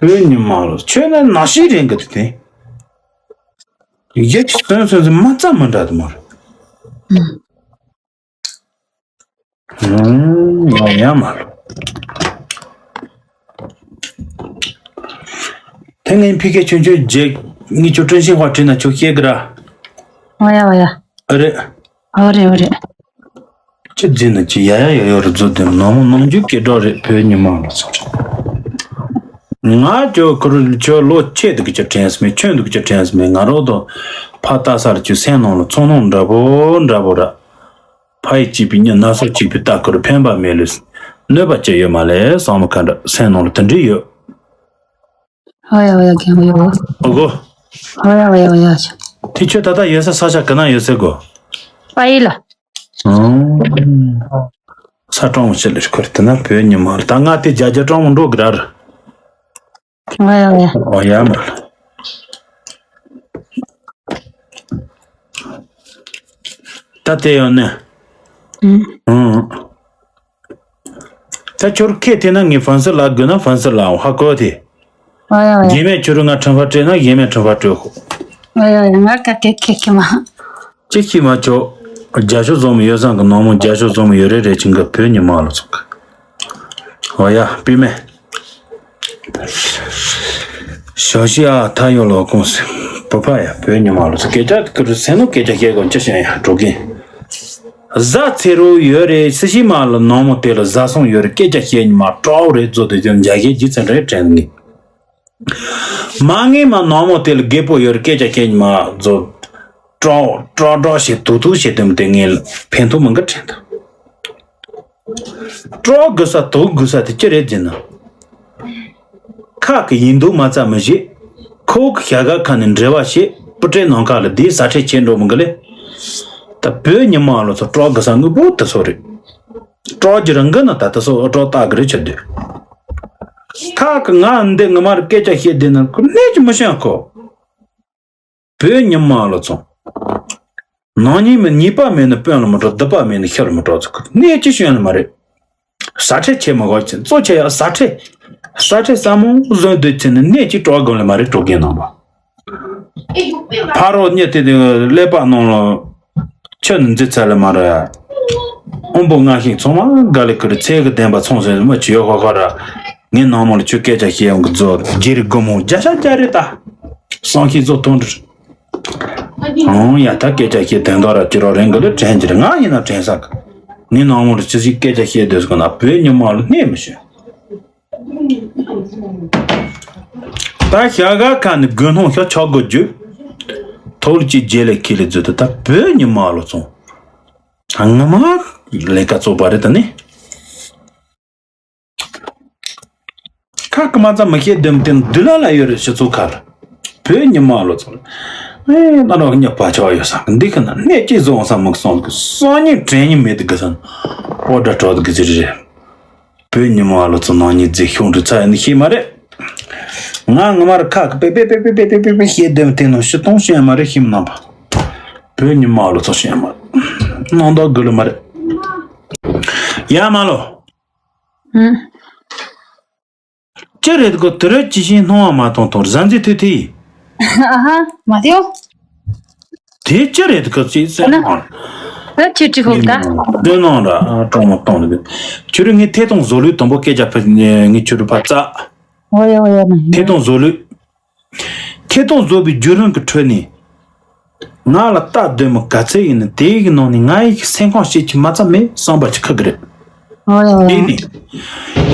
བོད་ཉི་མ་ལོ་ཁྱོད་ནི་ནག་ཤི་རེད་འགི་དེ། བཞི་བཅུ་སོན་སོན་སོན་མ་ཙམ་མི་འདྲ་དུ་མ་རེད། ཨུམ། ཡང་ཡང་མ་རུ། དེ་ངས་ཕི་ཀའི་ཆུང་ཆུང་རྗེས་ངས་ཁྱོད་ཀྲིན་ཤིན་ཧྭ་བྲིས་ན་ཁྱོད་ཤེས་གི་ར། ཨོ་ཡ་ཨོ་ཡ། ཨ་རེད། ཨོ་རེད་ཨོ་རེད། ཅི་རྫི་ན་ཅི་ཡ་ཡ་ཡ་ཡོ་རུ་རྫུ་དེ་ནོ་མོ་ནོ་རྒྱུ་སྐད་གྲོགས་རེད། བོད་ཉི་མ་ལ་སོང་རེད། ང་ཁྱོད་ཁུ་རུ་ཁྱོད་ལོ་ཆེ་འདུག་གི་ཁྱོད་དྲན་སོང་མེད། ཁྱོད་འདུག་གི་ཁྱོད་དྲན་སོང་མེད། ང་རོ་དོ་ཕ་ལྟ་སར་ཁྱོད་སེམས་ནང་ལ་ཚོར་སྣང་འདྲ་པོ་འདྲ་པོ་ར། ཕ་ཡི་གཅིག་པའི་མྱི་སྣ་ཚོགས་གཅིག་པའི་ལྟ་སྐོར་ཕན་པ་མེད་ལས། གནོད་པ་ཅི་ཡོད་མ་ལས་བསམ་བློ་ག་འདྲ་སེམས་ནང་ལ་དེ་འདྲ་ཡོད། ཨོ་ཡ་ཨོ་ཡ་རྒན་པོ་ཡོད། ཨོ་གོ། ཨོ་ཡ་ཨོ་ཡ་ཨོ་ཡ་ཆ། དེ་ཁྱོད་ད་ལྟ་ཡོད་ས་ས་ཆ་ག་ན་ཡོད་ཟེར་གོ། པ་ཡི་ལ། ཨོ། ས་གྲོང་མོ་ཆེ་ལས་ཁོར་དེ་ན་བོད་ཉི་མ་ལ་ད་ང་དེ་རྒྱ་རྒྱ་གྲོང་མོ་འགྲོ་གི་ར་ར། ཨོ་ཡ་ཨོ་ཡ། ཨོ་ཡ་མ་ལ། ད་དེ་ཡོད་ནི། ཨུམ། ཨུམ། ད་ཁྱོད་ཁེ་དེ་ན་ངའི་ཧྥན་སི་ལ་དགོས་ན་ཧྥན་སི་ལ་འོང་ཧ་གོ་དེ། ཨོ་ཡ་ཨོ་ཡ། རྒྱན་མེད་ཁྱོད་རུ་ང་ཁྲིམས་ཕ་སྤྲད་ན་རྒྱན་མེད་ཁྲིམས་ཕ་སྤྲོད་ཧོ། ཨོ་ཡ་ཨོ་ཡ། ང་ཀ་ཁེ་ཁེ་ཁེ་མ། ཅི་ཤི་མ་ཆོག་རྒྱ་ཤོག་བཟོ་མི་ཡོད་ཙང་གི་ནང་མོ་རྒྱ་ཤོག་བཟོ་མི་ཡོད་རེད་རེད་ཅིང་གི་བོད་ཉི་མ་ལ་ཚོགས་གི། ཨོ་ཡ་པི་མེ། ཞོ་ཤི་ཨ་ཐ་ཡོ་ལོ་ཀུང་སི། བུ་ཕ་ཡ་བོད་ཉི་མ་ལོ་སི་སྐད་ཆ་ཀུ་རུ་སེ་ནོ་སྐད་ཆ་བཤད་དགོས་ཅི་བཤད་ཡ་འགྲོ་གིན། བཟའ་ཚེ་རོ་ཡོད་རེད་སི་ཤི་མ་ལོ་ནང་མོ་དེ་ལ་བཟའ་སོང་ཡོད་རེད་སྐད་ཆ་བཤད་ཉི་མ་སྤྲོ་རེད་བཟོ་དེ་ཅང་འཇའ་གས་ཇི་ཚན་རེད་དྲན་ངེས། མ་ངེས་མ་ནང་མོ་དེ་ལ་རྒད་པོ་ཡོད་རེད་སྐད་ཆ་བཤད་ཉི་མ་བཟོ། སྤྲོ་སྤྲོ་སྤྲོ་བྱེད་དུ་དུ་བྱེད་དུམ་དེ་ངས་ཕན་ཐོགས་མི་འགའ་དྲན་ཐུབ། སྤྲོ་དགོས་ས་དོགས་དགོས་ས་དེ་ཅི་རེད་ཟེར་ན། ཁ་གི་ཡིན་འདུག་མ་རྩ་མི་བྱེད། ཁོ་གི་བྱ་དགའ་ཁ་ནས་འབྲེལ་བ་བྱེད། སྤུ་གྲལ་ནང་ཁ་ལ་དེའི་ཟ་ཁྲེལ་ཆེ་འགྲོ་མི་འགི་ལེ། ད་བོད་ཉི་མ་ལོ་ཚོ་སྤྲོ་དགོས་ས་དངོས་པོ་དེ་ཚོ་རེད། སྤྲོ་གི་རང་གི་ན་ད་དེ་ཚོ་སྤྲོ་ལྟ་གི་རེད་ཆེ་དུས། ཁ་གི་ང་འདི་ངི་མར་སྐད་ཆ་བཤད་བསྡད་ན་ཁོ་གནས་ཀྱི་མི་ཤེས་ཁོ། བོད་ཉི་མ་ལོ་ཚོ། ནང་ཉིན་མི་ཉིས་པ་མེད་ན་དཔོན་ལ་མི་འགྲོ་སྡུག་པ་མེད་ན་ཤི་ལ་མི་འགྲོ་ཚོ་གནས་ཅི་ཤོན་ལ་མ་རེད། ཟ་ཁྲེལ་ཆེ་མི་དགོས་ཆེ་གཙོ་ཆེ་ཡ་ཟ་ཁྲེལ། ཟ་ཁྲེལ་ཟ་མོ་བཟོས་འདོད་ཆེ་ནི་གནས་ཅི་སྤྲོ་དགོས་ལ་མ་རེད་སྤྲོ་རྒན་ནང་པ། ཕ་རོ་གཉིད་དེ་དེ་ཀླད་པ་ནང་ལ། ཆུ་ནི་འཛི་ཚ་ལ་མ་ར། ཨོམ་བུ་ང་ཞིག་ཚང་མ་དགའ་ལི་ཀི་རི་ཚེ་གི་བདེན་པ་ཚོང་ཟེར་མི་ཆུ་ཡོ་ཁ་ཁ་ར། ངའི་ནང་མོ་ལ་ཁྱོད་སྐད་ཆ་བཤད་ཡོང་གི་མཛོད་རྗེ་རི་སྒོ་མོ་བརྒྱ་ཆ་བརྒྱ་རེད་ད། སང་ཤི་བཟོ་ཐོན་འདྲི། ཨང་ཡ་ད་སྐད་ཆ་བཤད་དོན་དག་ར་ཅི་རོ་རེད་འགི་ལ་དྲན་གྱི་རེད་ང་ཡིན་ན་དྲན་ས་གི། ངའི་ནང་མོ་ལ་ཅི་ཞིག་སྐད་ཆ་བཤད་འདོད་སོང་ན་བོད་ཉི་མ་ལ་གནས་མི་ཤེས། ད་ཞག་ག་ཁ་ནས་དགོས་སྣང་ཤོག་ཆོག་དགོས་རྒྱུ། ཐོལ་གྱིས་རྗེས་ལ་ཁྱེར་ལས་མཛོད་དུ་ད་བོད་ཉི་མ་ལ་སོང་། ང་མ་ལས་ཀ་བཙོག་པ་རེད་ད་ནི། ཁ་ཀ་མ་ཙམ་མི་ཤེས་དོན་དེ་འདི་ལ་ལ་ཡོད་རེད་ཕྱི་ཚུལ་ཁར། བོད་ཉི་མ་ལོ་ཚོ། ཨེ་ན་རོ་ཉ་པ་ཆོ་ཡོད་ས་འདི་ཁ་ན་གནས་ཀྱི་བཟོ་ས་མུག་སོང་གི་སང་ཉིན་དྲན་ཉིན་མེད་དུ་གི་སང་། ཨོ་ད་གྲོགས་དུ་གི་ཟེར་རེད། བོད་ཉི་མ་ལོ་ཚོ་ནང་ཉིན་རྫིག་ཤོང་དུ་ཚ་ཡིན་ཤེས་མ་རེད། ང་ངོ་མར་ཁ་ཀ་པེ་པེ་པེ་ཤེས་དོན་དེ་ནང་ཤི་སྟོང་ཤེས་མ་རེད་ཤིམ་ནང་པ། བོད་ཉི་མ་ལོ་ཚོ་ཤེས་མ་རེད། ནང་དོག་དགོས་ལ་མ་རེད། ཡ་མ་ལོ། ཨུམ། ཅི་རེད་གོ་དུ་རེད་ཅི་བཞིན་སྣང་བ་མ་མཐོང་དང་གཟའ་འཛིན་ཐུ་ཐི། ཨ་ཧ་མ་ཐེའོ། དེ་ཅི་རེད་གོ་ཅི་ཟེར་ན། ད་ཁྱོད་ཀྱི་ཧོབ་ད། སྟོན་གནང་ར་ཨ་གྲོགས་མོ་གཏོང་ལ་འདུག་ཁྱོད་རང་ངའི་ཐད་གཏོང་བཟོ་ལུགས་དང་པོ་སྐད་ཆ་ཕུད་ངས་ཁྱོད་རུ་ཕར་བཙགས། འོ་ཡ་འོ་ཡ་མ་ཡིན། ཐད་གཏོང་བཟོ་ལུགས། ཐད་གཏོང་བཟོ་བའི་བརྒྱུད་རིམ་གྱི་ཁྲོད་ནས། ང་ལ་ལྟ་སྡོད་མི་ག་ཚད་ཡིན་ན་དེའི་གི་ནང་ནས་ང་ཡི་གི་སེམས་ཁམས་བཤད་ཀྱི་མ་ཚད་མེད་བསམ་པ་ཅིག་ཁག་གི་རེད། འོ་ཡ་འོ་ཡ། དེ་ནས།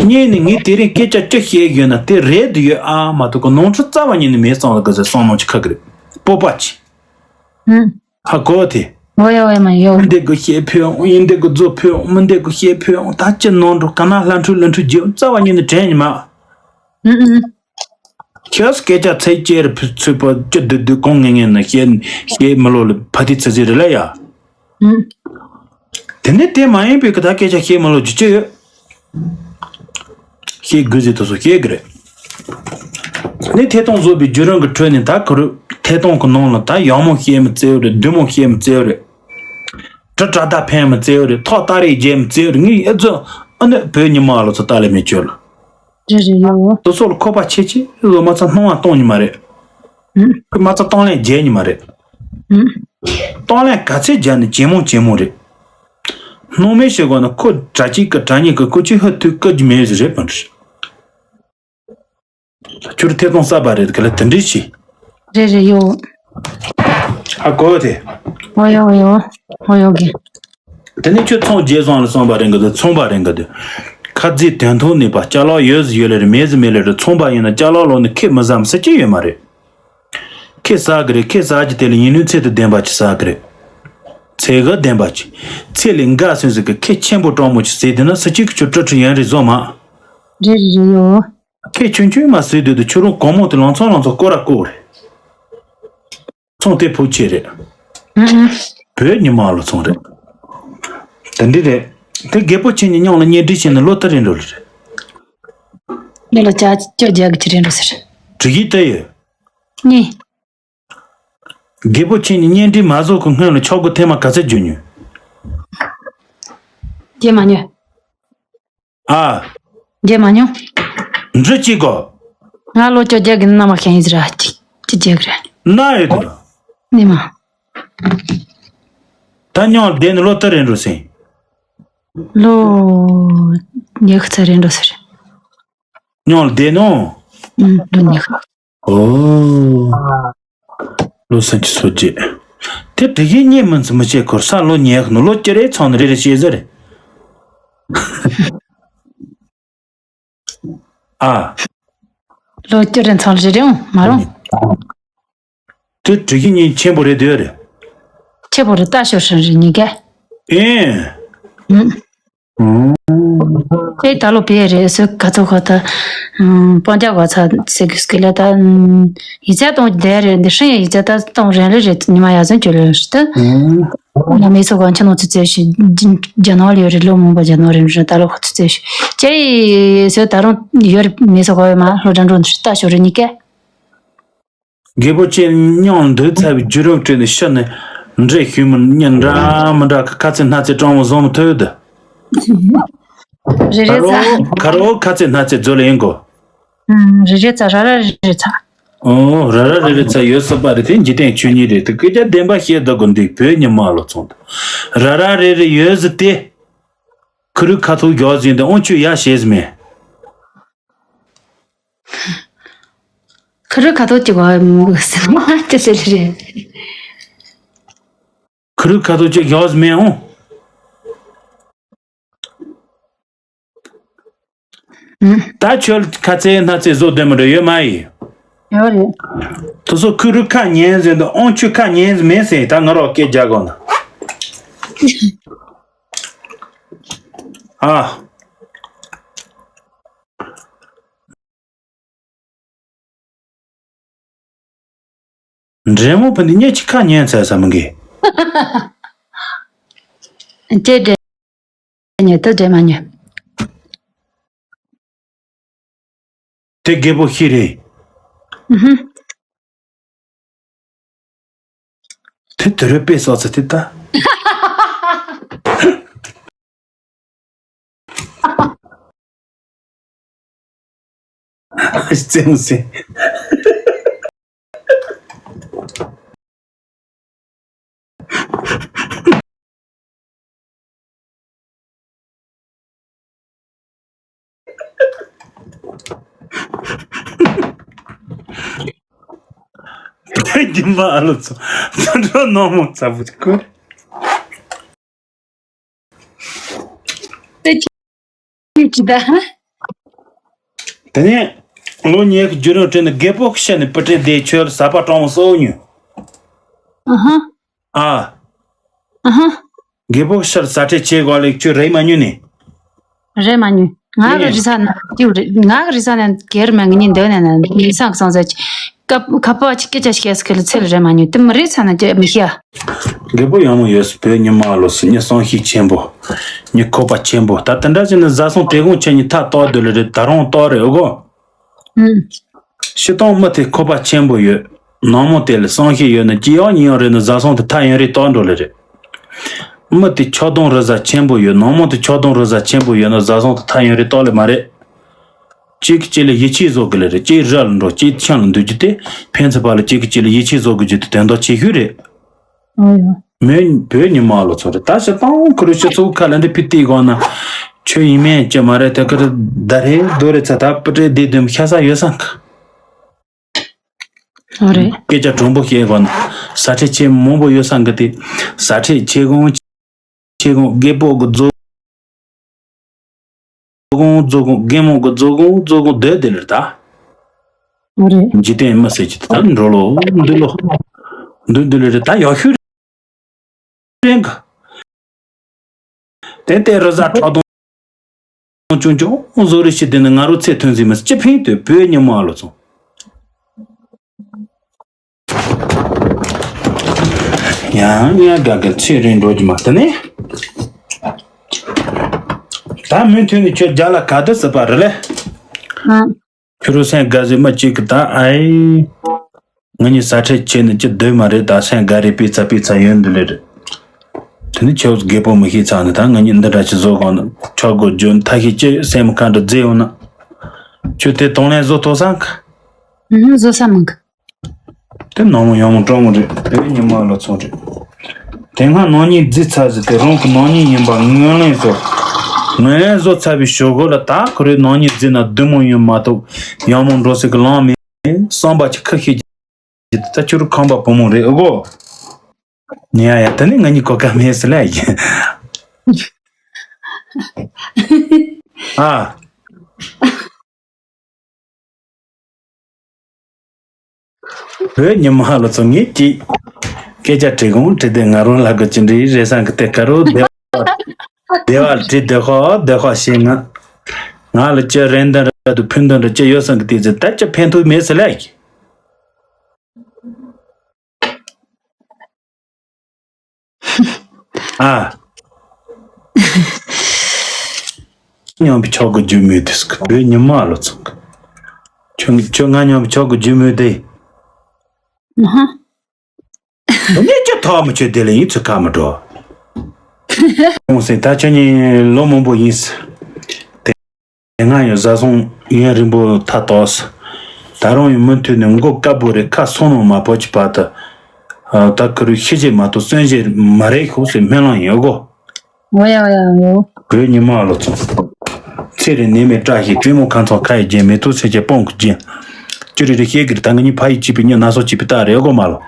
གཉིས་ནས་ངས་དེ་རིང་སྐད་ཆ་ཅི་བཤད་ཡོད་ན་དེ་རེད་དུ་ཡོད་ཨ་མ་གཏོགས་གི་ནོར་འཁྲུལ་རྩ་བ་ཉིད་ནས་མེད་བསམ་ལ་གི་ཟེར་བསམ་བློ་ཅིག་ཁག་གི་རེད། སྤོབས་པ་ཆེ། ཧུམ། ཧ་གོ་དེ། འོ་ཡ་འོ་ཡ་མ་ཡོ། འདི་གི་བཤད་ཕོད་འོང་ཡིན་འདི་གི་རྫོ་ཕོད་འོང་མི་འདི་གི་བཤད་ཕོད་འོང་ད་ཅི་ནོར་འགྲོ་ག་ན་ལྷ་འཕྲུལ་ལ་འཕྲུལ་རྒྱུ་རྩ་བ་ཉིད་ནས་དྲན་ཉི་མ། ཧུམ་ཧུམ། ཁྱོད་སྐད་ཆ་ཚིག་གཅིག་རེ་ཕུ་ཚུད་པ་ཅི་བདུད་བདུད་གོང་ངེས་ངེས་ན་བཤད་བཤད་མི་ལོ་ལ་ཕ་དེ་ཚི་ཚི་རེ་ལ་ཡ། ཧུམ། དེ་ནས་དེ་མ་ཡིན་པའི་གི་ད་སྐད་ཆ་བཤད་མི་ལོ་ཅི་ཅི་ཡོད། བཤད་དགོས་ཟེར་དུ་སོ་བཤད་གི་རེད། ནི་ཐད་གཏོང་བཟོ་བའི་བརྒྱུད་རིམ་གི་ཁྲོད་ནས་ད་ག་རུ་ཐད་གཏོང་གི་ནང་ལ་ད་ཡག་མོ་བཤད་མི་བཙལ་བ་རེད་བདུད་མོ་བཤད་མི་བཙལ་བ་རེད། དྲི་བྲ་ད་ཕན་མི་བཙལ་བ་རེད་ཐོག་ལྟ་རེས་བརྗེད་མི་བཙལ་བ་རེད་ངས་ཨེ་ཙི་ཨ་ནི་བོད་ཉི་མ་ལོ་ཚོ་ལྟ་ལས་མེད་ཁྱོད་ལ། རེད་རེད་ཡོ། དུ་སོགས་ལ་ཁོ་པ་ཆེ་ཆེ་ལོ་མ་ཚ་སྣང་བ་གཏོང་ཉི་མ་རེད། ཧུམ། ཁོས་མ་ཚ་གཏོང་ལེན་བརྗེད་ཉི་མ་རེད། ཧུམ། གཏོང་ལེན་ག་ཚད་བརྗེད་ནས་ཇེ་མང་ཇེ་མང་རེད། སྣང་མེད་ཞིག་གོ་ན་ཁོ་དྲ་གཅིག་གི་དྲ་གཉིས་ཀྱི་ཁོ་ཅི་ཧ་ཐུག་ཀ་ཇི་མེད་ཟེར་རེད་པ་འདྲ། ཁྱོད་ཐད་གཏོང་གསར་པ་རེད་ག་ལ་དེ་འདྲ་ཞིག་རེད་རེད་ཡོ། ཧ་གོ་དེ། འོ་ཡོ་འོ་ཡོ། འོ་ཡོ་གི། དེ་ནས་ཁྱོད་ཚོང་རྒྱས་སོང་ལ་སོང་པ་རེད་གི་འདུག་ཚོང་པ་རེད་གི་འདུག་ཁ་རྩིས་དོན་ཐོག་ནས་པ་ཅ་ལག་ཡོད་ཟི་ཡོད་ལེ་རེད་མེད་ཟི་མེད་ལེ་རེད་ཚོང་པ་ཡིན་ན་ཅ་ལག་ལོག་ནས་ཁེ་མི་བཟའ་མི་ཟ་ཅི་ཡོད་མ་རེད། ཁེ་ཟ་གི་རེད་ཁེ་ཟ་གི་དེ་ལ་ཡིན་ནོའི་ཚད་དུ་ལྡན་པ་ཅིག་ཟ་གི་རེད། ཚད་གི་ལྡན་པ་ཅིག་ཚད་ལས་འགའ་སོན་ཟིག་གི་ཁེ་ཆེན་པོ་སྤྲང་མོ་ཅིག་ཟེར་དེ་ན་ས་གཅིག་གི་ཆུ་སྤྲི་ཁྲི་ཡན་རེ་བཟོ་མ། རེད་རེད་རེད་ཡོ། ཁེ་ཆུང་ཆུང་མ་ཟོས་དུས་དུ་ཁྱོད་རང་གོང་མོ་དེ་ལང་ཚོང་ལང་ཚོང་སྐོར་ར་བསྐོར་རེད། ཚོང་དེ་ཕུག་ཆེ་རེད། ཨུ་ཨུ། བོད་ཉི་མ་ལོ་ཚོང་རེད། དེ་འདྲ་རེད། དེ་རྒད་པོ་ཁྱེད་གཉིས་མཉམ་ལ་གཉེན་སྒྲིག་བྱས་ནས་ལོ་ལྟར་རིང་འགྲོ་ལེ་རེད། ལོ་ལ་ཅག་ཅག་རྒྱག་གི་ཅི་རིང་འགྲོ་ཟེར། དྲི་གི་ལྟ་ཡོད། གཉིས། རྒད་པོ་ཁྱེད་གཉིས་གཉེན་སྒྲིག་མ་བཟོ་གི་སྔོན་ལ་ཆོག་གི་ཐེངས་མ་ག་ཚད་བརྒྱུད་མྱོང་། རྒྱུས་མ་མྱོང་། ཨ། རྒྱུས་མ་མྱོང་། འདྲི་གཅིག་གོ། ང་ལོ་བཅོ་བརྒྱད་ཀྱི་ནང་མ་ཤེས་ཡིན་ཟེར་ཨ་ཅིག་ཅིག་བརྒྱད་ཀྱི་རེད། ན་ཡོད་དོ། ནི་མ། ད་མྱོང་བསྡད་ནི་ལོ་ལྟར་རིང་འགྲོ་ཟིན། ལོ་ཉི་ཤུ་ཚེ་རིང་འགྲོ་ཟེར། མྱོང་བསྡད་ནོ། ཨུམ་ལོ་ཉི་ཤུ། ཨོ། ལོ་སུམ་ཅུ་སོ་བརྒྱད། དེ་དྲི་གིན་གཉིས་མིན་ཚུལ་མི་བྱེད་ཁོར་ས་ལོ་ཉེ་ཁ་ནོ་ལོ་བཅུ་རེ་ཚང་ནི་རེ་རེ་བྱེད་ཟེར། ཨ། ལོ་བཅུ་རེ་ཚང་རེ་རེ་འོང་མ་རུང་། དེ་དྲི་གིན་གཉིས་ཆེན་པོ་རེད་དེ་རེད། ཆེ་པོ་རེད་ལྟ་ཞོར་ཧྲིན་རེ་གཉིས་ཀ་ཨེ། ཨུམ། ཨུམ། དེ་ད་ལོ་བེ་རེད་སོ་ག་ཚོད་ཁ་ད། སྤང་རྒྱག་ག་ཚ་ཟེར་གི་སྐད་ལ་ད། ཡིག་ཚད་གཏོང་བསྡད་རེད་འདི་ཧྲིན་ཡིག་ཚད་ད་གཏོང་རན་ལེ་རེད་ཉི་མ་ཡག་ཚན་བཅོལ་ལེ་རེད་ད། ང་མི་ཚོ་གང་ཆ་ནོ་ཚོ་བཙལ་ཤི། རྒྱ་ནོར་ལེ་རེད་ལོ་མང་པ་རྒྱ་ནོར་རེད་རེད་ད་ལོ་ཁོ་ཚོ་བཙལ་ཤི། ཅེ་ཡི་སོ་ད་རུང་ཡོད་རེད་མི་ཚོ་ག་ཡོད་མ་ལོ་དྲན་འགྲོ་འདི་ལྟ་ཞོར་རེད་གཉིས་ཀ་རྒད་པོ་ཁྱེད་མཉམ་འདུག་ཚར་བའི་རྒྱུ་རབས་བྲིས་ནས་ཤི་ནས་འདྲེ་ཤུལ་མི་གཉིས་འདྲ་མི་འདྲ་ཁ་ཚེ་སྣ་ཚེ་སྤྲང་བོ་བཟོ་མི་ཐུབ་ད། རེ་རེ་ཚ། ཁ་རོ་ཁ་ཚེ་སྣ་ཚེ་མཛོད་ལ་ཡིན་གོ། ཨུམ། རེ་རེ་ཚ་ར་ར་རེ་རེ་ཚ། ཨོ་ར་ར་རེ་རེ་ཚ་ཡོད་སྲིད་པ་རེད་དེ་འཇིག་རྟེན་ཆོས་ཉིད་རེད་དེ་སྐད་ཆ་བདེན་པ་བཤད་ད་དགོ་འདུག་བོད་ཉི་མ་ལོ་ཚོང་དུ་ར་ར་རེ་རེ་ཡོད་ཟི་དེ། ཁུ་རུ་ཁ་ཐུག་རྒྱོག་ཟིན་དེ་ཨོང་ཆུ་ཡ་ཤེས་ཟི་མེད། ཁུ་རུ་ཁ་ཐོག་ཅིག་བ་མུག་སེ་མ་ཅི་ཟེར་རེད། ཁུ་རུ་ཁ་ཐོག་ཅིག་ཡོག་མེད་འོང་། ད་ཁྱོད་ཁ་ཚེ་སྣ་ཚེ་བཟོ་དོན་མི་འདྲ་ཡོད་མ་ཡིན། ཡོད་རེད། དུ་སོ་ཁུ་རུ་ཁ་ཉན་ཟེར་འདུག་ཨོང་ཆུ་ཁ་ཉན་ཟེར་མེད་ཟེར་ད་ང་རོགས་སྐད་རྒྱག་དགོས་ན། ཨ། འདྲེ་མོ་བུ་འདི་གཉིས་ཀྱི་ཁ་ཉན་ཚར་ས་མི་འགི། ཅེ་འདྲེ་ཉོ་ཏོ་འདྲེ་མ་ཉོ། དེ་རྒད་པོ་ཤི་རེད། ཨུ་ཧུ། དེ་དུ་རུ་དཔེ་སོགས་ཚུ་དེ་ལྟ། རྩེད་མོ་རྩེ། ཉི་མ་ཨ་ལོ་ཚོ། དུད་འགྲོ་ནག་མོ་ཚ་པོ་ཁོ། དེ་ཅི་ཅི་ད། དེ་ནས་ལོ་ཉེས་ཀྱི་རྒྱུ་རིང་དྲན་ནས་རྒད་པོ་གི་ཤ་ནས་སྤུ་གྲལ་བསྡད། ཁྱོད་ལ་ཟ་པ་སྤྲང་མོ་གསོ་ཉོས། ཨ་ཧ། ཨ། ཨ་ཧ། རྒད་པོ་གི་ཤ་ལ་ཟ་ཁྲེལ་བྱེད་དགོས་ལེགས། ཁྱོད་རེད་མ་ཉོས་ནས། རེད་མ་ཉོས། ང་གི་རི་ས་ན་ཏིའུ་རེད། ང་གི་རི་ས་ན་གེར་མ་ངི་ཉིན་འདོད་ནས་ན་མི་སང་སང་ཟེར་གྱི། ཁ་ཁ་པ་ཅི་སྐད་ཆ་བཤད་སྐད་ལ་ཚེ་ལ་རེད་མ་ཉོས། དེ་མི་རེད་ས་ན་ཅི་མི་ཤེས། རྒད་པོ་ཡག་མོ་ཡོད་སུ་བོད་ཉི་མ་ལོ་སུ་ཉི་བསམ་ཤེས་ཆེན་པོ། ཉི་ཁོག་པ་ཆེན་པོ། ད་དེ་འདྲ་བྱས་ན་བཟའ་ཚང་དེ་གུང་ཁྱེད་ཉི་ཐག་ཏོག་དུ་ལ་རེད། ད་རུང་ཏོག་རེད་ཨོ་གོ། ཨུམ། ཤི་སྟོང་མི་དེ་ཁོག་པ་ཆེན་པོ་ཡོད། ནག་མོ་དེ་ལ་བསམ་ཤེས་ཡོད་ན་ཅི་ཡང་ཉི་ཡང་རེད་ན་བཟའ་ཚང་དེ་ཐག་ཡང་རེད་ཏོག་འགྲོ་ལ་རེད། མི་དེ་ཆགས་སྡང་རི་ཟ་ཆེན་པོ་ཡོད། ནག་མོ་དེ་ཆགས་སྡང་རི་ཟ་ཆེན་པོ་ཡོད་ན་བཟའ་ཚང་དེ་ཐག་ཡང་རེད་ཏོག་ལེ་མ་རེད། གཅིག་གིས་གཅིག་ལ་ཡིད་ཆེས་བཟོ་གི་ལེ་རེད། གཅིག་ར་ལ་འགྲོ་གཅིག་ཆང་ལ་འདུག་རྒྱུ་དེ་ཕན་ཚུན་བར་ལ་གཅིག་གིས་གཅིག་ལ་ཡིད་ཆེས་བཟོ་གི་རྒྱུ་དེ་དོན་དག་ཆེ་ཤོས་རེད། ཨོ་ཡ། མོས་བོད་ཉི་མ་ལོ་ཚོ་རེད། ད་ཞེ་སྟོང་ཁུ་རུ་ཤི་ཚུགས་ཁ་ལ་འདི་ཕི་ཏི་གོ་ན་ཆོས་ཡིན་མིན་ཅི་མ་རེད། དེ་ཁུ་རུ་ད་རེད་དོ་རེད་ཚ་ད་སྤུ་གྲལ་བསྡད་དུས་ཤ་ས་ཡོད་སང་གི། ཨོ་རེད། སྐད་ཆ་དྲང་པོ་བཤད་དགོས་ན་ཟ་ཁྲེལ་ཆེ་མང་པོ་ཡོད་སང་གི་དེ། ཟ་ཁྲེལ་ཆེ་གོང་ཆེ་གོང་རྒད་པོ་གི་རྫོགས་གོང་རྫོགས་གོང་རྒན་མོ་གི་རྫོགས་གོང་རྫོགས་གོང་སྡོད་དེ་ལེར་ད། ཨོ་རེད། འཇིག་རྟེན་མི་ཟེར་གྱི་དེ་ད་འགྲོ་ལོ་འདུག་ལོ། འདུག་འདུག་ལེར་ད་ཡག་ཤོས་རེད་ག། དེ་ལྟའི་རི་གཟར་ཁྲག་འཐུང་ཆུང་ཆུང་བཟོ་རེ་ཞིག་དེ་ནི་ང་རོ་ཚེ་ཐུན་ཟིན་མི་སྤྱི་ཕན་དུ་བོད་ཉི་མ་ལོ་ཚོ། ཡང་ཡང་དགའ་དགའ་ཚེ་རིང་འགྲོ་རྒྱུ་མ་དེ་ནི། ད་མུ་མཐུད་ནས་ཁྱོད་རྒྱ་ལ་ག་དུས་སྲིད་པ་རེད་ལེ། ཨ། ཁྱོད་རུ་སེམས་དགའ་ཟེར་མ་གཅིག་གི་ད་ཨའི། ང་གཉིས་ཟ་ཁྲེལ་བྱས་ནས་ཅི་སྡོད་མ་རེད། ད་སེམས་དགའ་རེད། པི་ཚ་པི་ཚ་ཡོད་འདི་ལེ་རེད། དེ་ནི་ཁྱོད་རྒད་པོ་མི་ཤེས་ཚར་ནས་ད་ང་གཉིས་འདི་འདྲ་ཅིག་བཟོ་གང་ན་ཆོག་གོ་རྒྱུ་མཐའ་ཤེས་ཅི་སེམས་ཁ་འདྲ་མཛེས་ཡོང་ན། ཁྱོད་དེ་དང་ལེན་བཟོ་ཐུབ་སང་ག། ཨུ་ཧུ་བཟོ་ས་མང་གི། དེ་ནང་མོ་ཡང་མོ་སྤྲང་མོ་རེད། དེ་ཉི་མ་ལ་ཚོང་རེད། དེ་སྔ་ནང་ཉིད་རྫི་ཚ་ཟི་དེ་རང་གི་ནང་ཉིད་ཡིན་པ་ངོས་ལེན་བཟོ། ངོས་ལེན་བཟོ་ཚར་བའི་ཞོ་གོ་ལ་ད་ཁོ་རེ་ནང་ཉིད་རྫི་ན་བདུད་མོ་ཡིན་མ་གཏོགས་ཡང་མོ་འགྲོ་སྲིད་གི་ལང་མེད། བསམ་པ་ཅིག་ཁ་ཤས་ཀྱི་ད་ཁྱོད་རུ་ཁམས་པ་བུ་མོ་རེད་ཨོ་གོ། ཉེ་ཡ་ཡ་ད་ནི་ང་གཉིས་གོ་སྐབས་མེད་ཟེར་ལ་ཡིན། ཨ། བོད་ཉི་མ་ལ་ཚོ་ངེད་ཀྱིས་སྐད་ཆ་དྲི་གུང་དྲི་དེ་ང་རང་ལ་གོ་ཅི་འདྲི་རེ་སང་གི་དེ་ཀ་རོ་བདེ་བ་བདེ་བ་དྲི་བདེ་ཁོ་བདེ་ཁོ་ཞེ་ང་ང་ལ་ཅི་རེན་དན་ར་དུ་ཕུན་དན་ར་ཅི་ཡོད་སང་གི་དེ་ཚེ་ད་ཅི་ཕན་ཐོགས་མེད་ཟེར་ལ་ཡིན། ཨ། མཉམ་པའི་ཆོག་གི་རྒྱུ་མེད་དུས་སྐབས་བོད་ཉི་མ་ལོ་ཚང་གི། ཁྱོད་ཁྱོད་ང་མཉམ་པའི་ཆོག་གི་རྒྱུ་མེད་དེ། ཨ་ཧ། ངས་ཅི་ཐོག་མི་ཆོད་དེ་ལ་ཡིན་ཚུལ་ཁ་མི་འགྲོ། ཁོང་སེ་ད་ཁྱོད་གཉིས་ལོ་མང་པོ་ཡིན་ས། དེ་སྔ་ཡང་བཟའ་ཚང་ཡུན་རིང་པོ་ཐ་དོགས། ད་རུང་ཡང་མུ་མཐུད་ནས་མགོ་དཀར་པོ་རེད་ཁ་སོང་ནང་མ་བོ་ཅི་བར་དུ། ད་ཁུ་རུ་ཤི་རྗེས་མ་གཏོགས་གསོན་རྗེས་མ་རེད་ཤོག་ཟེར་སྨོན་ལམ་ཡོད་གོ། འོ་ཡ་འོ་ཡ་འོ། བོད་ཉི་མ་ལོ་ཚོ། ཚེ་རིང་ནད་མེད་བཀྲ་ཤིས་བཙུན་མོ་ཁ་ཚང་ཁ་ཡི་རྒྱན་མེ་ཏོག་ཚེ་རྒྱལ་སྤང་གི་རྒྱན། ཅི་རེ་རེ་ཤེས་གི་རེད་ད་ང་གཉིས་ཕ་ཡི་གཅིག་པའི་གཉིས་སྣ་ཚོགས་གཅིག་པའི་རྟགས་རེད་གོ་མ་ལོ།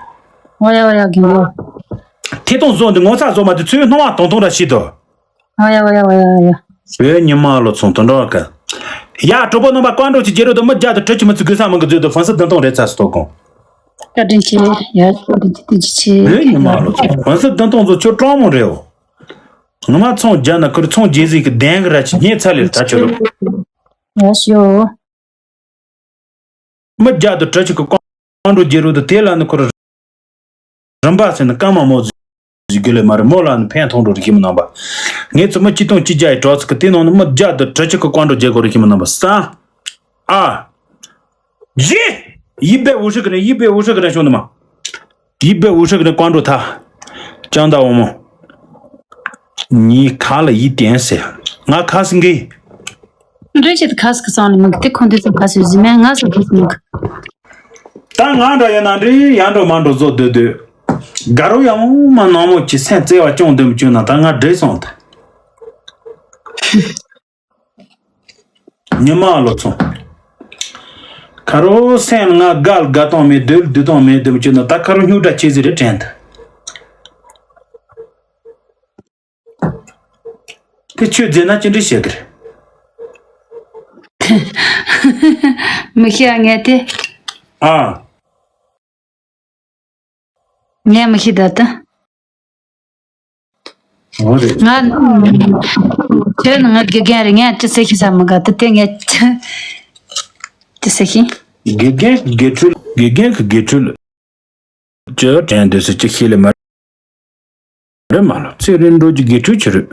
འོ་ཡ་འོ་ཡ་རྒན་གོ། ཐད་གཏོང་བཟོ་འདི་ངོ་ཚ་བཟོ་མ་འདི་ཚོའི་སྣང་བ་དོང་དོང་ར་ཤི་དོ། ཨ་ཡ་ཨ་ཡ་ཨ་ཡ་ཨ་ཡ། བོད་ཉི་མ་ལོ་ཚོང་དོན་འགྲོ་ག་ཡ་གྲོགས་པོ་རྣམ་པ་བཀའ་འགྲོ་གི་རྒྱལ་རོ་དུ་མི་རྒྱ་དུ་གྲི་ཆུ་མི་ཚུ་དགོས་ས་མང་གི་མཛོད་དུ་ཧྥང་སི་བདུན་སྟོང་རེད་ཚ་སི་ཏོ་གོང། བཀའ་དྲིན་ཆེ། ཡ་བཀའ་དྲིན་ཆེ་བཀའ་དྲིན་ཆེ། བོད་ཉི་མ་ལོ་ཚོང་ཧྥང་སི་བདུན་སྟོང་ཚོ་ཁྱོད་སྤྲང་མོ་རེད་འོ། ངོ་མ་ཚོང་རྒྱ་ན་ཁུར་ཚོང་རྒྱལ་སྲིད་ཀྱི་གདན་གི་ར་ཆི་ཉེ་ཚ་ལེར་ད་ཁྱོད་རོ། ཡ་ཤོ། མི་རྒྱ་དུ་གྲི་ཆུ་གི་བཀའ་འགྲོ་རྒྱལ་རོ་དུ་དེ་ལ་ནི་ཁུར། རིམ་པ་ཟེར་ན་སྐར་མ་མོ་ཟིག་རྒྱུ་ལས་མ་རེད་མོ་ལ་ནི་ཕན་ཐོགས་འགྲོ་རིགས་ཀྱི་མི་རྣམ་པ། ངས་ཚོ་མི་གཅིག་སྟོང་གཅིག་བརྒྱ་ཡི་གྲོགས་ཚོ་གི་དེ་ནང་ནས་མི་བརྒྱ་དང་དྲུག་ཅུ་གི་བཀའ་འགྲོ་རྒྱག་དགོས་རིགས་ཀྱི་མི་རྣམ་པ་ས། ཨ། ཡི། ཡི་བེ་འུ་ཧྲི་གི་རེད་ཡི་བེ་འུ་ཧྲི་གི་རེད་ཤོང་དུ་མ། ཡི་བེ་འུ་ཧྲི་གི་རེད་བཀའ་འགྲོ་ཐ། ཅང་ད་འོ་མོ། ཉི་ཁ་ལ་ཡི་བསྟན་ཟེར། ང་ཁ་སི་འགི། འདྲེ་ཆེ་ཁ་སི་ཁ་སང་ནི་མི་གི་དེ་ཁོང་དེ་ཚོ་ཁ་སི་ཟི་མེ་ང་སི་ཁ་སི་མི་གི། ད་ང་འདྲ་ཡིན་ན་འདྲི་ཡང་འགྲོ་མ་འགྲོ་བཟོ་སྡོད་སྡོད། དགའ་རོ་ཡང་མ་ནང་མོ་ཅི་སེམས་བརྩེ་བ་ཅུང་ལྡན་པ་བཅོས་ན་ད་ང་འདྲེ་སོང་ད། ཉི་མ་ལོ་ཚོང་། ཁ་རོ་སེམས་ང་དགའ་ལ་དགའ་སྟངས་མེད། སྡུག་ལ་སྡུག་སྟངས་མེད། འདི་མོ་བྱས་ན་ད་ཁ་རོ་སྨྱོ་དྲགས་བྱེད་ཟེར་རེད་དྲན་ད། དེ་ཁྱོད་བརྫེས་ན་ཅི་འདྲ་བྱེད་ཀྱི་རེད། མི་ཤེས་ཨ་ངས་དེ། ཨ། ངས་མི་ཤེས་ད་ལྟ། འོ་རེད། ང་། ཁྱོད་ནི་ང་དགེ་རྒན་རེད། ངས་ཅི་ཟེར་ཤེས་ས་མི་དགའ་ད་དེ་ངས་ཅི་ཟེར་ཤེས། དགེ་རྒན་གྱི་དགེ་ཕྲུག་དགེ་རྒན་གྱི་དགེ་ཕྲུག་ཅི་དྲན་འདོད་ཟེར་ཅི་ཤེས་ལེ་མ་རེད་མ་ལོ། ཚེ་རིང་འགྲོ་རྒྱུ་དགེ་ཕྲུག་ཅི་རེད།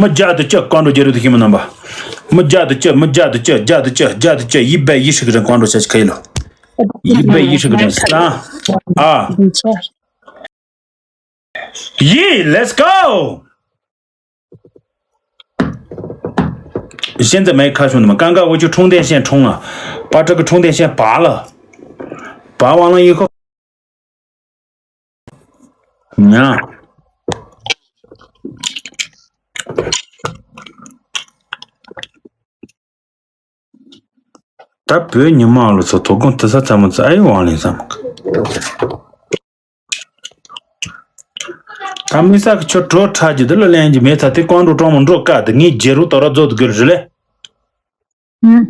མི་རྒྱ་དུ་ཅི་ཀོང་འགྲོ་རྒྱ་རུ་དུ་ཤི་མི་རྣམ་པ། མི་རྒྱ་དུ་ཅི་མི་རྒྱ་དུ་ཅི་རྒྱ་དུ་ཅི་རྒྱ་དུ་ཅི་ཡིད་པའི་ཡིད་ཤིག་རིང་ཀོང་འགྲོ་ཆ་ཆི་ཁ་ཡི་ལོ། ཡིད་པའི་ཡིད་ཤིག་རིང་ས། ཨ། ཡེ། Let's go། 现在没开始呢嘛，刚刚我就充电线充了，把这个充电线拔了，拔完了以后，ཉ། ད་བོད་ཉི་མ་ལོ་ཚོ་དོ་དགོང་དེ་ས་ཚ་མོ་ཚ་ཨེ་ཝང་ལིན་ས་མ། ད་མི་ས་གི་ཆོ་གྲོ་ཁྲ་གི་འདི་ལ་ལན་གི་མེད་ཚ་དེ་ཀོང་འགྲོ་གྲོང་མོ་འགྲོ་ཀ་དེ་ངའི་རྒྱལ་རུ་དོ་ར་རྫོགས་དགོས་རེད་ལེ། ཨུམ།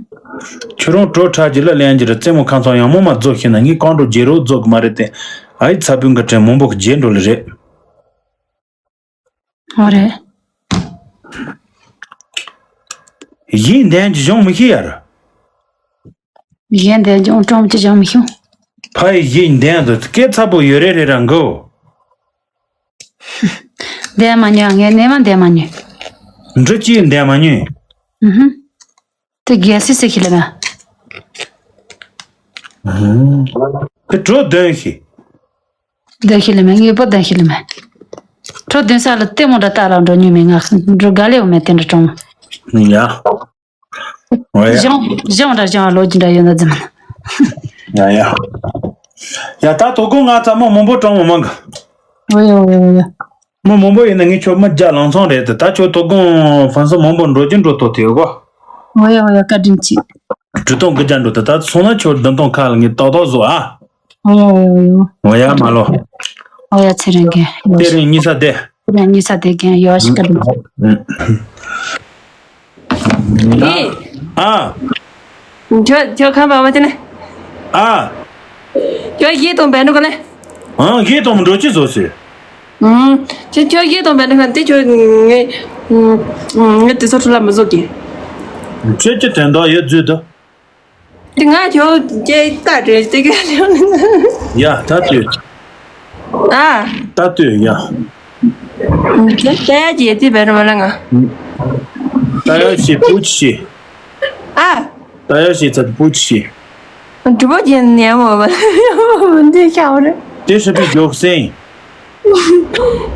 ཁྱོད་རང་གྲོ་ཁྲ་གི་ལ་ལན་གི་རེད། རྩེད་མོ་ཁང་ཚང་ཡང་མོ་མ་རྫོགས་ཤེ་ན་ངའི་ཀོང་འགྲོ་རྒྱལ་རུ་རྫོགས་གི་མ་རེད་དེ། ཨའི་ཚ་བུན་གི་དྲན་མང་པོ་གི་རྒྱལ་འགྲོ་ལེ་རེད། ཨོ་རེད། གཞན་འདན་གྱི་གཞུང་མི་ཤེས་ཡར། གཞན་འདན་གྱི་གྲོང་གི་གཞུང་མི་ཤེས། ཕ་ཡི་གཞན་འདན་དུ་སྐད་ཚ་པོ་ཡོད་རེད་རེད་རང་གོ། འདན་མ་ཉོས། ངས་ནས་མ་འདན་མ་ཉོས། འབྲུ་གཅིག་འདན་མ་ཉོས། ཨུ་ཧུ། དེ་རྒྱལ་སྲིད་སྲིད་ཤི་ལ་མ། དེ་གྲོ་འདོན་ཤི། འདོན་ཤི་ལ་མ། ངའི་པོ་འདོན་ཤི་ལ་མ། གྲོ་འདོན་ས་ལ་ལྟད་མོ་འདྲ་ལྟ་ལ་འགྲོ་ཉུལ་མེད། ང་འགྲོ་དགའ་ལེ་འོ་མེད་དེ་འདྲ་གྲོང་། ཡ། འོ་ཡ། གཞུང་གཞུང་འདྲ་གཞུང་ལོ་རྒྱུས་འདྲ་ཡོད་ན་རྫི་མ། ཡ་ཡ། ཡ་ད་དོ་དགོང་ང་ཚ་མོ་མང་པོ་གྲོང་མོ་མང་གི། འོ་ཡ་འོ་ཡ་འོ་ཡ། མི་མང་པོ་ཡིན་ན་ངས་ཁྱོད་མི་རྒྱ་ལང་ཚང་རེད་དེ། ད་ཁྱོད་དོ་དགོང་ཧྥན་སི་མང་པོ་འགྲོ་རྒྱུ་འགྲོ་ཐོ་དེ་གོ། འོ་ཡ་འོ་ཡ། བཀའ་དྲིན་ཆེ། གྲུ་སྟོང་དགུ་བརྒྱ་འགྲོ་དེ། ད་སོང་ན་ཁྱོད་བདུན་སྟོང་ཁ་ལ་ངས་ཏག་ཏག་བཟོ་ཨ། འོ་ཡ་འོ་ཡ་འོ་ཡ། འོ་ཡ་མ་ལོ། འོ་ཡ་ཚེ་རིང་གི། དེ་རིང་གཉིས་ས་དེ། ཚེ་རིང་གཉིས་ས་དེ་གན་ཡོ་ཤི་ཀ་ལུ། ཨེ། ཨ། ཁྱོད་ཁྱོད་ཁམས་པ་བ་དེ་ནས། ཨ། ཁྱོད་ཡིད་དུ་འབད་འགྲོ་ག་ལེ། ཨང་། ཡིད་དུ་འགྲོ་ཅི་བཟོ་ཟེར། ཨང་། ཁྱོད་ཁྱོད་ཡིད་དུ་འབད་འགྲོ་ག་དེ་ཁྱོད་ངས་ངས་དེ་ཚོ་ཁྲོད་ལ་མི་བཟོ་གི། ཁྱོད་ཀྱི་དོན་དག་ཡོད་རྫུས་དུ། དེ་ང་ཁྱོད་ཀྱི་ལྟ་བྲལ་དེ་ག་ལེ། ཡ་ད་ལྟོས། ཨ། ད་ལྟོས་ཡ། ད་ཡ་ཀྱི་དེ་བེ་ར་མ་ལ་ང་། ད་ཡ་ཞེས་པུ་ཅི་ཞེས། ཨ། ད་ཡ་ཞེས་ཚ་པུ་ཅི་ཞེས། གྲུ་པོ་ཅན་ནས་མོ་བ་འདི་ཤ་བ་རེད། དེ་ཧྲི་པི་མགྱོགས་སེང་།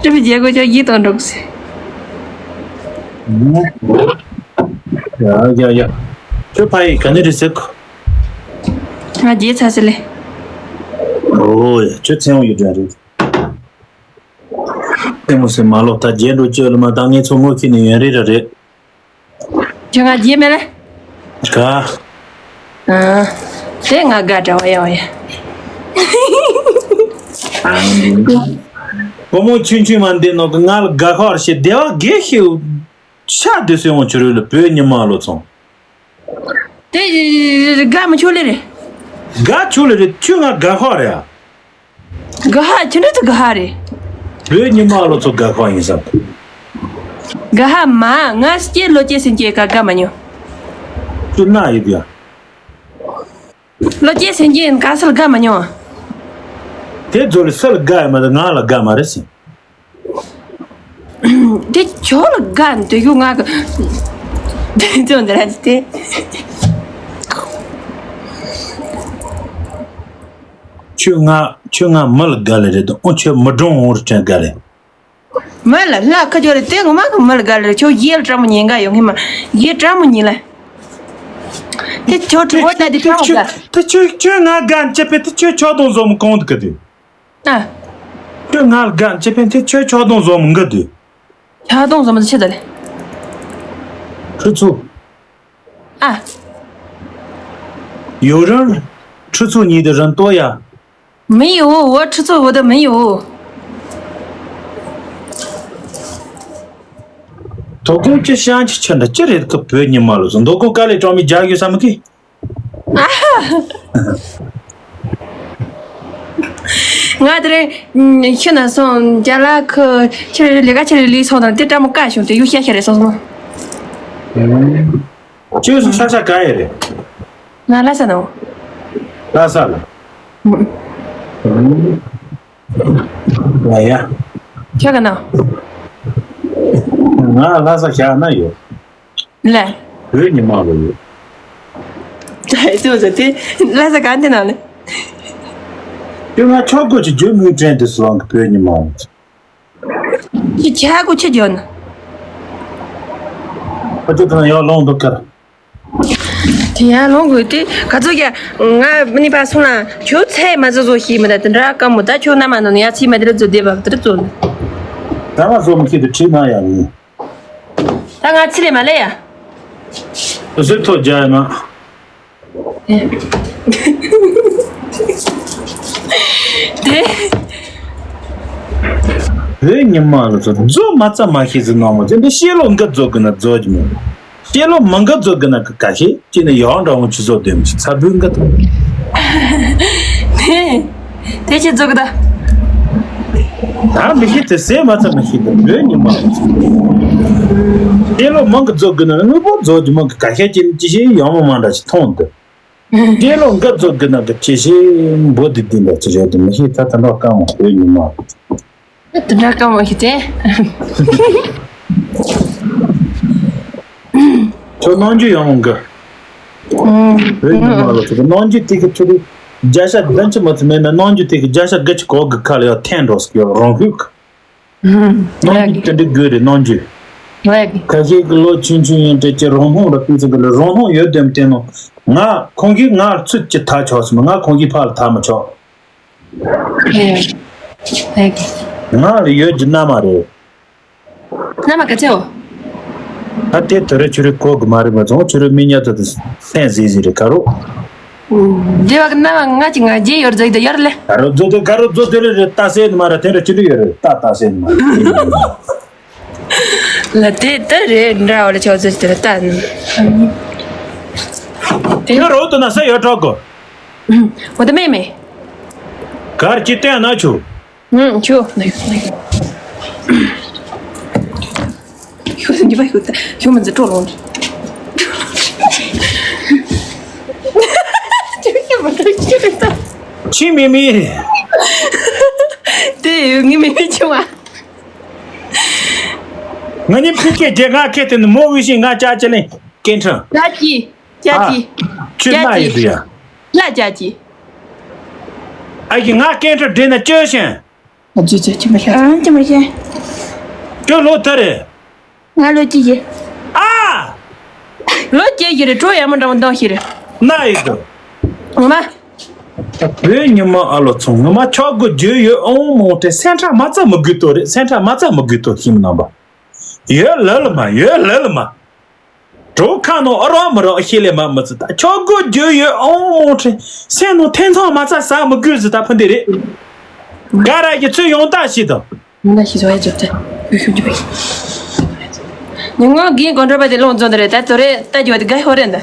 ཧྲི་པི་རྒྱལ་སྒོ་ཅོག་ཡིད་དང་འགྲོགས་སེ། ཡ་ཡ་ཡ། ཁྱོད་ཕ་ཡི་ག་ནས་རེད་ཟེར་གོ། ང་རྗེས་ཚ་ཟེར་ལེ། ཨོ་ཡ། ཁྱོད་ཚན་བ་ཡོད་འདྲ་རེད། ལྟད་མོ་ཟེར་མ་ལོག་ད་རྗེས་འགྲོ་བཅོས་ལ་མ་ད་ངས་ཚོ་ངོ་ཁྱེར་ནས་ཡོང་རེད་ར་རེད། ཁྱོད་ང་རྗེས་མེད་ལེ། ག་ཨ། དེ་ང་དགའ་འདྲ་བ་ཡ་བ་ཡ། བུ་མོ་ཆུང་ཆུང་མ་འདི་ནོ་གི་ང་ལ་དགའ་ཁར་ཞེ་བདེ་བ་དགེ་ཤེས། ཤ་དེ་སོས་འོང་ཆུ་རུལ་ལ་བོད་ཉི་མ་ལོ་ཚོང་། དེ་དགའ་མི་ཆོག་ལེ་རེད། དགའ་ཆོག་ལེ་རེད། ཁྱོད་ང་དགའ་ཁར་ཡ། དགའ་ཧ་ཁྱོད་འདྲ་ཚོ་དགའ་ཧ་རེད། བོད་ཉི་མ་ལོ་ཚོ་དགའ་ཁར་ཡིན་ས། དགའ་ཧ་མ་ང་སྐྱེ་ལོ་སྐྱེ་སེང་སྐྱེ་ཀ་དགའ་མ་མྱོང་། ཁྱོད་ན་ཡོད་ཡ། ལོ་སྐྱེ་སེང་སྐྱེ་ག་སལ་དགའ་མ་མྱོང་། དེ་ཚོ་ལ་སལ་དགའ་ཡ་མ་རེད། ང་ལ་དགའ་མ་རེད་ཟེར། དེ་ཁྱོད་ལ་དགའ་འདོད་རྒྱུ་ང་གི་དེ་ཚོ་འདི་ར་དེ། ཁྱོད་ང་ཁྱོད་ང་མི་ལ་དགའ་ལེ་རེད་དོ། ཨོ་ཁྱོད་མི་གྲོང་འོང་རུ་དྲན་དགའ་ལེ། མི་ལ་ལ་ཁ་ཁྱོད་རེད་དེ་ངོ་མ་གི་མི་ལ་དགའ་ལེ། ཁྱོད་ཡེ་ལ་ཀྲ་མོ་ཉན་དགའ་ཡོང་ངེ་མ་ཡེ་ཀྲ་མོ་ཉན་ལ། དེ་ཁྱོད་ཀྲི་བོ་ད་དེ་ཀྲ་མོ་དགའ། དེ་ཁྱོད་ཁྱོད་ང་དགའ་འཇེ་པེ་དེ་ཁྱོད་ཁྱོད་དང་བཟོ་མི་གང་དུ་ག་དེ། ཨ། ཁྱོད་ང་ལ་དགའ་ཅེ་ཕན་ཚེ་ཁྱོད་ཆག་སྡང་བཟོ་མི་འགི་དུས། ཆག་སྡང་བཟོ་མི་ཚེ་ད་ལེ། ཁྱོད་ཚོ། ཨ། 有人吃醋你的人多呀。没有，我吃醋我的没有。དོ་དགོང་ཅི་ཤང་ཅི་ཆ་འདྲ་ཅི་རེད་ཀི་བོད་ཉི་མ་ལོ་ཟེར། དོ་དགོང་དཀའ་ལས་གྲོགས་མི་རྒྱག་ཡོད་ས་མི་ཀི། ང་དེ་རིང་ཤི་ན་སོང་རྒྱ་ལ་ཁུ་ཁྱེད་ལས་ཀ་ཁྱེད་ལས་སོང་དང་དེ་ཀྲ་མོ་བཀའ་བྱུང་དེ་ཡུ་ཤ་ཤ་རེད་སོང་སོང་། ཁྱོད་སུ་ས་ཆ་ག་ཡེ་རེད། ང་ལྷ་ས་ནོ། ལྷ་ས་ལ། ཡ་ཡ། ཁྱོད་ག་ནོ། ང་ལྷ་ས་ཤར་ན་ཡོད། ལ། བོད་ཉི་མ་ལ་ཡོད། ཨེ་ཙི་ཙི་དེ་ལྷ་ས་ག་འདི་ན་ལེ། དེ་ང་ཆོག་གོ་ཅི་རྒྱུ་མི་དྲན་དུ་སོང་བོད་ཉི་མ་ལ། ཅི་ཆ་གོ་ཆི་རྒྱུ་ན། ཨ་ཅོ་དང་ཡང་ལོང་འདུག་ཁར། དེ་ཡང་ལོང་དགོས་ཏེ་ག་ཚོད་ཀྱང་ང་མི་ནི་པ་སོང་ལ་ཁྱོད་ཚད་མ་ཚོད་བཟོ་ཤེས་མི་ད་དེ་འདྲ་དཀའ་མོ་ད་ཁྱོད་རྣམ་མ་ནང་ནས་ཡ་ཚིག་མ་དེ་ར་བཟོ་བསྡད་པ་དེ་ར་བཟོ་ནི། ད་ང་བཟོ་མི་ཤེས་དུ་ཁྲིད་ན་ཡང་ཡིན། ད་ང་ཚི་ལས་མ་ལས་ཡ། གཟིགས་ཐོ་རྒྱ་ཡ་ན། དེ། བོད་ཉི་མ་ལ་ཚོ་རྫོ་མ་ཚ་མ་ཤེས་ཟིན་ནང་མ་ཚེ་འདི་ཤེས་ལོ་འགའ་རྫོ་གི་ན་རྫོ་གི་མོ། ཤེས་ལོ་མ་འགའ་རྫོ་གི་ན་གི་ག་ཤེས་ཅི་ནས་ཡང་འདྲ་བོ་ཆུ་ཚོ་དེ་མི་ཤེས་ཚ་བུ་འགའ་ཐོང་། དེ། དེ་ཆེ་རྫོགས་ད། ད་མི་ཤེས་དེ་ཟས་མ་ཚ་མི་ཤེས་དེ་ལོས་ཉི་མ། དེ་ལོ་མང་གི་རྫོགས་གི་ན་དངོས་པོ་རྫོགས་ཀྱི་མང་གི་ག་ཤེད་ཀྱི་ཅི་ཤེས་ཡང་མ་མང་འདྲ་ཞིག་མཐོང་འདུག་དེ་ལོ་འགའ་རྫོགས་གི་ན་གི་ཅི་ཤེས་འབོ་དེ་དེ་འདྲ་ཅི་རེད་དེ་མི་ཤེས་ད་ད་འགྲོ་དཀའ་མོ་ལོས་ཉི་མ། དེ་འདྲ་དཀའ་མོ་ཞིག་སྟེ། ཁྱོད་རྣམ་འགྱུར་ཡང་འགའ། བོད་ཉི་མ་ལ་ཁྱོད་རྣམ་འགྱུར་དེ་གི་ཁྱོད་རེ་བརྒྱ་ཆ་བདུན་ཅུ་མ་ཚུད་མེད་ན་རྣམ་འགྱུར་དེ་གི་བརྒྱ་ཆ་དགུ་ཅུ་གོ་གི་ཁ་ལ་ཡང་འཐེན་འགྲོ་སྲིད་ཡོད་རང་ཤུགས། རྣམ་འགྱུར་དེ་འདྲ་དགོས་རེད་རྣམ་འགྱུར། ཁ་ཤས་ཀྱི་ལོ་ཆུང་ཆུང་ཡིན་དྲན་གྱི་རང་སྣང་ར་ཕུན་ཚོགས་ཀྱི་ལ་རང་སྣང་ཡོད་དམ་བསྟན་ནོ། ང་ཁོང་གིས་ང་ཚུད་ཀྱི་ཐག་ཆོད་སོང་ང་ཁོང་གིས་ཕར་ལ་ཐག་མི་ཆོད། ང་ལ་ཡོད་ཀྱི་མནའ་མ་རེད། མནའ་མ་ག་ཚད་འོ། ད་དེ་དོ་རེ་ཆུ་རེ་གོ་གི་མ་རེད་མ་ཚོང་ཆུ་རེ་མི་ཉག་ཚོ་དེ་སེམས་ཟིག་ཟིག་རེད་ག་རོ། དེ་བ་གི་མནའ་མ་ང་ཅི་ང་རྗེས་ཡོར་ཛག་དེ་ཡོར་ལེ། ག་རོ་ཛོ་དེ་ག་རོ་ཛོ་དེ་རེ་རེ་ལྟ་སེ་ནི་མ་ར་དེ་རེ་ཆུ་རེ་ཡོད་རེད་ལྟ་ལྟ་སེ་ནི་མ་ར། ལ་དེ་ལྟར་རེད་འདྲ་བ་ལ་ཆོག་ཚོད་དེ་ལ་ལྟ་ནི། དེ་ཡོད་རོ་དུ་ན་ས་ཡོད་གྲོགས་གོ། འོ་དེ་མེད་མེད། གར་གྱི་སྟོན་ན་ཆུ། ཨུམ། ཁྱོད་ན་ཡོད་ན་ཡོད། ཁྱོད་སེམས་ཀྱི་བ་ཤུགས་ད་ཁྱོད་མི་ཚེ་སྤྲོ་ལོང་། ཁྱོད་ཁྱོད་མི་ཚེ་ཁྱོད་ད། ཁྱི་མི་མི། དེ་ཡོད་ངི་མི་མི་ཆུང་བ། ང་ནི་ཕི་ཀེ་རྒྱལ་ང་ཁེ་ཏེ་ནི་མོ་བི་ཤིང་ང་ཅག་ཅི་ལེན་ཀེན་ཁྲ། ཅག་ཅི། ཅག་ཨ། ཅི། ཁྱོད་ཅག་ན་ཅི། ཡོད་ཡ། ལ་ཅག་ཅི། ཨ་ཡི་ང་ཀེན་ཁྲ་འདྲེ་ན་ཅོ་ཤན། ཨ་ཅོ་ཅོ་ཅི་མ་ཤེས། ཨ་ཅི་མ་ཤེས། ཁྱོད་ལོ་ཐ་རེད། ང་ལོ་ཅི་ཡི། ཨ། ལོ་ཅི་ཡི་རེད་གྲོ་ཡ་མོ་འདྲ་མོ་འདང་ཤི་རེད། ན་ཡི་དོ། ངོ་མ། བོད་ཉི་མ་ཨ་ལོ་ཚོང་ངོ་མ་ཆོག་གོ་རྒྱུ་ཡོད་ཨོང་མོང་ཏེ་སེམས་ཁྲལ་མ་ཚ་མི་དགོས་དོ་རེད་སེམས་ཁྲལ་མ་ཚ་མི་དགོས་དོ་ཤིམ་རྣམ་པ། ཡོད་ལ་ལ་མ་ཡོད་ལ་ལ་མ། གྲོ་ཁ་ནོ་ཨ་རོ་མི་རོ་ཤེས་ལེ་མ་མི་ཚི་ད་ཆོག་གོ་རྒྱུ་ཡོད་ཨོང་མོང་ཏེ་སེམས་ནོ་ཐེན་ཚོང་མ་ཚ་ཟ་མི་དགོས་ཟི་ད་ཕུན་དེ་རེད། ག་ར་གི་ཚུལ་ཡོང་ད་ཤི་དང་། མི་ན་ཤི་ཟོ་ཡ་ཛོ་ཏེ། ཡུ་ཤུ་ཇུ་བེ། ཉི་ངོ་གིན་གོན་གྲོ་པ་དེ་ལོང་ཛོ་འདི་རེད་ད་དོ་རེ་ད་ཇོ་དེ་ག་ཧོ་རེ་འདི།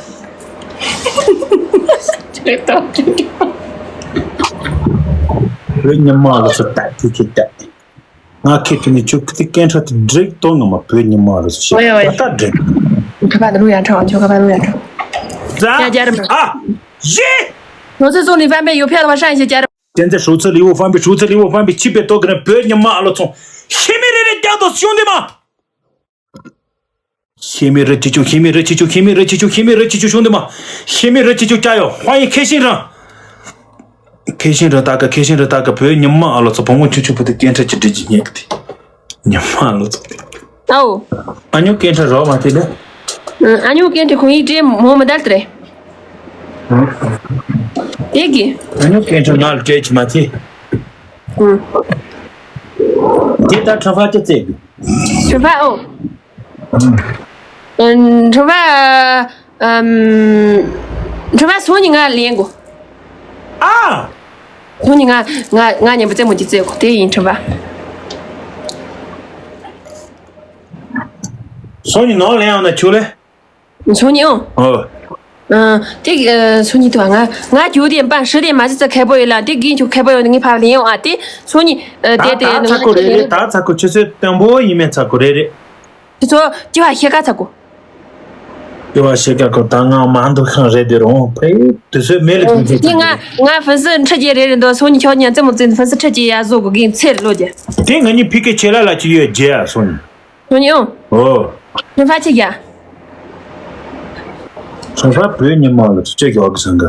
བོད་ཉི་མ་ལ་སོ་ད་དེ་ཁྱེད་ད། ང་ཁྱེད་ཀྱི་ནི་ཆུ་ཁི་ཏི་ཀན་ཁྲ་དེ་འགྲིག་གཏོང་ངམ་བོད་ཉི་མ་ལ་སོ་ཤེས་ཨོ་ཡ་ཨོ་ཡ། ད་འགྲིག་ཁ་པ་ལུ་ཡ་ཁྲ་ཁྱོ་ཁ་པ་ལུ་ཡ་ཁྲ། ཛ། ཡ་ཅར་མ། ཨ། ཡེ། ལོ་ཚེ་སོང་ནི་ཕན་པའི་ཡོ་ཕྱལ་བ་ཧྲང་ཞེ་ཅར། 现在首次礼物翻倍，首次礼物翻倍，七百多个人陪你骂了从，黑妹人的家都兄弟们。黑妹人气球，黑妹人气球，黑妹人气球，黑妹人气球，兄弟们，黑妹人气球加油，欢迎开心人，开心人大哥，开心人大哥陪你骂了从，朋友圈全部都点赞去这几年的，你骂了从。哦。俺牛跟着绕嘛，对的。嗯，俺牛跟着可以这么么哒的嘞。 དེ་གི། ཨ་ཉོ་སྐད་འཕྲིན་ང་ལ་སྤྲད་ཀྱི་མ་ཚད། ཨུ། དེ་ད་ཁྲ་ཕ་ཅི་བཙལ་དགོས། ཁྲ་ཕ་ཨོ། ཨུ། ཁྲ་ཕ་ཨམ། ཁྲོན་པ་སང་ཉིན་ང་ལེན་དགོས། ཨ། སང་ཉིན་ང་ང་ང་ཉན་པ་རྩེད་མོ་ཅིག་རྩེ་དགོས་དེ་ཡིན་ཁྲོན་པ། སང་ཉིན་ནང་ལེན་ཡང་ན་ཆོག་ལེ། སང་ཉིན་ཨང་། ཨོ། ཨ། དེ་ཨ། སང་ཉིན་དུ་ང་ང་རྒྱུག་དེ་པ་ཧྲི་དེ་མ་ཟི་ཙ་ཁེ་པོ་ཡོད་ལ་དེ་གིན་ཆུ་ཁེ་པོ་ཡོད་ངས་ཕབ་ལེན་ཡོང་ཨ་དེ་སང་ཉིན་ཨ། དེ་དེ་ད་ཚ་ཁོ་རེ་རེ་ད་ཚ་ཁོ་ཆུ་ཚོད་དང་པོ་ཡིན་མེད་ཚ་ཁོ་རེ་རེ། དེ་ཚོ་ཅི་བ་ཤེ་ཀ་ཚ་ཁོ། དེ་བ་ཤེ་ཀ་ཁོ་ད་ང་མ་འདུག་ཁང་རེ་དེ་རུང་ཕེ་དེ་ཚོད་མེད་ལ་ཁང་ཚོད་དེ་ང་ང་ཧྥན་སི་ཁྲི་རྒྱས་རེ་རེ་འདུག་སང་ཉིན་ཆོག་ཉན་རྩེད་མོ་རྩེ་ཧྥན་སི་ཁྲི་རྒྱས་ཡ་བཟོ་དགོས་གིན་ཚེ་རེ་ལོ་རྒྱ། དེ་ང་གཉིས་ཕི་ཀེ་ཆེ་ལ་ལ་ཅི་ཡོད་རྒྱས་ཨ་སང་ཉིན། སང་ཉིན་ཨང་། ཨོ། ཁྲོན་ཕ་ཆེ་རྒྱ། ཁྲོན་ཕ་བོད་ཉི་མ་ལ་ཚུ་ཆེ་རྒྱ་གི་སང་ག་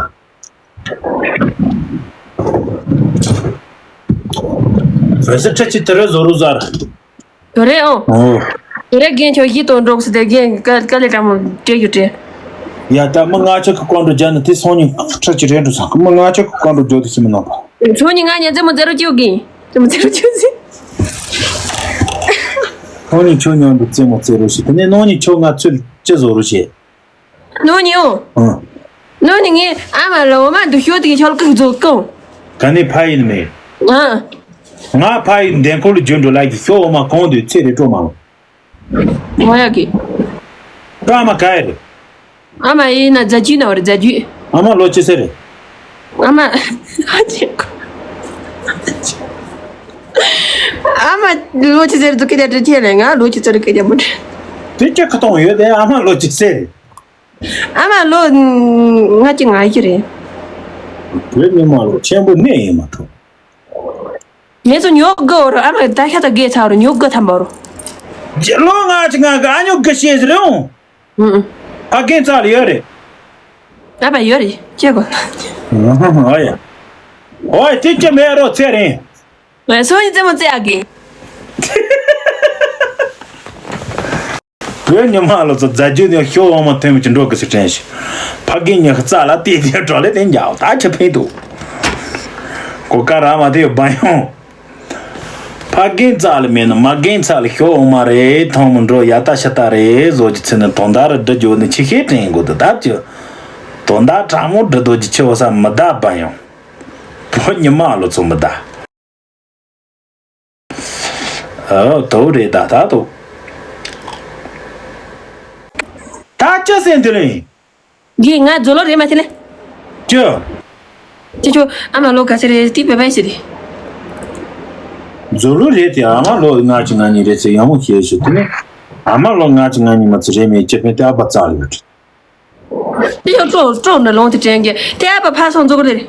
ཧྥན་སི་ཁྲི་ཆེ་དེ་རུ་བཟོ་རུ་ཟ་ར། དོ་རེད་ཨང་། ཨོ། དོ་རེད་རྒན་ཁྱོད་ཡིད་དང་འགྲོགས་སུ་དེ་རྒན་དཀའ་དཀའ་ལས་དྲང་མོ་སྤྲད་རྒྱུ་དྲན། ཡ་ད་མི་ལྔ་ཆ་གི་བཀའ་འགྲོ་རྒྱ་ནི་དེ་སང་ཉིན་ཁྲ་ཅི་རེད་འགྲོ་སང་གི་མི་ལྔ་ཆ་གི་བཀའ་འགྲོ་རྒྱ་དེ་སི་མི་ནང་པ། སང་ཉིན་ང་ཉན་རྩེད་མོ་རྩེ་རུ་བཅུག་གིན་རྩེད་མོ་རྩེ་རུ་བཅུག་ཟིན། སང་ཉིན་ཁྱོད་མཉམ་དུ་རྩེད་མོ་རྩེ་རུ་ཞིག་དེ་ནས་ནང་ཉིན་ཁྱོད་ང་ཚོས་ཅི་བཟོ་རུ་བྱེད། ནོ་ནིའོ། ཨ། ནོ་ནི་ངའི་ཨ་མ་ལ་འོ་མ་འདུག་ཤོག་དེ་གི་ཆོལ་ཀ་བཟོ་གང་། ག་ནས་ཕ་ཡིན་མེད། ཨ། ང་ཕ་ཡིན་འདན་ཁོ་ལ་རྒྱུ་འགྲོ་ལ་གི་ཤོག་འོ་མ་གང་དུ་ཚེ་རེ་སྤྲོ་མ་ལོ། ང་ཡ་གི། ཀ་མ་ག་ཡ་རེད། ཨ་མ་ཡིན་ན་རྫ་རྒྱུད་ན་བ་རེད་རྫ་རྒྱུད། ཨ་མ་ལོ་ཅི་ཟེར་རེད། ཨ་མ། ཨ་ཅེ། ཨ་མ་ལོ་ཅི་ཟེར་འདུག་སྐད་ཆ་དྲི་ཁྱེད་ལས་ང་ལོ་ཅི་ཟེར་སྐད་ཆ་མ་དྲི། དེ་ཅི་ཁ་གཏོང་ཡོད་དེ་ཨ་མ་ལོ་ཅི་ཟེར་རེད། ཨ་མ་ལོ་ལྔ་བཅུ་ང་བཞི་རེད། བོད་མི་མང་ལོ་ཆེན་པོ་གནས་ཡིན་མ་ཐུབ། ངས་ཚོ་ཉོ་དགོས་རོ་ཨ་མ་ད་ཤ་ད་དགོས་ཚར་རོ་ཉོ་དགོས་ཐམ་པ་རོ། ལོ་ལྔ་བཅུ་ང་ག་ཨ་ཉོ་དགོས་ཤེས་རེད་འོང་། ཨུ་ཨུ། ཕ་རྒན་རྩ་ལ་ཡོད་རེད། ཨ་ཕ་ཡོད་རེད་ཅེ་གོ། ཨོ་ཡ། ཨོ་ཡ་དེ་ཅི་མེད་རོ་ཚེ་རིང་། ངས་སོ་ཡི་རྩེད་མོ་རྩེ་ཡག་གི། བོད་ཉི་མ་ལོ་ཚོ་རྫ་རྒྱུད་ནས་ཤོག་འོ་མ་ཐོན་མི་ཅི་འགྲོ་གི་སི་དྲན་ཞིག་ཕ་རྒན་ཉི་ཤུ་རྩ་ལ་བལྟས་དེ་འགྲོ་ལེ་དེ་འཇའ་ད་ཆ་ཕན་འདུག་གོ་ཀ་ར་མ་དེ་བ་ཡོང་། ཕ་རྒན་རྩ་ལ་མེད་ན་མ་རྒན་རྩ་ལ་ཤོག་འོ་མ་རེད་ཐོང་མི་འགྲོ་ཡ་ད་ཤ་ད་རེད་བཟོ་ཅི་ཚེ་ནི་དོན་དག་ར་འདྲི་རྒྱུ་ནི་ཆི་ཤེས་དྲན་དགོས་འདུག་ད་ཅི། དོན་དག་དྲང་མོ་འདྲི་འདོད་ཀྱི་ཆེ་བ་ས་མི་ད་བ་ཡོང་། བོད་ཉི་མ་ལོ་ཚོ་མི་ད། ཨོ་དོ་རེད་ད་ད་དོ། ད་ཅི་ཟེར་འདི་ལེ། གི་ང་རྫོ་ལོ་རེད་མ་ཐི་ལེ། ཅི། ཅི་ཆོ་ཨ་མ་ལོ་ག་ཚེ་རེད་ཏི་པེ་པེ་ཞི་རེད། རྫོ་ལོ་རེད་དེ་ཨ་མ་ལོ་ལྔ་བཅུ་ང་གཉིས་རེད་ཚེ་ཡང་མོ་ཤེས་ཞུ་དེ་ནི། ཨ་མ་ལོ་ལྔ་བཅུ་ང་གཉིས་མ་ཚེ་རེད་མེད་ཅི་ཕན་ཏེ་ཨ་པ་རྩ་ལ་ཡོད། དེ་ཡང་སྤྲོ་སྤྲོ་ནས་ལོང་དེ་དྲན་གྱི་དེ་ཨ་ཕ་ཕ་སོང་རྫོགས་རེད།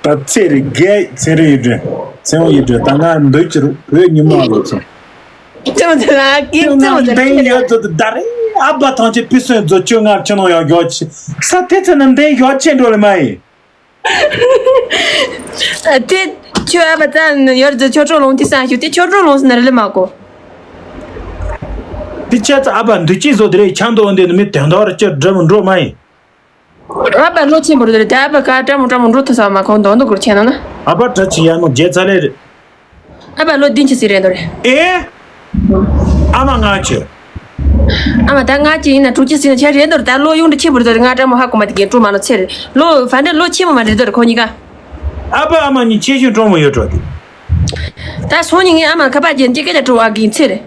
ད་ཚེ་རིང་རྒས་ཚེ་རིང་ཡིན་དྲན་ཚེ་རིང་ཡིན་དྲན་ད་ང་འདོད་ཀྱི་རུ་བོད་ཉི་མ་ལོ་ཚོ། ཚེ་མ་ཚེ་ལ་ཀི་ཚེ་མ་ཚེ་ལ་ཡོད་ཚོ་ད་རེ་ཨ་ཕ་ཐང་ཆེ་ཕི་སོན་ཚོ་ཁྱོད་ང་ཁྱོད་ནང་ཡང་ཡོད་ཆེ་ས་དེ་ཚེ་ན་འདན་ཡོད་ཆེ་འགྲོ་ལེ་མ་ཡིན། དེ་ཁྱོད་ཨ་ཕ་ཙ་ཡོར་ཛི་ཆོ་ཁྲོ་ལོང་དེ་སང་ཞུ་དེ་ཆོ་ཁྲོ་ལོང་སི་ན་རི་ལི་མ་གོ། དེ་ཆ་ཚ་ཨ་ཕ་འདུ་ཅི་བཟོ་དེ་རེད་ཆང་དོ་འདི་ནི་མི་དོན་དག་ར་ཅི་འགྲོ་མི་འགྲོ་མ་ཡིན། ཨ་ཕ་ལོ་ཆེན་པོ་རེད་དེ་ཨ་ཕ་ཀ་ཀྲ་མོ་ཀྲ་མོ་འགྲོ་ཐུ་ས་མ་གོ་འདོན་འདུག་གུར་ཆེན་ན་ན། ཨ་ཕ་གྲ་ཅི་ཡ་མོ་རྒྱལ་ཚ་ལེ་རེད། ཨ་ཕ་ལོ་བདུན་ཅུ་ཟིན་རེད་འདོར། ཨེ། ཨ་མ་ལྔ་བཅུ། ཨ་མ་ད་ལྔ་བཅུ་ཡིན་ན་དྲུག་ཅུ་ཟིན་ན་ཆ་རེད་འདོར་ད་ལོ་ཡུང་འདྲ་ཆེ་བུར་འདོར་ང་ཀྲ་མོ་ཧ་གོ་མ་དེ་གིན་ཀྲུ་མ་ལོ་ཚེ་རེད་ལོ་ཧྥན་འདྲ་ལོ་ཆེ་མོ་མ་རེད་འདོར་ཁོ་གཉིས་ཀ་ཨ་ཕ་ཨ་མ་གཉིས་ཆེ་ཤོས་གྲོང་མོ་ཡོད་འགྲོ་དེ། ད་སོང་ཉིན་ངའི་ཨ་མ་ཁ་པར་རྒྱན་ཅི་སྐད་ཆ་དྲི་བ་གིན་ཚེ་རེད།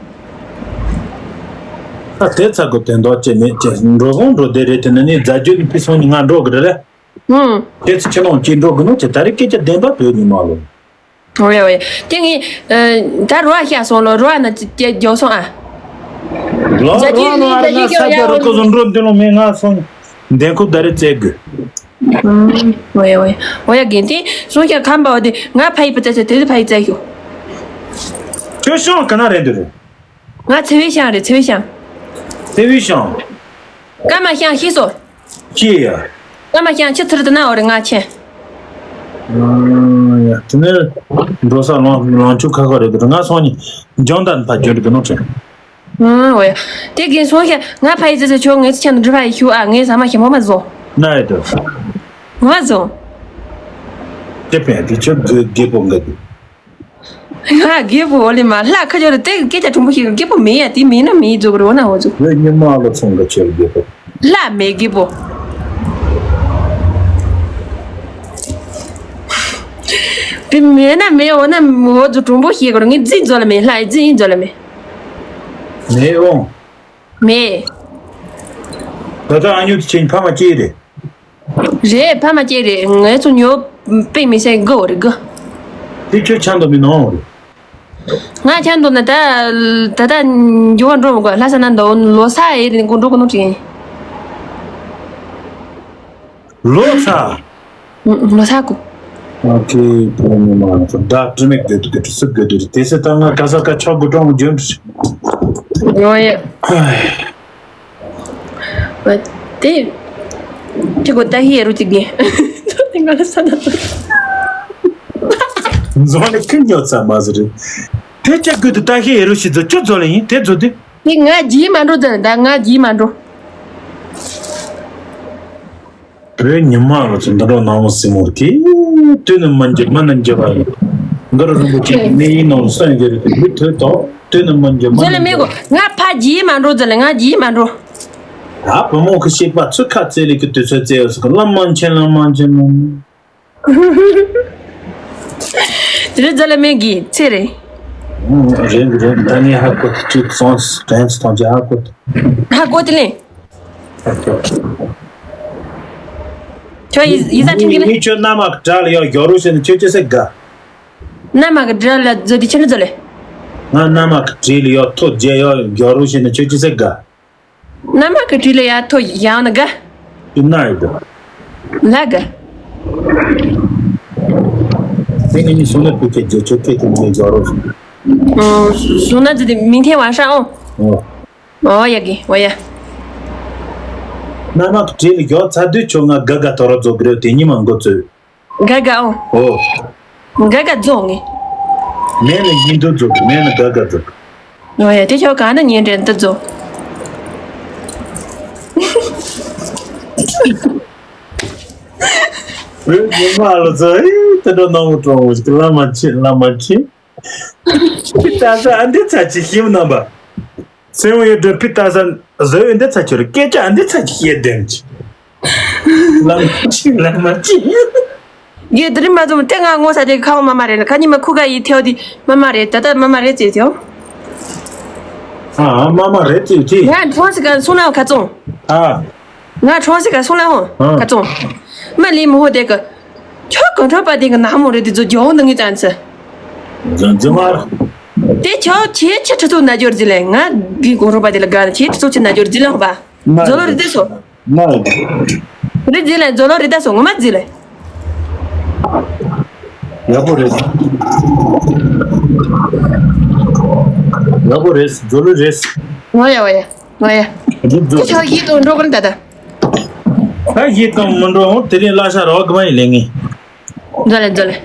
ད་དེ་ཚ་གོ་དོན་དག་ཅི་མེད་ཅི་འགྲོ་སོང་འགྲོ་བསྡད་རེད་དེ་ནི་ནི་རྫ་རྒྱུད་ནི་ཕི་སོང་ཉིན་ང་འགྲོ་གི་རེད་ལེ། ཧུམ། ཁྱེད་ཚོ་ཁྱེད་རང་ཅིག་འགྲོ་དགོས་ནོ་ཁྱེད་ད་རེས་སྐད་ཆ་བདེན་པ་བོད་ཉི་མ་ལོ། ཨོ་ཡ་ཨོ་ཡ། དེ་ངས་ད་རོ་ཨ་ཤ་སོང་ལོ་རོ་ཨ་ན་ཅི་རྒྱོ་སོང་ཨ། ལོ་རོ་ཨ་ནོ་ཨ་ན་ས་རྒྱ་རུ་ཀོ་བཟོ་འགྲོ་འདི་ལོ་མེད་ང་སོང་། འདན་ཁུ་ད་རེས་བཙལ་དགོས། ཨོ་ཡ་ཨོ་ཡ་ཨོ་ཡ་རྒན་དེ་སོང་ཤ་ཁམ་པའོ་དེ་ང་ཕ་ཡི་པ་བཙལ་ཆ་དེ་དུ་ཕ་ཡི་བཙལ་ཤོ། ཁྱོད་ཤོང་ག་ན་རེད་འདུག་རེད། ང་ཚེ་བའི་ཤང་རེད་ཚེ་བའི་ཤང་། ཚེ་བའི་ཤང་། ཀ་མ་ཤང་ཤི་སོ། ཤི་ཡ། ཀ་མ་ཤང་ཆི་ཚུར་དུ་ན་འོ་རེ་ང་ཆེ། ཡ་དེ་ནས་འགྲོ་ས་ལོང་ལོང་ཆུ་ཁ་ཁ་རེད་འདུག་ང་སོང་ནི་ལྗོངས་དང་ཕ་ཇོ་རི་གི་ནོ་ཆེ། ཨོ་ཡ། དེ་གིན་སོང་ཤ་ང་ཕ་ཡི་ཚེ་ཚེ་ཆོ་ངའི་ཚེ་ཆ་ནུ་འགྲུ་ཕ་ཡི་ཤུ་ཨ་ངའི་ཟ་མ་ཤེ་མོ་མ་བཟོ། ན་ཡ་དུ། མ་བཟོ། དེ་ཕན་དེ་ཆོ་དགེ་དགེ་པོ་འགའ་དུ། ང་རྒད་པོ་འོ་ལེ་མ་ལྷ་ཁ་ཅོར་དེ་སྐད་ཆ་ཁྲོམ་པོ་ཞིག་རྒད་པོ་མེད་ཡ། དེ་མེད་ན་མེད་ཟོ་གི་རེད། འོ་ན་འོ་ཟོ། ཡོད་ཉི་མ་ལོ་ཚང་ག་ཆེར་རྒད་པོ། ལྷ་མེད་རྒད་པོ། དེ་མེད་ན་མེད། འོ་ན་འོ་ཟོ་ཁྲོམ་པོ་ཞིག་རེད། ངས་རྫི་ཟོ་ལ་མེད། ལྷ་ཡི་རྫི་ཡིན་ཟོ་ལ་མེད། མེད་འོང་། མེད། ད་ལྟ་ཨ་ཉོ་དེ་ཆེན་ཕ་མ་སྐྱེས་རེད། རེད། ཕ་མ་སྐྱེས་རེད། ངའི་ཚོ་ཉོ་པིག་མི་སེ་དགུ་བ་རེད་དགུ། དེ་ཁྱོད་ཆང་དུ་མི་ནོར་རེད། ང་ཆང་དུ་ན་ད་ད་ད་འགྱུར་བ་འགྲོ་མི་དགོས། ལྷ་ས་ན་འདུག་ལོ་ས་ཨེ་རེད་འགོ་འགྲོ་གོ་ནོ་དྲན། ལོ་ས། ལོ་ས་གོ། ཨ་ཁེ་ཕོ་ཉི་མ་ཚོ་ད་དྲི་མེད་དེ་དུ་དེ་སུ་དགོས་དུ་དེ་སེ་ད་ང་ག་ས་ག་ཆོག་དགོས་གྲོང་རྒྱུན། ཡོ་ཡེ། དེ་དེ་གོ་ད་ཧི་རུ་ཅིག་གི་ང་ལ་ས་ན་ཚོ། འཛོ་ལེ་ཁི་ཉོ་ཚ་མ་ཟི་རེད། དེ་ཅག་གི་དུ་ད་ཧི་རུ་ཤི་ཛོ་ཅོ་ཛོ་ལེ་ཡིན་དེ་ཛོ་དེ། དེ་ང་རྒྱུས་མ་འགྲོ་ཛ་ད་ང་རྒྱུས་མ་འགྲོ། བོད་ཉི་མ་ལ་ཚོ་འདི་འགྲོ་ནང་མོ་སི་མོར་གི། དུས་ནི་མ་འགྱུར་མ་ནི་འགྱུར་བ་ཡིན། འགར་རིན་པོ་ཆེ་གི་གནས་ཡིན་ནང་སོན་གི་རི་དེ་མི་ཐོས་དོ། དུས་ནི་མ་འགྱུར་མ་ཛོ་ལེ་ནི་མེ་གོ། འགྱུར་ང་ཕ་རྒྱུས་མ་འགྲོ་ཛ་ལེ། ང་རྒྱུས་མ་འགྲོ། ད་བུ་མོ་གི་བཤད་པ་ཚུར་ཁ་རྩེ་ལེ་གི་དུས་ཚོད་རྩེ་ཡོད་སི་གི་ལམ་མ་ཆེན་ལམ་མ་ཆེན་ལམ། དེ་རིང་ཛ་ལེ་མེ་གི་ཚེ་རེད། རེད་རེད། ད་ནི་ཧ་གོ་ཐུབ་ཅིག་སོང་དྲན་ཚུ་ཐོང་ཅིག་ཧ་གོ་ཐུབ། ཧ་གོ་དེ་ལེ། ཁྱོད་ཡི་ཡི་ས་ཁྲིམས་ཀྱི་ལེ། ངས་ཁྱོད་མནའ་མ་གི་དགྲ་ལ་ཡོ་རྒྱོ་རུ་ཞེས་ནི་ཁྱོད་ཅི་ཟེར་དགའ། མནའ་མ་གི་དགྲ་ལ་ཛོ་དེ་ཁྱོད་ནི་ཛོ་ལེ། ང་མནའ་མ་གི་དགྲ་ལ་ཡོ་ཐོ་རྒྱལ་ཡོ་རྒྱོ་རུ་ཞེས་ནི་ཁྱོད་ཅི་ཟེར་དགའ། མནའ་མ་གི་དྲི་ལ་ཡ་ཐོ་ཡང་ན་དགའ། དེ་ན་ཡོད་དོ། ལ་དགའ། དེ་ངས་ནི་སོང་ན་བུ་ཁྱེད་རྒྱལ་ཆོས་ཁྱེད་ཀྱི་མིང་རྒྱོ་རུ། སོང་ན་ཛི་དེ་མིང་ཐེ་བ་ཧྲ་ཨོ། ཨོ། ཨོ་ཡ་གི་ཨོ་ཡ། མནའ་མ་གི་དྲི་ལ་ཡོ་ཚ་དུས་ཆོ་ང་དགའ་དགའ་ཐོ་རོ་ཛོ་གི་རེ་དེ་ཉི་མ་འགོ་ཚོས། དགའ་དགའ་ཨོ། ཨོ། དགའ་དགའ་རྫོགས་ངེ། མེད་ནི་ཡིན་དུ་རྫོགས། མེད་ནི་དགའ་དགའ་རྫོགས། ཨོ་ཡ་དེ་ཁྱོད་གང་ན་ཉན་དྲན་དུ་རྫོགས། བོད་ཉི་མ་ལ་ཚོ་ཨེ་དེ་འདྲ་ནང་མོ་གྲོང་བོ་ཞིག་ལ་མ་ཆེ་ལ་མ་ཆེ། ད་ས་ཨ་འདི་ཚ་ཅི་ཤིམ་ནམ་པ། སེམས་ཡོད་འདྲ་ཕི་ཏ་ས་བཟོ་ཡོད་འདི་ཚ་ཁྱོད་སྐད་ཆ་འདི་ཚ་ཅི་བཤད་དེམ་ཅི། ལམ་ཅི་ལམ་ཅི། ཡེ་དེ་རིང་མ་ཚོམ་དེ་ང་ངོ་ས་དེ་ཁ་བ་མ་མ་རེད་ན་ཁ་ཉི་མ་ཁུ་ག་ཡི་ཐེའོ་དི་མ་མ་རེད། ད་ད་མ་མ་རེད་ཅེས་ཐེའོ། ཨ་མ་མ་རེད་ཅེས་ཅི། ང་ཁྲོང་སི་ག་སུང་ན་ཁ་ཙོང་། ཨ། ང་ཁྲོང་སི་ག་སུང་ན་ཧོ་ཨ། ཁ་ཙོང་། མ་ལི་མོ་ཧོ་དེ་ག་ཁྱོད་ག་འཕྲོ་པ་དེ་ག་ན་མོ་རེད་དེ་ཚོ་ཇོ་ནང་གི་ཙན་ཚེ། ཛ་ཛ་མར། དེ་ཁྱོད་ཆེ་ཆེ་ཁྲི་ཚོ་ན་འབྱོར་ཟི་ལེ། ང་གི་གོང་རོ་པ་དེ་ལ་དགའ་ཆེ་ཁྲི་ཚོ་ཆེ་ན་འབྱོར་ཟི་ལེ་ཧོ་པ། ཛོ་ལོ་རི་དེ་སོ། ཛི་ལེ་ཛོ་ལོ་རི་དེ་སོ་ངོ་མ་ཟི་ལེ། ཡག་པོ་རེད། ཡག་པོ་རེད། ཛོ་ལོ་རེད། ང་ཡ་བ་ཡ། ང་ཡ། ཁྱོད་ཡིད་དུ་འགྲོ་གི་ད་ད། ད་ཡིད་དུ་མི་འགྲོ་འོ་དེ་རིང་གླ་ཆ་རོགས་གི་མ་ཡིན་ལེ་ངས། ཛོ་ལེ་ཛོ་ལེ།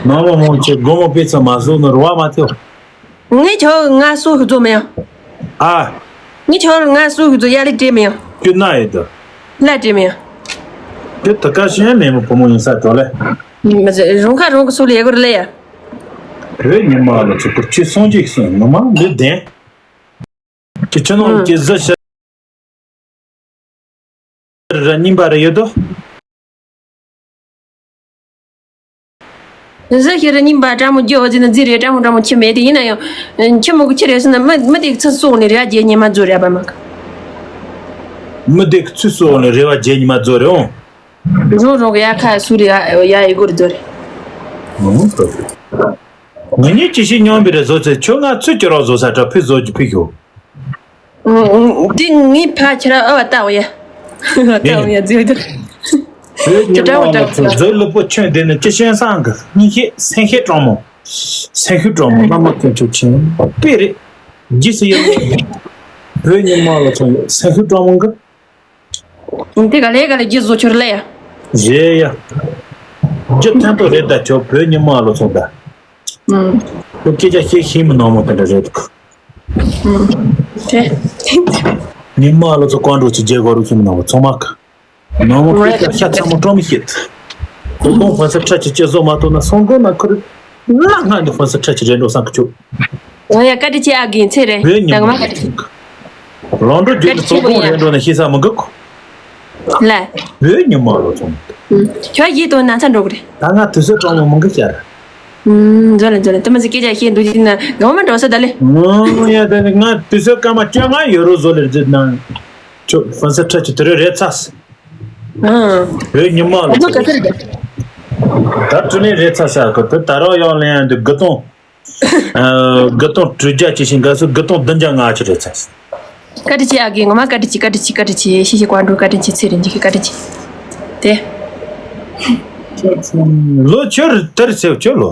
མ་མ་མོ་ཆེ་སྒོ་མོ་པེ་ཚ་མ་བཟོ་ནོར་བ་མ་ཐེའོ། ངས་ཁྱོད་ང་སུ་ཧུ་ཛོ་མེ་ཡང་། ཨ། ངས་ཁྱོད་ང་སུ་ཧུ་ཛོ་ཡ་ལི་ཏྲེ་མེ་ཡང་། ཁྱོད་ན་ཡེ་ད། ལ་ཏྲེ་མེ་ཡང་། ཁྱོད་ད་ཀ་ཤེས་མེད་མོ་བུ་མོ་ཡིན་ས་གྲོ་ལེ། མ་ཟེ་རུང་ཁ་རུང་གི་སུ་ལེ་གོ་ར་ལེ་ཡ། བོད་ཉི་མ་ལ་ཚུགས་པར་ཁྱོད་སོང་ཅིག་སོང་ངོ་མ་འདི་བདེན། ཁྱོད་ཁྱོད་ནང་གི་གཟི་ཤ་ར་རྙིང་པ་རེ་ཡོད་དོ། གཟི་ཤ་ར་རྙིང་པ་ཀྲ་མོ་རྒྱུ་བ་ཟི་ན་རྫི་རེད། ཀྲ་མོ་ཀྲ་མོ་ཁྱི་མེད་དེ་ཡིན་ན་ཡང་ཁྱི་མོ་གི་ཁྱི་རེད་ཟེར་ན་མི་མི་དེ་ཚུར་སོང་ནས་རེ་བ་རྒྱལ་ཉི་མ་རྫོ་རེད་པ་མ་ག་མི་དེ་ཚུར་སོང་ནས་རེ་བ་རྒྱལ་ཉི་མ་རྫོ་རེད་འོང་། རོ་རོ་གི་ཡ་ཁ་སུ་རེ་ཡ་ཡི་གོ་རེ་རྫོ་རེད། ང་གཉིས་ཅི་ཞིག་སྙོམས་པའི་རེ་བཟོ་ཚེ་ཁྱོད་ང་ཚུར་ཀྱི་རོགས་བཟོ་ས་དྲ་ཕི་བཟོ་རྒྱུ་ཕི་ཞོག་འདི་ངའི་ཕ་ཁྱེད་རང་ཨ་བ་ལྟ་བ་ཡ། ལྟ་བ་ཡ་རྫི་བ་ད། བོད་ཉི་མ་ལ་ཚོ་མཛོད་ལུག་པོ་ཁྱོད་འདི་ནི་ཅི་ཤེས་སང་གི་སྙིང་ཤེས་སེང་ཤེས་གྲོང་མོ། སེང་ཤུ་གྲོང་མོ་བླ་མ་དཀོན་མཆོག་མཁྱེན་པས་རེད། རྗེས་སུ་ཡི་རང་། བོད་ཉི་མ་ལ་ཚོ་སེང་ཤུ་གྲོང་མོ་གི། འདི་ག་ལེ་ག་ལེ་རྗེས་བཟོ་ཁྱོད་ལ་ཡ། རེད་ཡ། རྒྱུ་མཐུན་པོ་རེད་ད་ཁྱོད་བོད་ཉི་མ་ལ་ཚོ་ད། ཨུམ། ཁྱོད་སྐད་ཆ་བཤད་ཤེས་མི་ནང་མོ་དེ་འདྲ་རེད། ཨུམ། དེ། ཉི་མ་ལ་ཚོ་བཀའ་འགྲོ་ཆེ་རྒྱལ་གོ་རུ་ཤེས་མི་ནང་མོ་ཚང་མ་གི། ནང་མོ་ཁྱོད་ཀྱང་ཤ་ཚ་མོ་སྤྲོ་མི་ཤེས། དོ་དོང་ཕ་ས་ཁྲ་ཆེ་ཆེ་བཟོ་མ་ཐུབ་ན་སོང་དགོས་ན་ཁུར། ང་ང་འདི་ཧོན་ས་ཁྲ་ཆི་རེད་འགྲོ་སང་གི་ཆུ། ང་ཡ་བཀའ་དྲིན་ཆེ་ཨ་རྒན་ཚེ་རེད། བོད་ཉི་ད་ང་མ་མ་བཀའ་དྲིན་ཆེ། ལོང་འགྲོ་རྒྱུ་གི་ཚོགས་གོང་རེད་འགྲོ་ན་ཤེས་ས་མི་འགུག་ལ། བོད་ཉི་མ་ལོ་ཚོང་། ཁྱོད་ཡིད་དོན་ན་ཚ་འགྲོ་གི་རེད། ད་ང་དུས་ཚོད་གྲོང་མོ་མི་འགུག་ཤར། ཛོ་ལེ་ཛོ་ལེ་དུ་མ་ཟི་སྐད་ཆ་བཤད་འདུག་ཅི་ན་ང་མ་འགྲོ་ས་ད་ལེ། ང་ཡ་ད་ནི་ང་དུས་ཚོད་སྐར་མ་བཅོ་ལྔ་ཡོད་རོ་ཟོ་ལེ་རྫི་ན། ཁྱོད་ཧོན་ས་ཁྲ་ཆི་དུ་རེ་རེད་ཚ། བོད་ཉི་མ་ལོ་ཚོང་། ད་དྲི་ལན་རེད་ཚ་ཤ་གི་དུ་ད་རོགས་ཡོང་ལེན་འདི་དགུ་སྟོང་། དགུ་སྟོང་དྲུག་བརྒྱ་ཅི་ཞིག་འགའ་སུ་དགུ་སྟོང་བདུན་བརྒྱ་ལྔ་བཅུ་རེད་ཚ། བཀའ་དྲིན་ཆེ་ཨ་རྒན། ངོ་མ་བཀའ་དྲིན་ཆེ། བཀའ་དྲིན་ཆེ། བཀའ་དྲིན་ཆེ། ཤེས་ཤེས་བཀའ་འགྲོ་བཀའ་དྲིན་ཆེ། ཚེ་རིང་ཅི་གི་བཀའ་དྲིན་ཆེ། དེ། ལོ་ཁྱོད་དར་སེ་ཁྱོད་ལོ།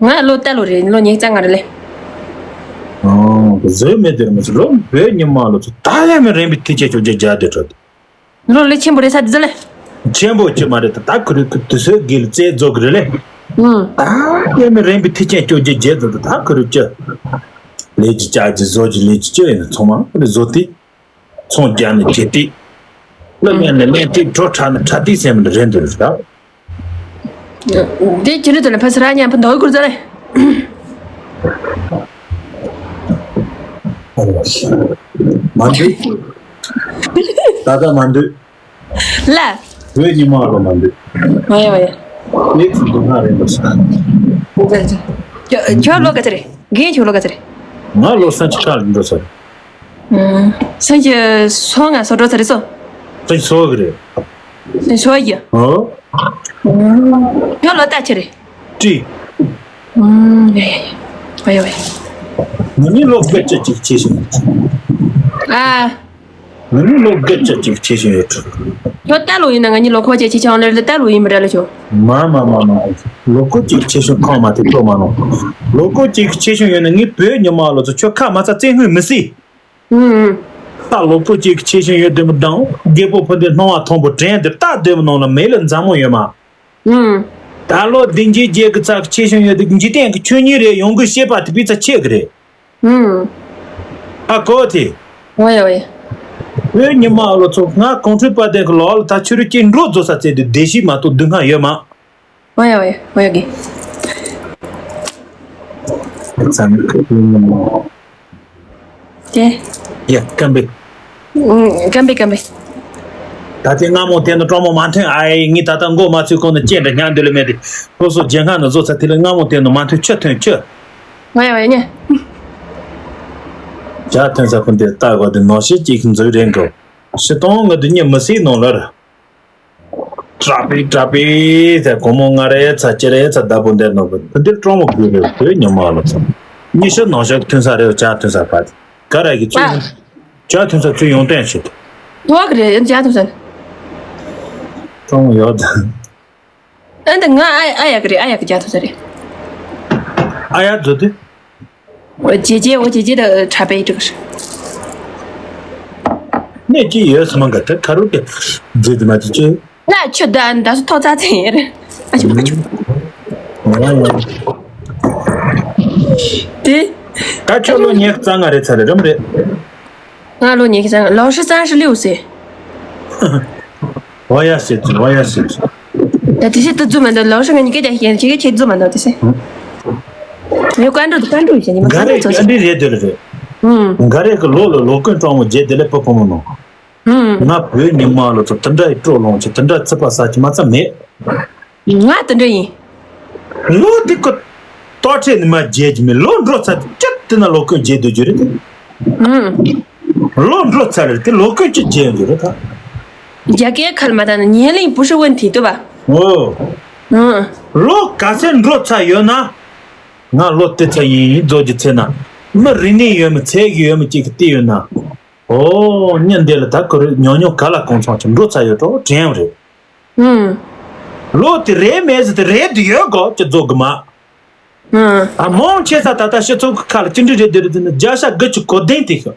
ང་ལོ་ལྟ་ལོ་རེད། ལོ་ཉིས་རྩ་ལྔ་རེད་ལེ། ཨོ་ཟོས་མེད་དེར་མི་ཚེ་ལོ་བོད་ཉི་མ་ལོ་ཚོ་ད་ཡ་མི་རན་པའི་ཐིག་ཆེ་ཆོག་རྒྱ་རྒྱ་དེ་ཁྲོད། ལོ་ལེ་ཆེན་པོ་རེད་ས་དེ་ཟ་ལེ། ཆེན་པོ་ཅི་མ་རེད་ད་ད་ཁུ་རི་ཁུ་དུ་སོའི་དགེ་ལ་རྩེ་རྫོགས་གི་རེད་ལེ། ཨུམ། ད་ཡ་མི་རན་པའི་ཐིག་ཆེན་ཆོག་རྒྱ་རྒྱ་དེ་ད་ཁུ་རི་ཅི། ལས་ཀྱི་ལྕགས་ཀྱི་བཟོ་གྱི་ལས་ཀྱི་ལྕི་ཡིན་ཚང་མ་ཁུ་རི་བཟོ་དེ། ཚོང་རྒྱག་ནས་བྱེད་དེ། གླུ་ལེན་ནས་ལེན་དེ་བྲོ་འཁྲབ་ནས་འཁྲབ་དེ་སེམས་ལ་རེད་འདུག་ར། དེ་ཁྱེད་རེད་དོ་ལ་ཕ་སི་ར་ཉམས་པ་འདོགས་དགོས་ཟེར་རེད། མ་འདུག་ད་ལྟ་མ་འདུག་ལ། བོད་ཉི་མ་རོ་མ་འདུག་ཝེ་ཝེ། ངས་ཚིག་འདུག་ང་རེད་འདུག་ས། ཁྱོད་ལོ་ག་ཚོད་རེད། རྒན་ཁྱོད་ལོ་ག་ཚོད་རེད། ང་ལོ་སུམ་ཅུ་ཁ་ལ་འགྲོ་ས་རེད། སུམ་ཅུ་སོ་ལྔ་སོ་འགྲོ་ས་རེད་སོ། སུམ་ཅུ་སོ་གི་རེད། སུམ་ཅུ་སོ་གི་ཨོ། ཁྱོད་ལོ་ལྟ་ཆེ་རེད། ཏི། ཨུམ། ཡ་ཡ་ཡ། ཨ་ཡ་ཡ། ང་ནི་ལོ་སྐད་ཆ་ཅིག་བྱེད་བཞིན། ཨ། ང་ནི་ལོ་སྐད་ཆ་ཅིག་བྱེད་བཞིན་ཡོད། ཁྱོད་ལྟ་ལོ་ཡིན་ན་ང་གཉིས་ལོ་ཁོ་ཅེ་ཆེ་ཆང་ལེར་ལྟ་ལོ་ཡིན་པ་འདྲ་ལ་ཁྱོད། མ་མ་མ་མ། ལོ་ཁོ་ཅིག་ཆེ་ཤོས་ཁོང་མ་དེ་ཐོག་མ་ནོ། ལོ་ཁོ་ཅིག་ཆེ་ཤོས་ཡོད་ན་ངའི་བོད་ཉི་མ་ལོ་ཚོ་ཁྱོད་ཁ་མ་ཚ་བཙན་ངོས་མི་སྲིད། ཨུམ། ད་ལོ་ཁོ་ཅིག་ཆེ་ཤོས་ཡོད་དེ་མི་དང་རྒད་པོ་ཕུ་འདི་སྣང་བ་མཐོན་པོ་དྲན་དེ་ལྟ་དེ་མི་ནང་ལ་མེད་ལ་མཛའ་མོ་ཡོད་མ། ཨུམ། ད་ལོ་བདུན་བརྒྱད་བརྒྱད་ཀྱི་ཚགས་ཆེ་ཤོས་ཡོད་དེ་འཇིག་རྟེན་གྱི་ཆོས་ཉིད་རེད་ཡོང་གི་ཤེས་པ་དེ་པི་ཚ་ཆེ་གི་རེད། ཨུམ། ཨ་གོ་དེ། ཝེ་ཝེ། བོད་ཉི་མ་ལོ་ཚོ་ང་གོང་ཁྲོས་པ་དེ་གི་ལོ་ལ་ད་ཆུ་རུ་སྐྱེ་འགྲོ་རྫོ་ས་ཚེ་དེ་བདེ་ཤི་མ་གཏོགས་སྡུག་བསྔལ་ཡོད་མ། ཝེ་ཝེ་ཝེ་གི། ཚང་གི་ཉི་མ། དེ། ཡ་སྐམ་པའི། སྐམ་པའི་སྐམ་པའི། ད་ལྟའི་སྔ་མོ་དེ་ནི་གྲོགས་མོ་མ་ཐོན་ཨ་ཡེ་ངས་ད་ལྟ་མགོ་མ་ཚོས་གོང་ནས་སྐྱེས་འདྲ་ཉག་འདི་ལ་མེད་དེ་སོ་སོ་རྒྱལ་ཁང་ནས་བཟོ་ཚ་དེ་ལ་སྔ་མོ་དེ་ནི་མ་ཐོན་ཆུ་ཐོན་ཆུ། ང་ཡ་བ་ཡ་ཉེ། ཇ་ཐོན་ས་ཁུན་དེ་ལྟ་དགོས་དེ་ནོ་ཤེས་ཅིག་འཛུལ་རན་གོ་ཤི་སྟོང་ང་དུ་ཉི་མི་སྲིད་ནོ་ལར། དྲག་པའི་དྲག་པའི་ཟེར་གོ་མོ་ང་རེ་ཚ་ཅི་རེ་ཚ་ད་བུ་འདེར་ནོ་བུ་འདིར་གྲོང་མོ་བུ་རེ་བུ་ཉི་མ་ལོ་ཚ། ཉི་ཤུ་ནང་ཤོག་ཐོན་ས་རེ་ཇ་ཐོན་ས་ཕ་ག་ར་གི་ཚུལ། ཇ་ཐོན་ས་ཚུལ་ཡོང་བསྟན་ཞིག་དོག་རེད་ཇ་ཐོན་ས། གྲོང་མོ་ཡོད་ད། ཨ་འདི་ང་ཨ་ཨ་ཡག་གི་རེད་ཨ་ཡག་གི་རྒྱ་ཐོ་ས་རེད། ཨ་ཡག་བཟོ་དུས། ཇེ་ཇེ་འོ་ཇེ་ཇེ་ད་ཁྲ་པའི་དྲུག་ནས་ཅི་ཡོད་སྨན་ག་ད་ཁ་རུ་གི་རྫི་དུ་མ་དུ་ཅི། ན་ཆུ་ད་ད་སུ་ཐོག་ཚ་ཚེ་ཡིན་རེད། ཨ་ཆུ་ཨ་ཆུ། དེ། ད་ཁྱོད་ལོ་ཉི་ཤུ་རྩ་ལྔ་རེད་ཚ་རེད་རམ་རེད། ང་ལོ་ཉི་ཤུ་རྩ་ལྔ་ལོ་ཧྲི་རྩ་ཧྲི་ལིའུ་སེ། ཝ་ཡ་སེ་ཙི་ཝ་ཡ་སེ་ཙི། ད་དེ་སེ་ཏི་ཙུ་མ་འདུག་ལོ་ཧྲི་ང་ཉི་གེ་ད་ཤེས་ཁྱེད་ཀྱི་ཁྱེད་ཙུ་མ་འདུག་དེ་སེ། ཡོ་ཀན་ཀྲུ་ཀན་ཀྲུ་ཡོད་ཉི་མ་འགའ་ཀན་ཀྲུ་རེ་ཙོ་ཀན་ཀྲུ་རེ་དེ་རེ་རེ། ཨུམ། འགའ་རེ་གི་ལོ་ལ་ལོ་ཀུན་སྤྲང་མོ་རྗེ་དེ་ལས་ཕོ་ཕོ་མོ་ནོ། ཨུམ། ང་བོད་ཉི་མ་ལོ་ཚོ་དེ་འདྲ་ཡི་སྤྲོ་ལོང་ཆེ་དེ་འདྲ་ཚི་པ་ས་ཆི་མ་ཚ་མེད། ང་དེ་འདྲ་ཡིན། ལོ་འདི་ཀོ་ཏོ་ཁྲེ་ནི་མ་རྗེས་ཀྱི་མེད་ལོ་འགྲོ་ཚར་ཏེ་ཅི་དེ་ན་ལོ་ཀུན་རྗེས་སྡོད་རྒྱུ་རེད་དེ། ཨུམ། ལོ་འགྲོ་ཚར་རེད་དེ་ལོ་ཀུན་ཅི་རྗེས་ཡོང་རྒྱུ་རེད་ད། རྒྱ་སྐད་ཁ་ལ་མ་བཏང་ན་ཉེ་ལིང་བུ་ཧྲི་ཝན་ཐི་ཏུ་བ། ཨོ། ཨུམ། ལོ་ག་ཚད་འགྲོ་ཚར་ཡོད་ན། ང་ལོ་དེ་ཚ་ཡིན་ཡིན་རྫོགས་ཀྱི་ཚེ་ན། མི་རིག་གནས་ཡོད་མི་ཚད་ཀྱི་ཡོད་མི་གཅིག་གི་བལྟས་ཡོད་ན། ཨོ། ཉིན་འདི་ལ་ད་ཁོ་རེ་ཉོ་ཉོ་ག་ལ་གོང་ཚང་ཅིག་འགྲོ་ཚར་ཡོད་འགྲོ་དྲན་རེད། ཨུམ། ལོ་དེ་རེད་མེད་ཟེར་དེ་རེད་དུ་ཡོད་གོ་ཅི་རྫོགས་གི་མ། ཨུམ། ཨ་མོང་ཆེ་ས་ད་ལྟ་སྤྱི་ཚོགས་ཀྱི་ཁ་ལ་ཅི་འདྲ་རེད་དེ་རེད་དེ་ནི་རྒྱ་ཤ་དགུ་ཅུ་གོ་བདུན་དེ་ཤོད།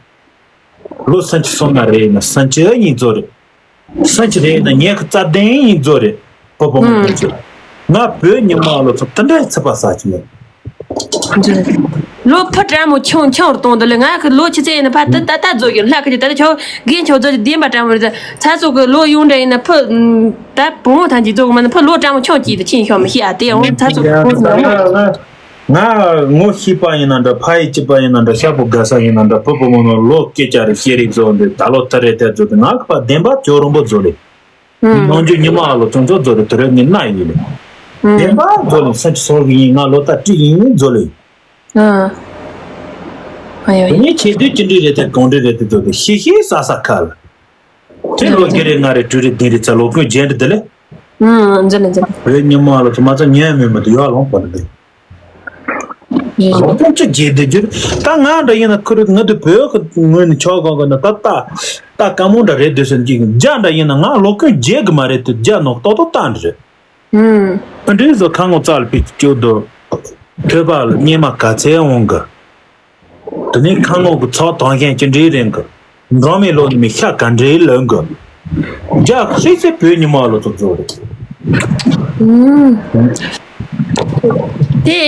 ལོ་སུམ་ཅུ་སོ་ལྔ་རེད་ན་སུམ་ཅུ་གཉིས་རྫོགས་རེད། སུམ་ཅུ་རེད་ན་ཉི་ཤུ་རྩ་བདུན་ཡིན་རྫོགས་རེད། པོ་པོ་མོ་ཨུམ། ཐུག་ཅིག་ང་བོད་ཉི་མ་ལོ་ཚོ་དེ་འདྲ་ཚི་པ་ས་ཅི་མེད། ལོ་ཕོ་བཀྲ་མོ་ཆུང་ཆུང་རུ་གཏོང་འདོད་ལ། ང་གི་ལོ་ཆུ་ཚད་ཡིན་ན་ཕ་ད་ད་ད་རྫོགས་ཀྱི་ལྷ་ཁ་ཅིག་ད་ད་ཆོ་རྒན་ཆོ་རྫོགས་ཀྱི་བདེན་པ་བཀྲ་མོ་རེད། ཚ་སོ་གི་ལོ་ཡོང་འདྲ་ཡིན་ན་ཕོ་ད་བུ་མོ་ཐང་ཅིག་རྫོགས་གི་མ་ན་ཕོ་ལོ་བཀྲ་མོ་ཆུང་ཅིག་ཏུ་ཕྱིན་ཤོག་མི་ཤེས་ཨ། དེ་འོང་ཚ་སོ་གི་ཕོ་ང་ང་ངོ་ཤེས་པ་ཡིན་ན་འདྲ། ཕ་ཡི་སྐྱིད་པ་ཡིན་ན་འདྲ། ཤ་བོ་དགའ་ས་ཡིན་ན་འདྲ། བུ་བུ་མོ་མོ་ལོ་སྐད་ཆ་རེ་བཤད་རེས་བཟོ་འདི་ད་ལོ་ཐ་རེ་ཐ་རྫོགས་འདི་ང་གི་ཕ་བདེན་པ་ཇོ་རོང་པོ་རྫོགས་རེད། ནང་ཆོས་ཉི་མ་ཨ་ལོ་ཚོང་ཚོགས་རྫོགས་རེད། དུ་རེ་ངི་ན་ཡིན་རེད། བདེན་པ་རྫོགས་རེད། སེམས་ཀྱི་སོར་གི་ཡིན། ང་ལོ་ད་ཏྲི་ཡིན་རྫོགས་རེད། ཨ། ཨ་ཡོ། ངས་ཆེ་དུས་ཅི་འདྲ་རེད་དེ་གང་འདྲ་རེད་དེ་ཚོ་དེ་ཤི་ཤི་ས་ས་ཁ་ལ། དེ་ལོ་རྒྱུ་རེད། ང་རེད། དྲུག་རེད། བདུན་རེད། ཚ་ལོ་ཀུན་རྗེས་འདྲ་དེ་ལས། ཨང་། འཛིན་ལ་འཛིན། བོད་ཉི་མ་ལ་ཚོ་མ་ཚོ་ཉན་མེད་མ་དུ་ཡོད་ལོང་པ་འདི། ལོ་ཀུན་ཅི་རྗེས་འདི་རྒྱུ་ད་ང་འདྲ་ཡིན་ན་ཁུ་རུ་ང་དུ་བོད་ཁ་ངོས་ནས་ཆོག་གང་གི་ན་ད་ད་ད་དཀའ་མོ་འདྲ་རེད་འདོད་སེམས་ཀྱི་རྒྱ་འདྲ་ཡིན་ན་ང་ལོ་ཀུན་རྗེས་གི་མ་རེད་དུ་རྒྱ་ནོག་ཏོག་ཏོག་ཏང་འདྲ་རེད། ཨུམ། ཨ་འདྲའི་བཟོ་ཁ་ངོ་ཙག་ལ་ཕིག་སྐྱོ་དོ། ཐོས་པ་ལ་སྙེ་མ་ག་ཚད་འོང་གི། དེ་ནས་ཁ་ངོ་གི་ཚོགས་དང་ཞན་ཅི་འདྲའི་རིང་གི། འགྲོ་མེད་ལོ་ནི་མི་ཤ་ག་འདྲའི་ལོན་གི། རྒྱ་ཧྲི་སེ་བོད་ཉི་མ་ལོ་ཚོ་ཚོ་རེད། ཨུམ། དེ།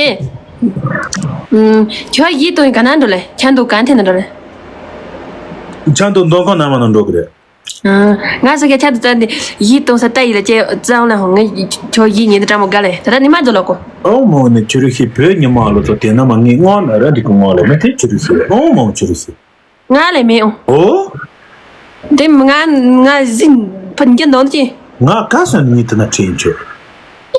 ཨུམ། ཁྱོད་ཡིད་གཏོང་ག་ན་འགྲོ་ལེ། ཆ་འདུག་ག་འཐེན་ན་འགྲོ་ལེ། ཆ་འདུག་འདོན་ཁང་ནང་མ་ནང་འགྲོ་གི་རེད། ང་སོ་ཁྱད་ཆ་དུ་བཙན་ཏེ་ཡིད་གཏོང་ས་ལྟ་ཡིད་ལ་ཅེ་བཙན་ལ་ཧོང་ངས་ཁྱོད་ཡིད་ཉན་དུ་བཀྲ་མོ་དགའ་ལེ། ད་ལྟ་ནི་མ་འཛོ་ལ་གོ། ཨོ་མོ་ནི་ཆུ་རུ་ཤི་བོད་ཉི་མ་ལོ་ཚོ་དེ་ན་མ་ངས་སྔོན་ལ་ར་འདི་གི་སྔོན་ལ་མི་དེ་ཆུ་རུ་ཤི། ཨོ་མོ་ཆུ་རུ་ཤི། ང་ལས་མེད་ཨོ། ཨོ། དེ་ང་ང་ཟིན་ཕ་འགྱུར་འདོན་ཅི། ང་ག་སོན་ནི་དེ་ན་ཁྲིད་ཆོད།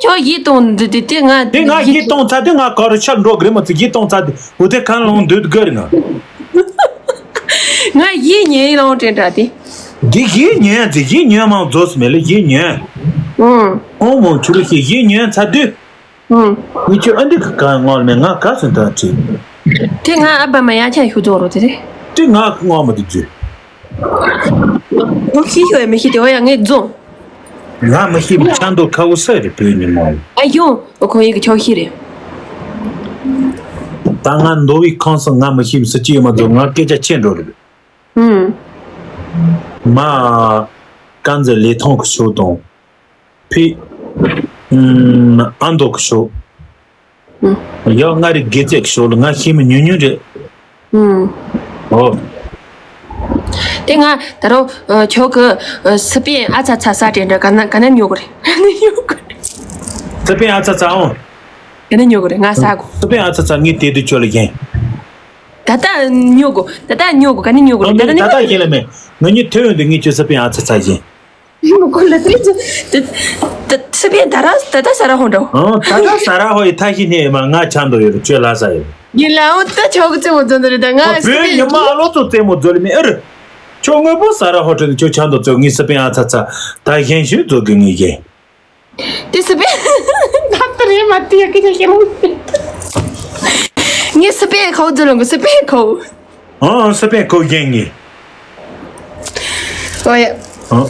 ཁྱོད་ཡིད་གཏོང་འདི་དེ་དེ་ང་དེ་ང་ཡིད་གཏོང་ཚ་དེ་ང་ག་རུ་ཆ་འགྲོ་གི་རེད་མ་ཚི་ཡིད་གཏོང་ཚ་དེ་འུ་དེ་གང་ལོང་འདོད་གི་རེད་ང་། ང་ཡིད་ཉན་ལོང་དྲན་དྲ་དེ། འདི་ཡིད་ཉན་ཟེར་ཡིད་ཉན་མང་རྫོགས་སུ་མེད་ལ་ཡིད་ཉན། ཨང་། ཨོ་མོ་ཆུ་རུ་ཤི་ཡིད་ཉན་ཚ་དུས། ཨང་། ངི་ཆུ་ཨ་འདི་ག་ངོ་ལ་མེད་ང་ག་སུ་ད་ཁྲིད། དེ་ང་ཨ་བ་མ་ཡ་ཆ་ཤུ་རྫོགས་རོ་དེ་རེད། དེ་ང་ངོ་མ་དུ་རྫུས། ཨོ་ཤི་ཤོ་ཡ་མི་ཤི་དེ་ཨོ་ཡ་ངས་རྫོང་། ང་མི་ཤི་མི་ཆ་འདོད་ཁ་བོ་ས་རེད་བོད་ཉི་མ་ལ། ཨ་ཡོང་ཨོ་ཁོང་ཡི་གི་ཆོག་ཤི་རེད། ད་ང་མདོ་བའི་ཁང་སང་ང་མི་ཤི་མི་སུ་ཅི་ཡོད་མ་རྫོགས་ང་སྐད་ཆ་ཆེ་འགྲོ་རེད། ཨུམ། མ། ཀན་ཛི་ལི་ཐང་གི་ཤོག་དང་། ཕི། ཨུམ། ཨ་མདོ་གི་ཤོག་ཨུམ། ཡང་ང་རི་དགེ་རྩེ་གི་ཤོག་ལ་ང་ཤེས་མི་ཉུང་ཉུང་རེད། ཨུམ། ཨོ། དེ་ང་ད་རོ་ཁྱོད་ཀྱི་སི་པན་ཨ་ཚ་ཚ་ས་དྲན་འདྲ་ག་ན་ག་ན་ཉོ་གི་རེད། ག་ན་ཉོ་གི་རེད། སི་པན་ཨ་ཚ་ཚ་ཨོ། ག་ན་ཉོ་གི་རེད་ང་ས་གོ། སི་པན་ཨ་ཚ་ཚ་ངས་དེ་དུས་ཁྱོད་ལ་ཡིན། ད་ལྟ་ཉོ་དགོ། ད་ལྟ་ཉོ་དགོ། ག་ནས་ཉོ་དགོ་རེད། ད་ལྟ་ནས་ད་ལྟ་ཡིན་ལ་མེད། ང་གཉིས་ཐོན་འདི་ངས་ཁྱོད་སི་པན་ཨ་ཚ་ཚ་ཡིན། མི་གོ་ལ་ཏི་ཏི་ཏི་སི་པན་ད་ར་ད་ལྟ་ས་ར་ཧོ་འདྲ། ཨང་། ད་ལྟ་ས་ར་ཧོ་ཡི་ཐ་ཤི་ནས་མ་ང་ཆ་འདོ་ཡོད་ཁྱོད་ལ་ས་ཡོད། ཡིན་ལ་ཨོ་ད་ཆོག་གི་རྩེ་མོ་རྫོན་འདི་རེད་ད་ང་སི་པན་ཉི་མ་ཨ་ལོ་ཚོ་རྩེ་མོ་རྫོན་ལ་མེད་ཨེ་རེད། ཁྱོད་དངོས་པོ་ས་ར་ཧོ་ཁྲོད་དུ་ཁྱོད་ཆ་འདོ་རྩེ་ངས་སི་པན་ཨ་ཚ་ཚ་ད་གཞན་ཞུ་རྫོ་གི་ངས་ཡིན། དེ་སི་པན་ད་ལྟ་རེད་མ་དེ་ཡ་ཀི་ཆ་ཤེས་མོ། ངས་སི་པན་ཁའོ་ཛི་ལོང་གི་སི་པན་ཁའོ། ཨང་ཨང་སི་པན་ཁའོ་རྒྱན་ངས། ཨོ་ཡ། ཨང་།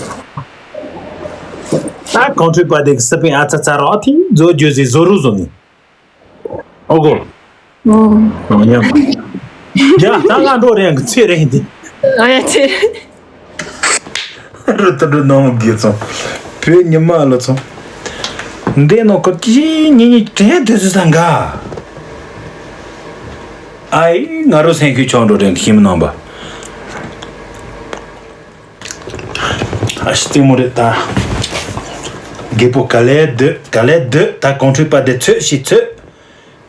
ད་གོང་ཁྲོས་པ་དེ་གི་སི་པན་ཨ་ཚ་ཚ་ར་ཨ་ཐིང་ཛོ་ཇོ་ཟི་ཛོ་རུ་ཛོ་ནི། ཨོ་གོ། ཨོ་ཡ། ཡ་ད་ང་འགྲོ་རེད་གི་ཚེ་རེད་འདི། ཨ་ཡ་ཚེ་རེད། རུ་ཏུ་རུ་ནང་དགེ་ཚང་། བོད་ཉི་མ་ལོ་ཚང་། འདི་ནོ་ཁོ་ཅི་ཉི་ཉི་དྲན་དུ་སུ་སང་ག་ཨའི་ང་རོ་སེང་ཁུ་ཆོང་འགྲོ་རེད་ཤིམ་ནང་པ། ཨ་ཤི་ཏི་མོ་རེད་ད། རྒད་པོ་ག་ལེ་སྡོད་ག་ལེ་སྡོད་ད་གོང་ཁྲོས་པ་དེ་ཚོད་ཤི་ཚོད།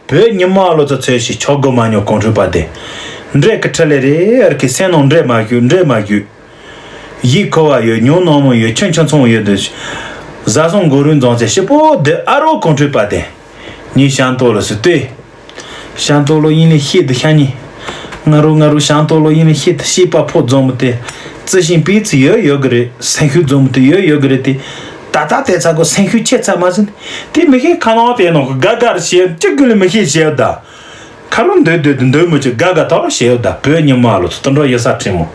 བོད་ཉི་མ་ལོ་ཚོ་ཚོད་ཤི་ཆོག་གོ་མ་ཉོ་གོང་ཁྲོས་པ་དེ། འདྲེ་གི་ཁྲི་ལེ་རེ་ཨར་གི་སེ་ནོ་འདྲེ་མ་ཞུ་འདྲེ་མ་ཞུ། ཡིད་ཁོ་བ་ཡོད་ཉོ་ནོ་མོ་ཡོད་ཆུན་ཆུན་ཚོང་ཡོད་དུ། བཟའ་སོང་མགོ་རུས་འཛོང་ཚེ་ཤི་པོ་དེ་ཨ་རོ་གོང་ཁྲོས་པ་དེ། ཉི་ཤང་ཏོ་ལོ་སི་ཏེ། ཤང་ཏོ་ལོ་ཡིན་ལེ་ཤེད་དུ་ཤ་ཉི། ང་རོ་ང་རོ་ཤང་ཏོ་ལོ་ཡིན་ལེ་ཤེད་དུ་ཤེད་པ་ཕོ་རྫོང་མོ་དེ། རྩི་ཤིང་པི་ཚི་ཡོད་ཡོད་གི་རེད་སེང་ཤུ་རྫོང་མོ་དེ་ཡོད་ཡོད་གི་རེད་དེ། ད་ལྟ་དེ་ཚ་གོ་སེང་ཤུ་ཆེ་ཚ་མ་ཟིན། དེ་མི་ཤེས་ཁ་ནང་དེ་ནོ་ག་གར་ཤེས་ཅི་དགོས་ལེ་མི་ཤེས་ཤེས་ད། ཁ་རོ་འདོད་འདོད་དུ་འདོད་མོ་ཅི་ག་ག་ཐོག་ཤེས་ད་བོད་ཉི་མ་ལོ་ཚོ་དུ་འགྲོ་ཡོད་ས་ཁྲིམ་མོ།